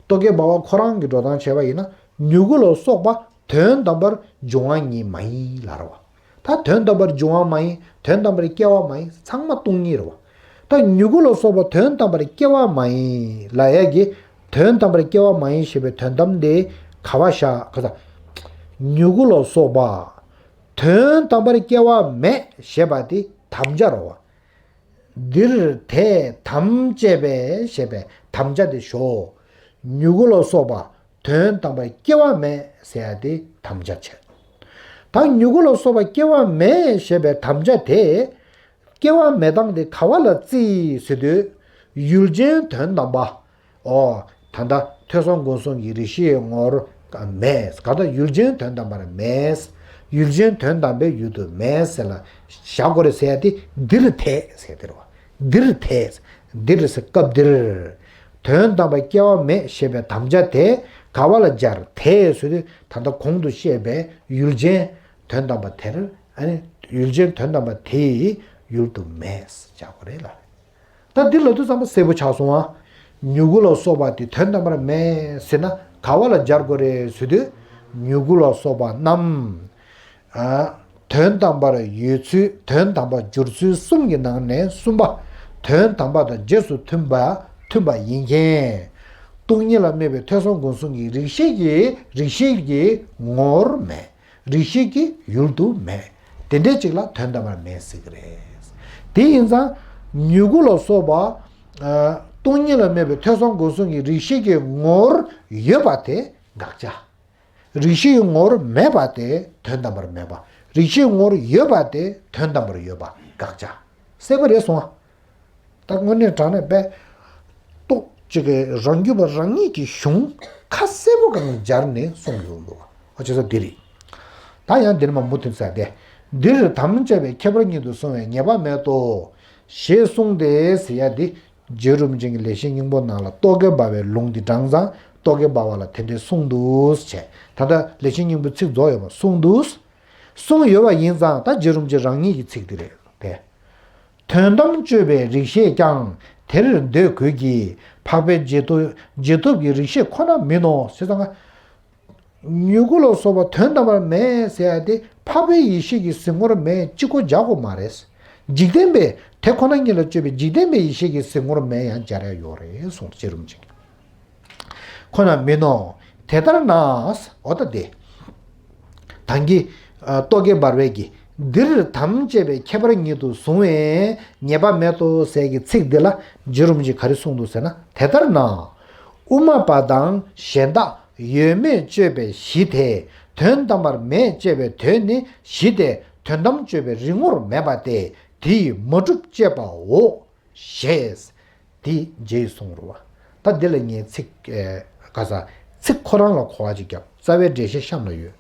རྟོག་གེ་འབར་བ་ཁོ་རང་གི་འགྲོ་སྟངས་བྱས་པ་ཡིན་ན་མྱུ་གུ་ལ་སོགས་པ་དོན་དམ་པར་འབྱུང་བ་ཉིད་མ་ཡིན་ལབ་རེད་བ། ད་དོན་དམ་པར་འབྱུང་བ་མ་ཡིན། དོན་དམ་པར་སྐྱེ་བ་མ་ཡིན། ཚང་མ་སྟོང་ཉིད་རེད་བ། ད་མྱུ་གུ་ལ་སོགས་པ་དོན་དམ་པར་སྐྱེ་བ་མ་ཡིན་ལབ་ཡ་གི་དོན་དམ་པར་སྐྱེ་བ་མ་ཡིན་ཞེས་པའི་དོན་དམ་དེ་ག་བ་བཞག་ག་ས། མྱུ་གུ་ལ་སོགས་པ་དོན་དམ་པར་སྐྱེ་བ་མེད་ཞེས་པ་དེ་དམ་བཅའ་རེད་བ། འདིར་དེ་དམ་བཅས་པས་ཞེས་པའི་དམ་བཅའ་དེ་ཞོག་མྱུ་གུ་ལ་སོགས་པ་དོན་དམ་པར་སྐྱེ་བ་མེད་ཟེར་ཡ་དེ་དམ་བཅའ་བྱས། ད་མྱུ་གུ་ལ་སོགས་པ་སྐྱེ་བ་མེད་ཞེས་པའི་དམ་བཅའ་དེ། སྐྱེ་བ་མེད་སྟངས་དེ་ག་བ་ལ་བརྩི་ཡི་ཟེར་དུས། ཡུལ་ཅན་དོན་དམ་པ། ཨོ། ད་ལྟ་ཐོས་བསམ་སྒོམ་གསུམ་གྱི་རིགས་ཤེས་ངོར་མེད། ག་ད་ཡུལ་ཅན་དོན་དམ་པར་མེད། ཡུལ་ཅན་དོན་དམ་པའི་ཡུལ་དུ་མེད་ཟེར་ལ་བཞག་དགོས་རེད་ཟེར་ཡ་དེ་འདིར་ཐལ་ཟེར་དེ་རེད་བ། འདིར་ཐལ། འདིར་ཟེར་སྐབས་འདིར། དོན་དམ་པར་སྐྱེ་བ་མེད་ཞེས་པའི་དམ་བཅའ་དེ་ག་བ་ལ་སྦྱར་ཐལ་ཟེར་དུས། ད་ལྟ་གོང་དུ་བཤད་པའི་ཡུལ་ཅན་དོན་དམ་པ་དེར། ཨ་ནི་ཡུལ་ཅན་དོན་དམ་པ་དེའི་ཡུལ་དུ་མེད་ཟེར་བཞག་དགོས་རེད་ལ། ད་འདི་ལབ་དུས་ཙམ་པ་གསལ་པོ་ཆགས་སོང་ཨ། མྱུ་གུ་ལ་སོགས་པ་དེ་དོན་དམ་པར་མེད་ཟེར་ན་ག་བ་ལ་སྦྱར་དགོས་རེད་ཟེར་དུས། མྱུ་གུ་ལ་སོགས་པ་རྣམས། ཨ། དོན་དམ་པར་ཡོད་ཚུལ། དོན་དམ་པར་འགྱུར་ཚུལ་གསུམ་གྱི་ནང་ནས་གསུམ་པ། དོན་དམ་པ་དང་རྗེས་སུ་མཐུན་པ། མཐུན་པ་ཡིན་མཁན། སྟོང་ཉིད་ལ་དམིགས་པའི་ཐོས་བསམ་སྒོམ་གསུམ་གྱི་རིགས་ཤེས་ཀྱི་རིགས་ཤེས་ཀྱི་ངོ་བོར་མེད། རིགས་ཤེས་ཀྱི་ཡུལ་དུ་མེད། དེ་འདྲའི་ཅིག་ལ་དོན་དམ་པར་མེད་ཟེར་གྱི་རེད། དེ་ཡིན་ཙང་མྱུ་གུ་ལ་སོགས་པ། ཨ། སྟོང་ཉིད་ལ་དམིགས་པའི་ཐོས་བསམ་སྒོམ་གསུམ་གྱི་རིགས་ཤེས་ཀྱི་ངོ་བོར་ཡོད་པ་དེ་དགག་བྱ། རིགས་ཤེས་ཀྱི་ངོ་བོར་མེད་པ་དེ་དོན་དམ་པར་མེད་པ། རིགས་ཤེས་ངོ་བོར་ཡོད་པ་དེ་དོན་དམ་པར་ཡོད་པ་དགག་བྱ། གསལ་པོ་རེད་སོང་ཨ། ད་དངོས་གནས་དྲང་གནས་དཔེ་རྟོག་ཅིག་གི་རང་རྒྱུད་པ་རང་ཉིད་ཀྱི་གཞུང་ཁ་གསལ་པོ་གང་སྦྱར་ནས་གསུངས་ཡོང་འདུག་ཨ། བྱས་ཙང་འདི་རེད། ད་ཡང་འདིར་མ་མུ་མཐུད་ཟེར་ཏེ། འདིར་དམ་བཅས་པའི་ཁྱད་པར་ཉིད་དུ་སོང་བས་ངེས་པ་མེད་དོ། ཞེས་གསུངས་ཏེ་ཟེར་ཡ་འདི། རྗེ་རིན་པོ་ཆེ་གིས་ལེགས་བཤད་སྙིང་པོ་ནང་ལ་རྟོག་གེ་འབར་བའི་ལུང་འདི་དྲངས་ཙང་རྟོག་གེ་འབར་བ་ལ་དེ་འདྲའི་གསུངས་འདུག་ཟེར། ད་ལྟ་ལེགས་བཤད་སྙིང་པོའི་ཚིག་རྫོགས་ཡོད་པ་གསུངས་འདུག་གསུངས་ཡོད་པ་ཡིན་ཙང་ད་རྗེ་རིན་པོ་ཆེ་རང་ཉིད་ཀྱི་ཚིག་འདི་རེད་དེ། དོན་དམ་དཔྱོད་པའི་རིགས་ཤེས་ཀྱང་དེར་འདོད་དགོས་ཀྱི། འཕགས་པའི་རྗེས་ཐོབ་རྗེས་ཐོབ་ཀྱི་རིགས་ཤེས་ཁོ་ན་མིན་ནོ་ཟེར་ཙང་། མྱུ་གུ་ལ་སོགས་པ་དོན་དམ་པར་མེད་ཟེར་ཡ་དེ་འཕགས་པའི་ཡེ་ཤེས་ཀྱི་གཟིགས་ངོར་མེད་གཅིག་པོ་སྦྱར་དགོས་མ་རེད། འཇིག་རྟེན་པས་དེ་ཁོ་ན་ཉིད་ལ་དཔྱོད་པའི་འཇིག་རྟེན་པའི་ཡེ་ཤེས་ཀྱི་གཟིགས་ངོར་མེད་ཡང་སྦྱར་ཡ་ཡོད་རེད་གསུངས་རྗེ་རིན་པོ་ཆེ་གིས། ཁོ་ན་མིན་ནོ། དེ་ལྟར་ན། འོ་ད་དེ། ད་གིན་རྟོག་གེ་འབར་བས་ཀྱིས་འདིར་དམ་བཅས་པའི་ཁྱད་པར་ཉིད་དུ་བཟུང་བས་ངེས་པ་མེད་དོ་ཟེར་གྱི་ཚིག་འདི་ལ་རྗེ་རིན་པོ་ཆེས་ག་རེ་གསུངས་འདུག་ཟེར་ན། དེ་ལྟར་ན། དབུ་མ་པ་དང་གཞན་དག་ཡོད་མེད་དཔྱོད་པའི་གཞི་དེ་དོན་དམ་པར་མེད་ཅེས་པའི་དོན་ནི་གཞི་དེ་དོན་དམ་དཔྱོད་པའི་རིགས་ངོར་མེད་པ་སྟེ་དེ་ཡིས་མ་གྲུབ་ཅེས་པའོ། ཞེས། དེ་རྗེས་གསུངས་རུ་བ། ད་འདི་ལ་ངས་ཚིག་ཨེ། ག་ས། ཚིག་ཁོ་རང་ལ་གོ་བ་ཅིག་བརྒྱབ། རྩ་བའི་འགྲེལ་བཤད་གཤམ་ལ་ཡོད།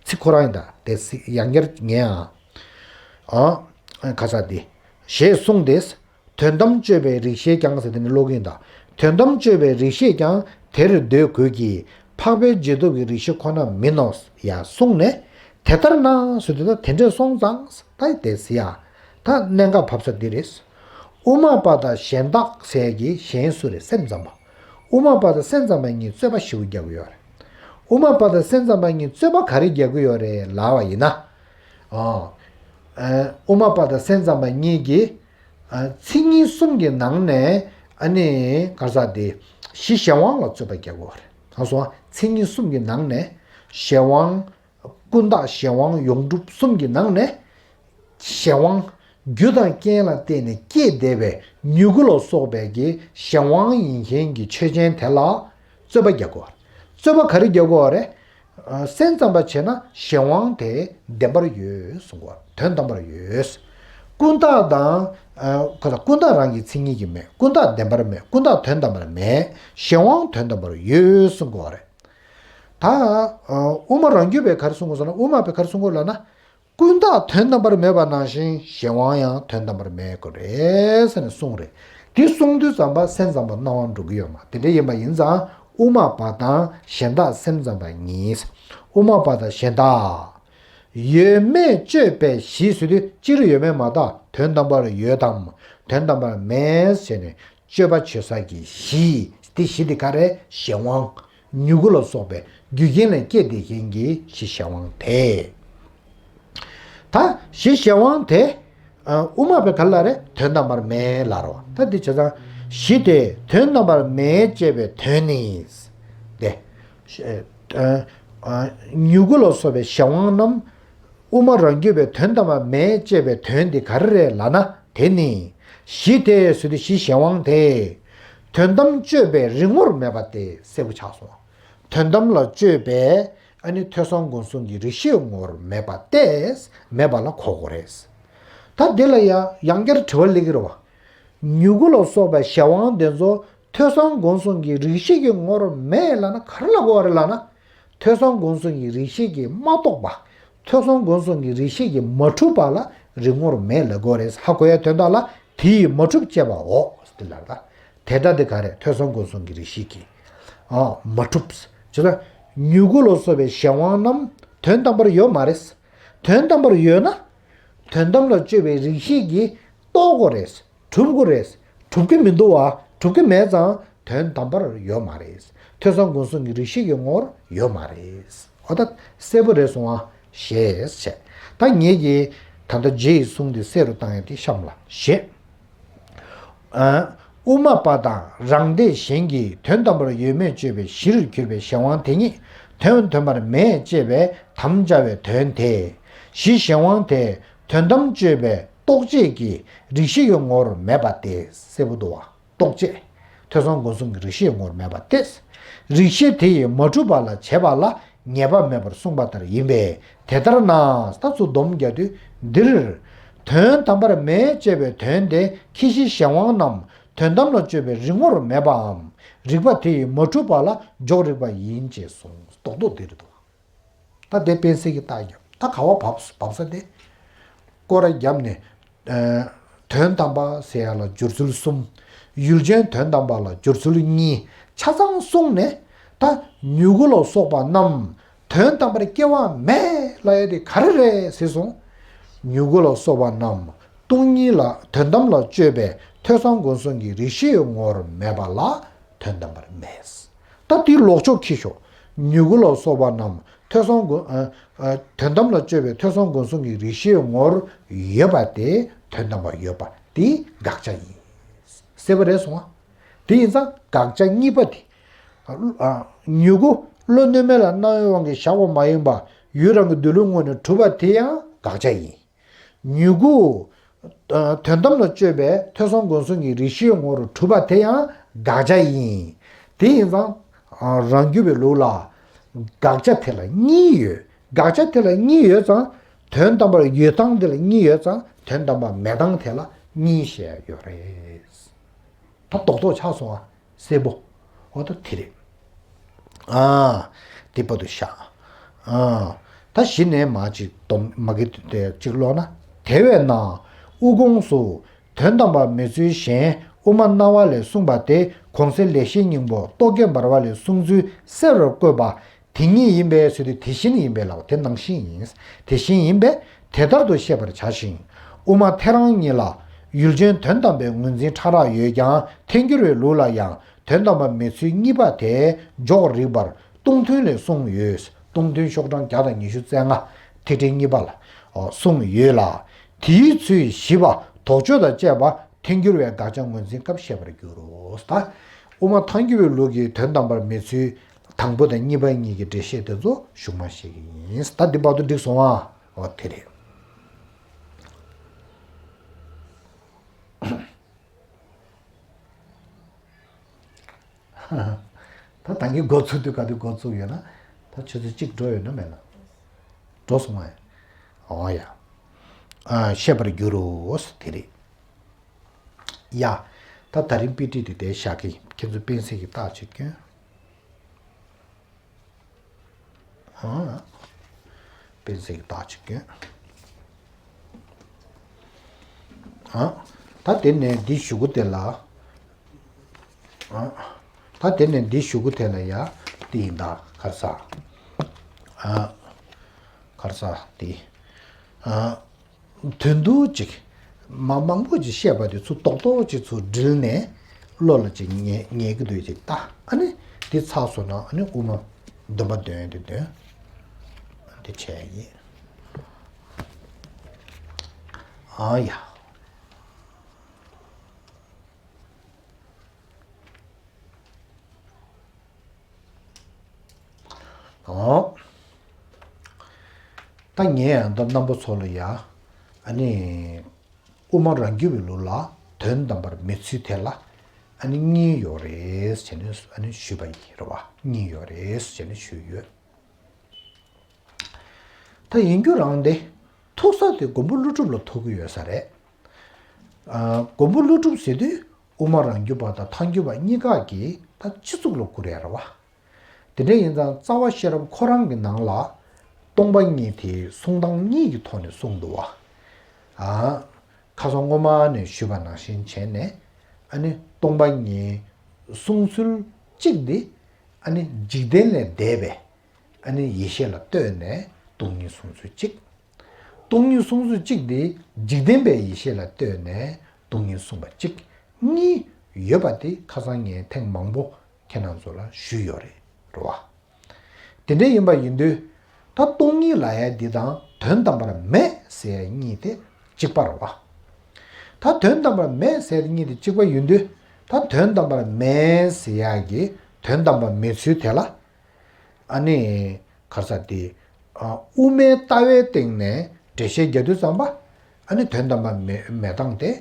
ཚིག་ཁོ་རང་ཡིན་ད་དེ་སི་ཡང་བསྐྱར་ངས་ཨ། ཨ། ག་ས་དེ། ཞེས་གསུངས་ཏེ། དོན་དམ་དཔྱོད་པའི་རིགས་ཤེས་ཀྱང་ཟེར་དེ་ནི་ཀློག་གིན་ད། དོན་དམ་དཔྱོད་པའི་རིགས་ཤེས་ཀྱང་དེར་འདོད་དགོས་ཀྱི། འཕགས་པའི་རྗེས་ཐོབ་ཀྱི་རིགས་ཤེས་ཁོ་ན་མིན་ནོ། ཡང་གསུངས་ནས། དེ་ལྟར་ན་ཟེར་དུས་ད་དེ་འདྲས་སོང་ཙང་ད་དེ་ཟེར་ཡ། ད་གནད་འགག་བབས་ས་འདི་རེད། དབུ་མ་པ་དང་གཞན་དག་ཟེར་གྱི་གཞན་སུ་རེད། སེམས་ཙམ་པ། དབུ་མ་པ་དང་སེམས་ཙམ་པ་གཉིས་རྩོད་པ་ཞེ་པོ་རྒྱག་གི་ཡོད་རེད། དབུ་མ་པ་དང་སེམས་ཙམ་པ་གཉིས་རྩོད་པ་ག་རེ་རྒྱག་གི་ཡོད་རེད་ལབ་པ་ཡིན་ན། ཨ། ཨ། དབུ་མ་པ་དང་སེམས་ཙམ་པ་གཉིས་ཀྱིས། ཨ། མཚན་ཉིད་གསུམ་གྱི་ནང་ནས་ཨ་ནི་ག་ས་དེ་གཞི་གཞན་དབང་ལ་རྩོད་པ་རྒྱག་གི་ཡོད་རེད། གང་སོང་། མཚན་ཉིད་གསུམ་གྱི་ནང་ནས་གཞན་དབང་། ཀུན་བཏགས་གཞན་དབང་ཡོངས་གྲུབ་གསུམ་གྱི་ནང་ནས། གཞན་དབང་། རྒྱུ་དང་རྐྱེན་ལ་བརྟེན་ནས་སྐྱེས་བསྡད་པའི་མྱུ་གུ་ལ་སོགས་པའི་གི་གཞན་དབང་ཡིན་མཁན་གྱི་ཆོས་ཅན་དེ་ལ་རྩོད་པ་རྒྱག་དགོས་པ་རེད། རྩོད་པ་ག་རེ་རྒྱག་དགོས་པ་རེད། ཨ། སེམས་ཙམ་པ་བྱས་ན་གཞན་དབང་དེ་བདེན་པར་ཡོད་གསུང་དགོས་པ་རེད། དོན་དམ་པར་ཡོད། ཀུན་བཏགས་དང་། ཨ། ཁ་ས་ཀུན་བཏགས་རང་གི་མཚན་ཉིད་ཀྱིས་མེད། ཀུན་བཏགས་བདེན་པར་མེད། ཀུན་བཏགས་དོན་དམ་པར་མེད། གཞན་དབང་དོན་དམ་པར་ཡོད་གསུང་དགོས་པ་རེད། ད། ཨ། དབུ་མ་རང་རྒྱུད་པས་ག་རེ་གསུང་དགོས་ཟེར་ན། དབུ་མ་པས་ག་རེ་གསུང་དགོས་ལབ་ན། ཀུན་བཏགས་དོན་དམ་པར་མེད་པ་ནང་བཞིན་གཞན་དབང་ཡང་དོན་དམ་པར་མེད་དགོས་རེད་ཟེར་ནས་གསུངས་རེད། དེ་གསུང་དུས་ཙམ་པ་སེམས་ཙམ་པ་སྣང་བ་འགྲོ་གི་ཡོད་མ། དེ་འདྲ་ཡིན་པ་ཡིན་ཙང་དབུ་མ་པ་དང་གཞན་དག་སེམས་ཙམ་པ་གཉིས། དབུ་མ་པ་དང་གཞན་དག་ཡོད་མེད་དཔྱོད་པའི་གཞི་ཟེར་དུས་སྤྱིར་ཡོད་མེད་མ་བརྟགས་དོན་དམ་པར་ཡོད་དམ་དོན་དམ་པར་མེད་ཟེར་ནས། དཔྱོད་པ་བྱེད་ས་ཀྱི་གཞི། དེ་གཞི་དེ་ག་རེ། གཞན་དབང་། མྱུ་གུ་ལ་སོགས་པའི་རྒྱུ་རྐྱེན་ལས་སྐྱེས་བསྡད་མཁན་གྱི་གཞི་གཞན་དབང་དེ། ད་གཞི་གཞན་དབང་དེ། ཨ། དབུ་མ་པས་ག་རེ་ལབ་རེད། དོན་དམ་པར་མེད་ལབ་རོ། ད་འདི་བྱས་ཙང་གཞི་དེ་དོན་དམ་པར་མེད་ཅེས་པའི་དོན་ནི། དེ། ཨ། ཨ། མྱུ་གུ་ལ་སོགས་པའི་གཞན་དབང་རྣམས། དབུ་མ་རང་རྒྱུད་པས་དོན་དམ་པར་མེད་ཅེས་པའི་དོན་འདི་ག་རེ་རེད་ལབ་ན། དེ་ནི། གཞི་དེ་ཟེར་དུས་གཞི་གཞན་དབང་དེ། དོན་དམ་དཔྱོད་པའི་རིགས་ངོར་མེད་པ་དེ་གསལ་པོ་ཆགས་སོང་། དོན་དམ་ལ་དཔྱོད་པའི་ཨ་ནི་ཐོས་བསམ་སྒོམ་གསུམ་གྱི་རིགས་ཤེས་ངོར་མེད་པ་སྟེ། མེད་པ་ལ་གོ་དགོས་རེད། ད་འདི་ལ་ཡང་ཡང་བསྐྱར་དྲི་བ་སླེབས་ཀྱི་རེད་བ། མྱུ་གུ་ལ་སོགས་པའི་གཞན་དབང་དེ་ཚོ་ཐོས་བསམ་སྒོམ་གསུམ་གྱི་རིགས་ཤེས་ཀྱི་ངོར་མེད་ལབ་ན་ག་རེ་ལབ་དགོས་པ་རེད་ལབ་ན། ཐོས་བསམ་སྒོམ་གསུམ་གྱི་རིགས་ཤེས་ཀྱིས་མ་རྟོགས་པ། ཐོས་བསམ་སྒོམ་གསུམ་གྱི་རིགས་ཤེས་ཀྱིས་མ་གྲུབ་པ་ལ་རིག་ངོར་མེད་ལབ་དགོས་རེད། ཧ་གོ་ཡ་དོན་དག་ལ་དེ་ཡིས་མ་གྲུབ་ཅེས་པའོ། དེ་ལ་ད་དེ་སྒྲ་དེ་ག་རེད། ཐོས་བསམ་སྒོམ་གསུམ་གྱི་རིགས་ཤེས་ཀྱིས་ཨ་མ་གྲུབ། ཅེས་ལ་མྱུ་གུ་ལ་སོགས་པའི་གཞན་དབང་རྣམས་དོན་དམ་པར་ཡོད་མ་རེད། དོན་དམ་པར་ཡོད་ན། དོན་དམ་ལ་དཔྱོད་པའི་རིགས་ཤེས་ཀྱིས་རྟོགས་དགོས་རེད། གྲུབ་དགོས་རེད། གྲུབ་ཀྱི་མི་འདུག་བ། གྲུབ་ཀྱི་མེད་ཙང་དོན་དམ་པར་ཡོད་མ་རེད། ཐོས་བསམ་སྒོམ་གསུམ་གྱི་རིགས་ཤེས་ཀྱི་ངོར་ཡོད་མ་རེད། འོ་ད་གསལ་པོ་རེད་སོང་ཨ། ཞེས་བྱས། ད་ངེད་ཀྱིས་ད་ལྟ་རྗེ་ཡི་གསུང་དེ་གསལ་རུ་བཏང་ཡ་དེ་གཤམ་ལ་ཞེས། ཨ། དབུ་མ་པ་དང་རང་སྡེ་གཞན་གྱིས་དོན་དམ་པར་ཡོད་མེད་དཔྱོད་པའི་གཞིར་གྱུར་པའི་གཞན་དབང་དེ་ཉིད་དོན་དམ་པར་མེད་ཅེས་པའི་དམ་བཅའ་བའི་དོན་དེ། གཞི་གཞན་དབང་དེ་དོན་དམ་དཔྱོད་པའི་རྟོག་བཅས་ཀྱི་རིགས་ཤེས་ཀྱི་ངོར་མེད་པ་སྟེ། གསལ་པོ་འདུག་བ། རྟོག་བཅས། ཐོས་བསམ་སྒོམ་གསུམ་གྱི་རིགས་ཤེས་ངོར་མེད་པ་སྟེ། རིགས་ཤེས་དེ་ཡིས་མ་གྲུབ་པ་ལ་བྱེད་པ་ལ་ངེས་པ་མེད་པར་གསུངས་པ་ལྟར་ཡིན་པས། དེ་ལྟར་ན་ད་ཚུར་སྡོམ་རྒྱག་དུས་འདིར། དོན་དམ་པར་མེད་ཅེས་པའི་དོན་དེ་ཁྱད་གཞི་གཞན་དབང་རྣམས་དོན་དམ་ལ་དཔྱོད་པའི་རིག་ངོར་མེད་པའམ། རིགས་པ་དེ་ཡིས་མ་གྲུབ་པ་ལ་འཇོག་རིགས་པ་ཡིན་ཅེས་གསུངས། རྡོག་རྡོག་འདི་རེད་འདུག་ད་དེ་སྤེན་སྲིད་ཀྱིས་རྟགས་བརྒྱབ། ད་ག་བ་བབས་བབས་ས་དེ། སྐོར་ར་བརྒྱབ་ནས། ཨ། དོན་དམ་པ་ཟེར་ཡ་ལ་སྦྱོར་ཚུལ་གསུམ། ཡུལ་ཅན་དོན་དམ་པ་ལ་སྦྱོར་ཚུལ་གཉིས་ཆ་ཚང་གསུངས་ནས། ད་མྱུ་གུ་ལ་སོགས་པ་རྣམས་དོན་དམ་པར་སྐྱེ་བ་མེད་ལབ་ཡ་དེ་ག་རེ་རེད་ཟེར་སོང་། མྱུ་གུ་ལ་སོགས་པ་རྣམས་སྟོང་ཉིད་ལ་དོན་དམ་ལ་དཔྱོད་པའི་ཐོས་བསམ་སྒོམ་གསུམ་གྱི་རིགས་ཤེས་ངོར་མེད་པ་ལ་དོན་དམ་པར་མེད། ད་དེའི་ལོག་ཕྱོགས་ཁྱེར་ཤོག་མྱུ་གུ་ལ་སོགས་པ་རྣམས་ཐོས་བསམ་སྒོམ། ཨ། ཨ། དོན་དམ་ལ་དཔྱོད་པའི་ཐོས་བསམ་སྒོམ་གསུམ་གྱི་རིགས་ཤེས་ངོར་ཡོད་པ་དེ་དོན་དམ་པར་ཡོད་པ་དེ་དགག་བྱ་ཡིན། གསལ་པོ་རེད་སོང་ཨ། དེ་ཡིན་ཙང་དགག་བྱ་གཉིས་པ་དེ། ཨ། མྱུ་གུ་བློ་གནོད་མེད་ལ་སྣང་བའི་དབང་གིས་བཞག་པ་མ་ཡིན་པ་ཡུལ་རང་གི་འདོད་ལུགས་ངོས་ནས་གྲུབ་པ་དེ་ཡང་དགག་བྱ་ཡིན། མྱུ་གུ། ཨ། དོན་དམ་ལ་དཔྱོད་པའི་ཐོས་བསམ་སྒོམ་གསུམ་གྱི་རིགས་ཤེས་ངོར་གྲུབ་པ་དེ་ཡང་དགག་བྱ་ཡིན། དེ་ཡིན་ཙང་། ཨ། རང་རྒྱུད་པའི་ལུགས་ལ་དགག་བྱ་དེ་ལ་གཉིས་ཡོད། དགག་བྱ་དེ་ལ་གཉིས་ཡོད་ཙང་། དོན་དམ་པར་ཡོད་སྟངས་དེ་ལ་གཉིས་ཡོད་ཙང་། དོན་དམ་པར་མེད་སྟངས་དེ་ལ་གཉིས་བཤད་ཡོད་རེད། ད་རྡོག་རྡོག་ཆགས་སོང་ཨ། གསལ་པོ། འོ་ད་དེ་རེད། ཨ། དེ་བར་དུ་བཞག་ཨ། ད་གཞི་ནས་མ་ཅིག་སྡོམ་མ་གི་དེ་ཅིག་ཀློག་ན། དེ་བས་ན། དབུ་དགོངས་སུ། དོན་དམ་པར་མེད་ཚུལ་གཞན་དབུ་མ་རྣ་བ་ལས་གསུངས་པ་དེ་གོང་གསལ་ལེགས་བཤད་སྙིང་པོ་རྟོག་གེ་འབར་བ་ལས་གསུངས་ཚུལ་གསལ་བར་བཀོད་པ། དེ་ཉིད་ཡིན་པས་ཟེར་དུས་དེ་བཞིན་ཡིན་པས་ལབ་དེ་ནང་བཞིན་ཡིན། དེ་བཞིན་ཡིན་པས་དེ་ལྟར་དུ་ཤེས་པར་བྱ་ཞིང་། དབུ་མ་ཐལ་རང་ཉིད་ལ་ཡུལ་ཅན་དོན་དམ་པའི་ངོས་འཛིན་ཕྲ་རགས་ཡོད་ཀྱང་ཐལ་འགྱུར་བའི་ལུགས་ལ་ཡང་དོན་དམ་པར་མེད་ཚུལ་གཉིས་པ་དེ་འཇོག་རིགས་པར་སྟོང་ཐུན་ལས་གསུངས་ཡོད། སྟོང་ཐུན་ཤོག་གྲངས་བརྒྱ་དང་ཉི་ཤུ་རྩ་ལྔ། ཐིག་ཕྲེང་གཉིས་པ་ལ་གསུངས་ཡོད་ལ། དེའི་ཚུལ་བཞི་པ་དོགས་གཅོད་དང་བཅས་པ་ཐལ་འགྱུར་བའི་དགག་བྱ་ངོས་འཛིན་སྐབས་བཤད་པར་འགྱུར་རོ། ད་དབུ་མ་ཐལ་འགྱུར་བའི་ལུགས་ཀྱི་དོན་དམ་པར་མེད་ཚུལ་དང་པོ་དང་གཉིས་པ་གཉིས་ཀྱི་འགྲེལ་བཤད་དེ་ཚོ་གཞུག་མ་བཤད་ཀྱི་ཡིན། ད་འདི་བར་དུ་འགྲིག་སོང་ཨ། འོ་དེ་རེད། ད་ད་གིན་འགོ་ཚུགས་དུས་ག་དུས་འགོ་ཚུགས་ཡོད་ན། ད་ཆུ་ཚོད་གཅིག་འགྲོ་ཡོད་ན་མེད་ན། འགྲོ་སོང་ངས། འོ་ཡ། ཨ། བཤད་པར་འགྱུར་རོ། དེ་རེད། ཡ། ད་ད་རིང་དཔེ་ཁྲིད་དེ་དེ་བཞག་གི་ཡིན། ཁྱེད་ཚོ་སྤེན་སྲིད་ཀྱི་རྟགས་ཅིག་སྐྱོན། ཨ། སྤེན་སྲིད་ཀྱི་རྟགས་ཅིག་སྐྱོན། ཨ། ད་དེ་ནས་འདི་གཞུག་གུ་དེ་ལ། ཨ། ད་དེ་ནས་འདི་གཞུག་གུ་དེ་ལ་ཡ། དེ་ཡིན་ད་ག་རེ་ཟ། ཨ། ག་རེ་ཟ་དེ། ཨ། དོན་དུ་ཅིག་མ་མང་པོ་ཅིག་བཤད་པ་དེ་ཚུར་རྡོག་རྡོག་ཅིག་ཚུར་དྲིལ་ནས་བློ་ལ་ཅིག་ངེས་ངེས་ཀྱི་འདུག་ཅིག་ལྟ། ཨ་ནི་དེ་ཚར་སོང་ན་ཨ་ནི་དབུ་མ་འདོན་པ་འདོན་དེ་འདོན། དེ་བྱས་ཡིན། ཨ་ཡ། ཨོ། ད་ངས་ཡང་ད་རྣམ་པ་ཚོ་ལ་ཡ། ཨ་ནི། དབུ་མ་རང་རྒྱུད་པའི་ལུགས་ལ་དོན་དམ་པར་མེད་ཚུལ་དེ་ལ། ཨ་ནི་གཉིས་ཡོད་རེད་ཟེར་ནས་ཨ་ནི་ཞུས་པ་ཡིན་རེད་བ། གཉིས་ཡོད་རེད་ཟེར་ནས་ཞུས་ཡོད། ད་ཡིན་རྒྱུ་རང་དེ། ཐུག་ས་དེ་མགོན་པོ་ཀླུ་སྒྲུབ་ལ་ཐུག་གི་ཡོད་ས་རེད། ཨ། མགོན་པོ་ཀླུ་སྒྲུབ་ཟེར་དུས་དབུ་མ་རང་རྒྱུད་པ་དང་ཐལ་འགྱུར་བ་གཉིས་ཀ་གི་ད་སྤྱི་གཙུག་ལ་བཀུར་ཡ་རེད་བ། དེ་འདྲ་ཡིན་ཙང་རྩ་བ་ཤེས་རབ་ཁོ་རང་གི་ནང་ལ། སྟོང་པ་ཉིད་དེ་གསུང་སྟངས་གཉིས་ཀྱི་ཐོག་ནས་གསུངས་འདུག་བ། ཨ། ཁ་སང་སྔོན་མ་ནས་ཞུས་པ་ནང་བཞིན་བྱས་ནས། ཨ་ནི་སྟོང་པ་ཉིད་གསུང་ཚུལ་གཅིག་འདི། ཨ་ནི་འཇིག་རྟེན་ལས་འདས་པའི། ཨ་ནི་ཡེ་ཤེས་ལ་ལྟོས་ནས་སྟོང་ཉིད་གསུང་ཚུལ་གཅིག་སྟོང་ཉིད་གསུང་ཚུལ་གཅིག་འདི་འཇིག་རྟེན་པའི་ཡེ་ཤེས་ལ་ལྟོས་ནས་སྟོང་ཉིད་གསུངས་པ་གཅིག་གཉིས་ཡོད་པ་དེ་ཁ་སང་ངས་ཐེངས་མང་པོ་ཁྱེད་རང་ཚོ་ལ་ཞུས་ཡོད་རེད། རེད་བ། དེ་འདྲ་ཡིན་པ་ཡིན་དུས། ད་སྟོང་ཉིད་ལབ་ཡ་འདི་དང་དོན་དམ་པར་མེད་ཟེར་ཡ་གཉིས་དེ་གཅིག་པ་རེད་བ། ད་དོན་དམ་པར་མེད་ཟེར་ཡ་གཉིས་དེ་གཅིག་པ་ཡིན་དུས། ད་དོན་དམ་པར་མེད་ཟེར་ཡ་གི་དོན་དམ་པར་མེད་ཚུལ་དེ་ལ། ཨ་ནི། ག་རེ་ཟེར་དེ། ཨ། དབུ་མའི་ལྟ་བའི་སྟེང་ནས་འགྲེལ་བཤད་རྒྱག་དུས་ཙམ་པ། ཨ་ནི་དོན་དམ་པར་མེད་མེད་སྟངས་དེ།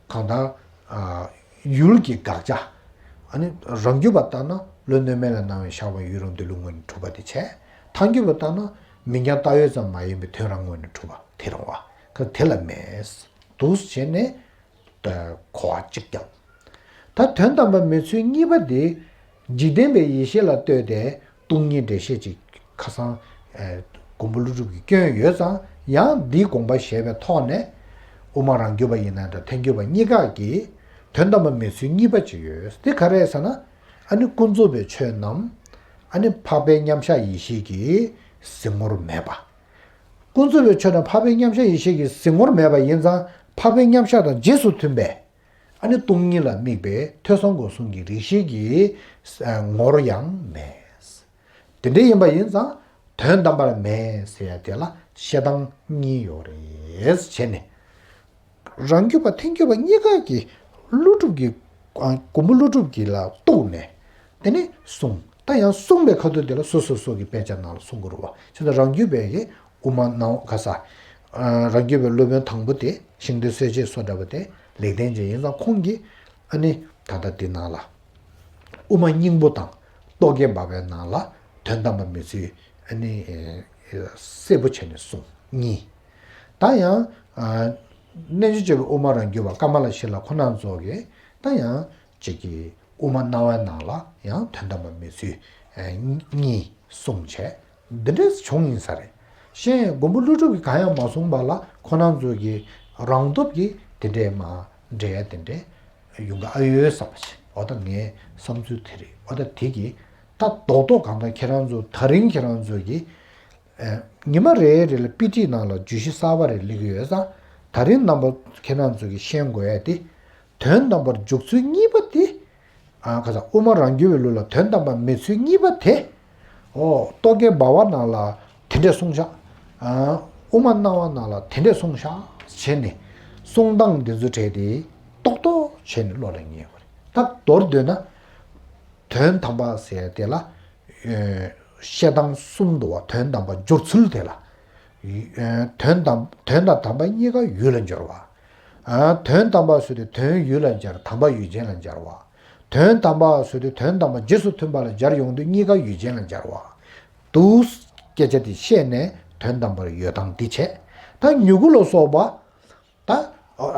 གང་ལྟར། ཨ། ཡུལ་གྱི་དགག་བྱ། ཨ་ནི་རང་རྒྱུད་པ་ལྟར་ན་བློ་གནོད་མེད་ལ་སྣང་བས་ཤར་བ་ཡུལ་རང་དུ་ལུས་ངོ་ནས་གྲུབ་པ་དེ་བྱས། ཐལ་འགྱུར་བ་ལྟར་ན་མིང་རྐྱང་བཏགས་ཡོད་ཙམ་མ་ཡིན་པའི་དོན་རང་ངོ་ནས་གྲུབ་པ་དེ་རང་བ། ཁ་དེ་ལ་མེད། འདུག་བྱས་ནས། གོ་བ་གཅིག་ཀྱང་། ད་དོན་དམ་པར་མེད་ཚུལ་གཉིས་པ་དེ། འཇིག་རྟེན་པའི་ཡེ་ཤེས་ལ་ལྟོས་ཏེ་སྟོང་ཉིད་འགྲེལ་བཤད་ཅིག་ཁ་སང་། ཨེ། མགོན་པོ་ཀླུ་སྒྲུབ་ཀྱི་སྐྱོན་ཡོད་ཙང་ཡང་འདིའི་དགོངས་པ་བཞེས་པའི་ཐོག་ནས། དབུ་མ་རང་རྒྱུད་པ་ཡིན་ན་འདྲ་ཐལ་འགྱུར་བ་གཉིས་ཀ་གིས་དོན་དམ་པར་མེད་ཚུལ་གཉིས་པ་ཅིག་ཡོད། དེ་ག་རེ་ཟེར་ན། ཨ་ནི་ཀུན་རྫོབ་པའི་ཆོས་རྣམས། ཨ་ནི་འཕགས་པའི་མཉམ་གཞག་ཡེ་ཤེས་ཀྱིས་གཟིགས་ངོར་མེད་པ། ཀུན་རྫོབ་པའི་ཆོས་རྣམས་འཕགས་པའི་མཉམ་གཞག་ཡེ་ཤེས་ཀྱིས་གཟིགས་ངོར་མེད་པ་ཡིན་ཙང་འཕགས་པའི་མཉམ་གཞག་དང་རྗེས་སུ་མཐུན་པའི། ཨ་ནི་སྟོང་ཉིད་ལ་དམིགས་པའི་ཐོས་བསམ་སྒོམ་གསུམ་གྱི་རིགས་ཤེས་ཀྱི་ངོར་ཡང་མེད། དེ་འདྲ་ཡིན་པ་ཡིན་ཙང་དོན་དམ་པར་མེད་ཟེར་ཡ་དེ་ལ་བཤད་སྟངས་གཉིས་ཡོད་རེད་བྱས་ནས། རང་རྒྱུད་པ་ཐལ་འགྱུར་བ་གཉིས་ཀ་གིས་ཀླུ་སྒྲུབ་ཀྱི། ཨ། མགོན་པོ་ཀླུ་སྒྲུབ་ཀྱི་ལ་གཏུགས་ནས། དེ་ནས་གསུངས། ད་ཡང་གསུངས་པའི་ཁ་ཐུག་དེ་ལ་སོ་སོ་སོ་གི་དཔེ་ཆ་ནང་ལ་གསུང་གི་རེད་བ། བྱས་ཙང་རང་རྒྱུད་པའི་གི་དབུ་མ་སྣང་བ་ག་ས། ཨ། རང་རྒྱུད་པའི་སློབ་དཔོན་དང་པོ་དེ་ཤིང་སྡོང་གསལ་བྱེད་སོགས་འདྲ་བ་དེ་ལེགས་ལྡན་འབྱེད་ཡིན་ཙང་ཁོང་གིས། ཨ་ནི་ད་ལྟ་འདི་ནང་ལ། དབུ་མ་སྙིང་པོ་དང་རྟོག་གེ་འབར་བའི་ནང་ལ་དོན་དམ་པར་མེད་ཚུལ། ཨ་ནི་གསལ་པོ་བྱས་ནས་གསུངས་གཉིས། ད་ཡང་། ཨ། རྣལ་འབྱོར་སྤྱོད་པའི་དབུ་མ་རང་རྒྱུད་པ་ཀ་མ་ལ་ཤཱི་ལ་ཁོ་རང་ཚོ་གིས་ད་ཡང་གཅིག་གིས་དབུ་མ་སྣང་བའི་ནང་ལ་ཡང་དོན་དམ་པར་མེད་ཚུལ་གཉིས་གསུངས་བྱས། འདི་འདྲའི་བྱུང་ཡིན་ས་རེད། གཞན་མགོན་པོ་ཀླུ་སྒྲུབ་ཀྱིས་གང་ཡང་མ་གསུངས་པ་ལ་ཁོ་རང་ཚོ་གིས་རང་སྟོབས་ཀྱིས་དེ་འདྲའི་མ་འགྲེལ་ཡ་དེ་འདྲའི་ཡོང་གི་ཨ་ཡོད་བསམ་པ་ཞིག་འོ་ད་ངའི་བསམ་ཚུལ་དེ་རེད། འོ་ད་དེ་གིས་ད་རྡོག་རྡོག་གང་ལྟར་ཁྱེད་རང་ཚོ་ད་རིང་ཁྱེད་རང་ཚོ་གིས། ཨེ། ཉི་མ་རེ་རེ་ལ་དཔེ་ཁྲིད་ནང་ལ་བརྗོད་གཞི་གསར་པ་རེ་སླེབས་ཀྱི་ཡོད་ཙང་། ད་རིང་རྣམ་པ་ཁྱེད་རང་ཚོ་གིས་ཤེས་དགོས་ཡ་དེ། དོན་དམ་པར་འཇོག་ཚུལ་གཉིས་པ་དེ། ཨ། ག་ས་དབུ་མ་རང་རྒྱུད་པའི་ལུགས་ལ་དོན་དམ་པར་མེད་ཚུལ་གཉིས་པ་དེ། ཨོ། རྟོག་གེ་འབར་བ་ནང་ལ་དེ་འདྲས་གསུངས་ཤག་ཨ། དབུ་མ་སྣང་བ་ནང་ལ་དེ་འདྲས་གསུངས་ཤག་བྱས་ནས་གསུང་སྟངས་འདི་ཚོ་བྲལ་ཏེ་ཏོག་ཏོག་བྱས་ནས་བློ་ལ་ངེས་དགོས་རེད། ད་མདོར་བསྡུས་ན། དོན་དམ་པ་ཟེར་དེ་ལ། ཨེ། བཤད་སྟངས་གསུམ་འདུག་བ། དོན་དམ་པ་སྦྱོར་ཚུལ་དེ་ལ། ཨེ། དོན་དམ། དོན་དང་དམ་པ་གཉིས་ཀ་ཡུལ་ལ་སྦྱོར་བ། ཨ། དོན་དམ་པ་ཟེར་དུས་དོན་ཡུལ་ལ་སྦྱར། དམ་པ་ཡུལ་ཅན་ལ་སྦྱར་བ། དོན་དམ་པ་ཟེར་དུས་དོན་དམ་པ་རྗེས་སུ་མཐུན་པ་ལ་སྦྱར་ཡོང་དུས་གཉིས་ཀ་ཡུལ་ཅན་ལ་སྦྱར་བ། འདུག་སྐད་ཆ་དེ་བཤད་ནས་དོན་དམ་པར་ཡོད་སྟངས་འདི་བྱས། ད་མྱུ་གུ་ལ་སོགས་པ། ད།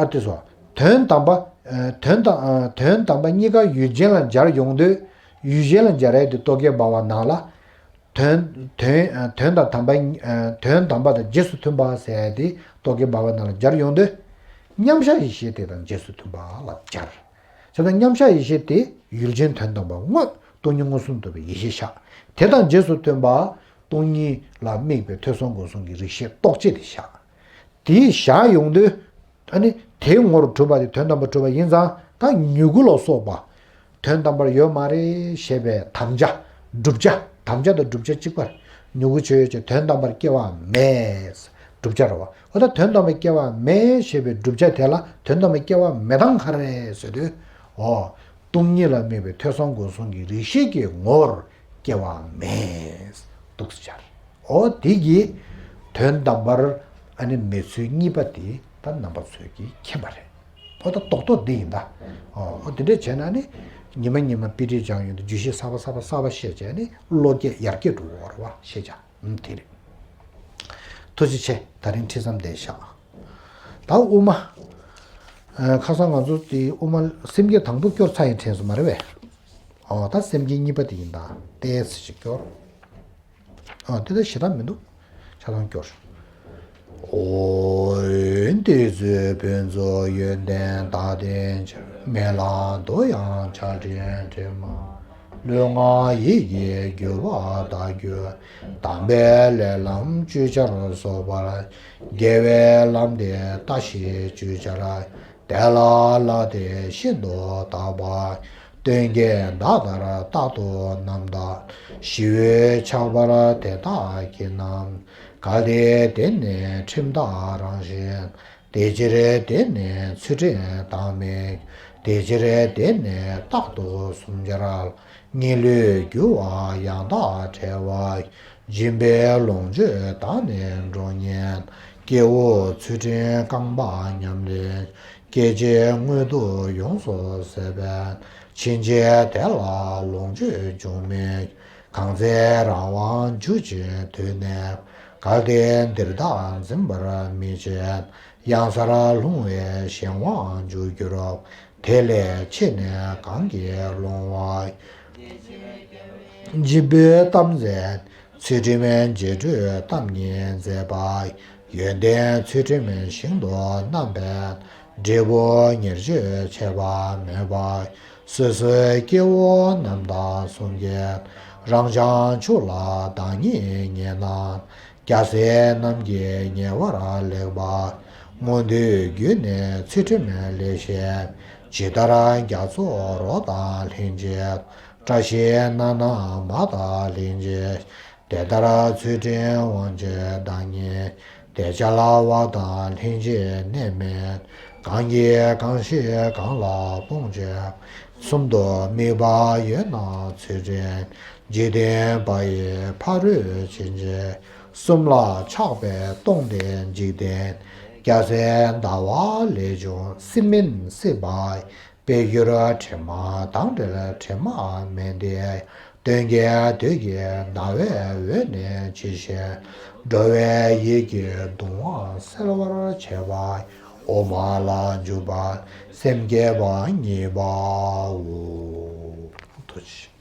ཨ། དེ་སོ། དོན་དམ་པ། ཨ། དོན་དམ། ཨ། དོན་དམ་པ་གཉིས་ཀ་ཡུལ་ཅན་ལ་སྦྱར་ཡོང་དུས། ཡུལ་ཅན་ལ་སྦྱར་ཡས་དེ་རྟོག་གེ་འབར་བ་ནང་ལ། དོན། དོན། ཨ། དོན་དང་དམ་པ། ཨ། དོན་དམ་པ་དང་རྗེས་སུ་མཐུན་པ་ཟེར་ཡས་དེ་རྟོག་གེ་འབར་བ་ནང་ལ་སྦྱར་ཡོང་དུས། མཉམ་གཞག་ཡེ་ཤེས་དེ་དང་རྗེས་སུ་མཐུན་པ་ལ་སྦྱར། བྱས་ཙང་མཉམ་གཞག་ཡེ་ཤེས་དེ་ཡུལ་ཅན་དོན་དམ་པ་དངོས། སྟོང་ཉིད་མངོན་སུམ་རྟོགས་པའི་ཡེ་ཤེས་ཤག་དེ་དང་རྗེས་སུ་མཐུན་པ། སྟོང་ཉིད་ལ་དམིགས་པའི་ཐོས་བསམ་སྒོམ་གསུམ་གྱི་རིགས་ཤེས་རྟོག་བཅས་དེ་བཞག་དེ་བཞག་ཡོང་དུས། ཨ་ནི་དེའི་ངོར་གྲུབ་པ་དེ་དོན་དམ་པར་གྲུབ་པ་ཡིན་ཙང་ད་མྱུ་གུ་ལ་སོགས་པ། དོན་དམ་པར་ཡོད་མ་རེད་ཞེས་པའི་དམ་བཅའ། བསྒྲུབ་བྱ། དམ་བཅའ་དང་བསྒྲུབ་བྱ་གཅིག་པ་རེད། མྱུ་གུ་ཆོས་ཅན་དོན་དམ་པར་སྐྱེ་བ་མེད། བསྒྲུབ་བྱ་རེད་བ། འོ་ད་དོན་དམ་པར་སྐྱེ་བ་མེད་ཞེས་པའི་བསྒྲུབ་བྱ་དེ་ལ་དོན་དམ་པར་སྐྱེ་བ་མེད་སྟངས་ག་རེ་ཟེར་དུས། འོ། སྟོང་ཉིད་ལ་དམིགས་པའི་ཐོས་བསམ་སྒོམ་གསུམ་གྱི་རིགས་ཤེས་ཀྱི་ངོར་སྐྱེ་བ་མེད། འདུག་སེ་སྦྱར། འོ་དེ་གིས་དོན་དམ་པར་ཨ་ནི་མེད་ཚུལ་གཉིས་པ་དེ་ད་རྣམ་པ་ཚོས་ཀྱིས་མཁྱེན་པ་རེད། འོ་ད་རྡོག་རྡོག་འདི་ཡིན་ད། འོ་འོ་དེ་འདྲས་བྱས་ན་ནི་ཉི་མ་ཉི་མ་དཔེ་ཁྲིད་སྦྱང་ཡོང་དུས་བརྗོད་གཞི་གསར་པ་གསར་པ་གསར་པ་བཤད་བྱས་ནི་བློ་སྐྱེད་ཡར་སྐྱེད་འགྲོ་གི་ཡོད་རེད་བ། ཤེས་བྱ། ཨུམ། དེ་རེད། ཐུགས་རྗེ་ཆེ། ད་རིང་ཁྲིད་མཚམས་འདིར་བཞག་ད་དབུ་མ། ཨ། ཁ་སང་ང་ཚོ་དེ་དབུ་མ་སེམས་བསྐྱེད་དང་པོ་སྐྱོར་ཚར་ཡིན་དྲན་སོང་མ་རེད་པས། ཨོ་ད་སེམས་བསྐྱེད་གཉིས་པ་དེ་ཡིན་ད། ཏོག་ཙམ་ཞིག་སྐྱོར། ཨོ་དེ་ད་ཞེ་དྲག་མི་འདུག་ཁ་ཐང་སྐྱོར། འོ། དེ་ཚེ་ཕུན་ཚོགས་ཡོན་ཏན་དག་ལྡན་ཕྱིར། སྨོན་ལམ་འདི་ཡང་ཕྱག་འཕྲིན་དྲི་མ་ལུས་ངག་ཡིད་ཀྱི་འགྱུར་བ་དག་གྱུར། དམ་པའི་ལས་ལམ་བཅུ་ཆར་སོགས་པར། དགེ་བའི་ལམ་འདི་ལྟ་ཞིག་བཅུ་ཆར། དེ་ལ་ལྷག་སྟེ་ཤིན་ཏུ་དག་པ། སྟོན་ཀའི་ཟླ་ལྟར་རྟག་ཏུ་རྣམ་དག། ཞི་བའི་ཆགས་པར་དེ་དག་གི་རྣམ། གལ་ཏེ་དེ་ནི་ཁྲིམས་དག་རང་བཞིན། དེ་ཕྱིར་དེ་ནི་ཚུལ་ཁྲིམས་དང་མིན། དེ་ཕྱིར་དེ་ནི་རྟག་ཏུ་སྲུང་བྱར། གཉིད་ལུས་རྒྱུ་བ་ཡང་དག་བྲལ་བ། སྦྱིན་པའི་ལོངས་སྤྱོད་དག་ནི་འགྲོ་ཉིད། སྐྱེ་བོ་ཚུལ་ཁྲིམས་རྐང་པ་མཉམ་ལེན། སྐྱེ་འཆི་དངོས་སྡུག་ཡོངས་སུ་ཟད་པས། ཕྱིན་ཆད་དེ་ལ་ལོངས་སྤྱོད་འབྱུང་མེད། གང་ཚེ་རང་དབང་འཇུག་ཅིང་དུས་གནས། གལ་ཏེ་འདིར་བདག་འཛིན་པར་མི་བྱེད། གཡང་སར་ལྷུང་བའི་གཞན་དབང་འཇུག་འགྱུར། དེ་ལས་ཆེ་ནས་གང་གིས་ལྷུང་བ། སྦྱིན་པའི་གཏམ་མཛད། ཚུལ་ཁྲིམས་རྗེས་འགྲོའི་གཏམ་ཉིད་མཛད་པ། ཡོན་ཏན་ཚུལ་ཁྲིམས་ཞིང་དུ་བསྣམས་པས། འབྲས་བུ་ཉེར་སྤྱོད་ཆད་པ་མེད་པ། སོ་སོའི་སྐྱེ་བོ་རྣམས་དང་གསུམ་ཀའི། རང་བྱང་ཆུབ་ལ་བདག་ཉིད་ངེས་ན། རྒྱལ་སྲས་རྣམས་ཀྱིས་ཉེ་བར་ལེགས་པ། མངོན་མཐོའི་རྒྱུད་ནི་ཚུལ་ཁྲིམས་ལེགས་བཤད། ཇི་ལྟར་རྒྱ་མཚོ་རོ་དང་ལྷན་ཅིག། བཀྲ་ཤིས་ནང་ན་མ་དང་ལྷན་ཅིག། དེ་ལྟར་ཚུལ་ཁྲིམས་དབང་བྱེད་བདག་ཉིད། དེ་ཅ་ལ་བ་དང་ལྷན་ཅིག་གནས་མེད། གང་གིས་གང་ཞིག་གང་ལ་སྤོང་བྱེད། གསུམ་དུ་དམིགས་པ་ཡོད་ན་ཚུལ་ཁྲིམས། འཇིག་རྟེན་པ་ཡི་ཕ་རོལ་ཕྱིན་ཅི། གསུམ་ལ་ཆགས་པས་སྟོང་སྟེ་འཇིག་རྟེན། རྒྱལ་སྲས་ཟླ་བ་ལས་བྱུང་སྲིད་མིན་སྲིད་པ། དཔེར་གྱུར་དྲི་མ་དང་བྲལ་དྲི་མ་མེད་དེ། སྟོན་ཀའི་དུས་ཀྱི་ཟླ་བའི་འོད་ནི་ཇི་བཞིན། འགྲོ་བའི་ཡིད་ཀྱི་གདུང་བ་སེལ་བར་བྱེད་པ། དབུ་མ་ལ་འཇུག་པ་སེམས་བསྐྱེད་པ་གཉིས་པའོ། ཐུགས་རྗེ་ཆེ།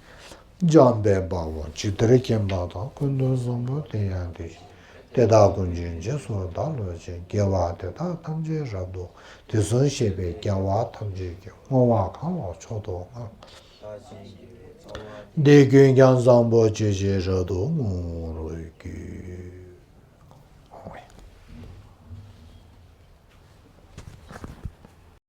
འཇམ་དཔལ་དཔའ་བོས་ཇི་ལྟར་མཁྱེན་པ་དང་། ཀུན་ཏུ་བཟང་པོ་དེ་ཡང་དེ་བཞིན་ཏེ། དེ་དག་ཀུན་གྱི་རྗེས་སུ་བདག་སློབ་ཅིང་། དགེ་བ་དེ་དག་ཐམས་ཅད་རབ་ཏུ། དུས་གསུམ་གཤེགས་པའི་རྒྱལ་བ་ཐམས་ཅད་ཀྱིས། བསྔོ་བ་གང་ལ་མཆོག་ཏུ་བསྔགས། འདི་ཀུན་ཀྱང་བཟང་པོ་སྤྱོད་ཕྱིར་རབ་ཏུ་བསྔོ།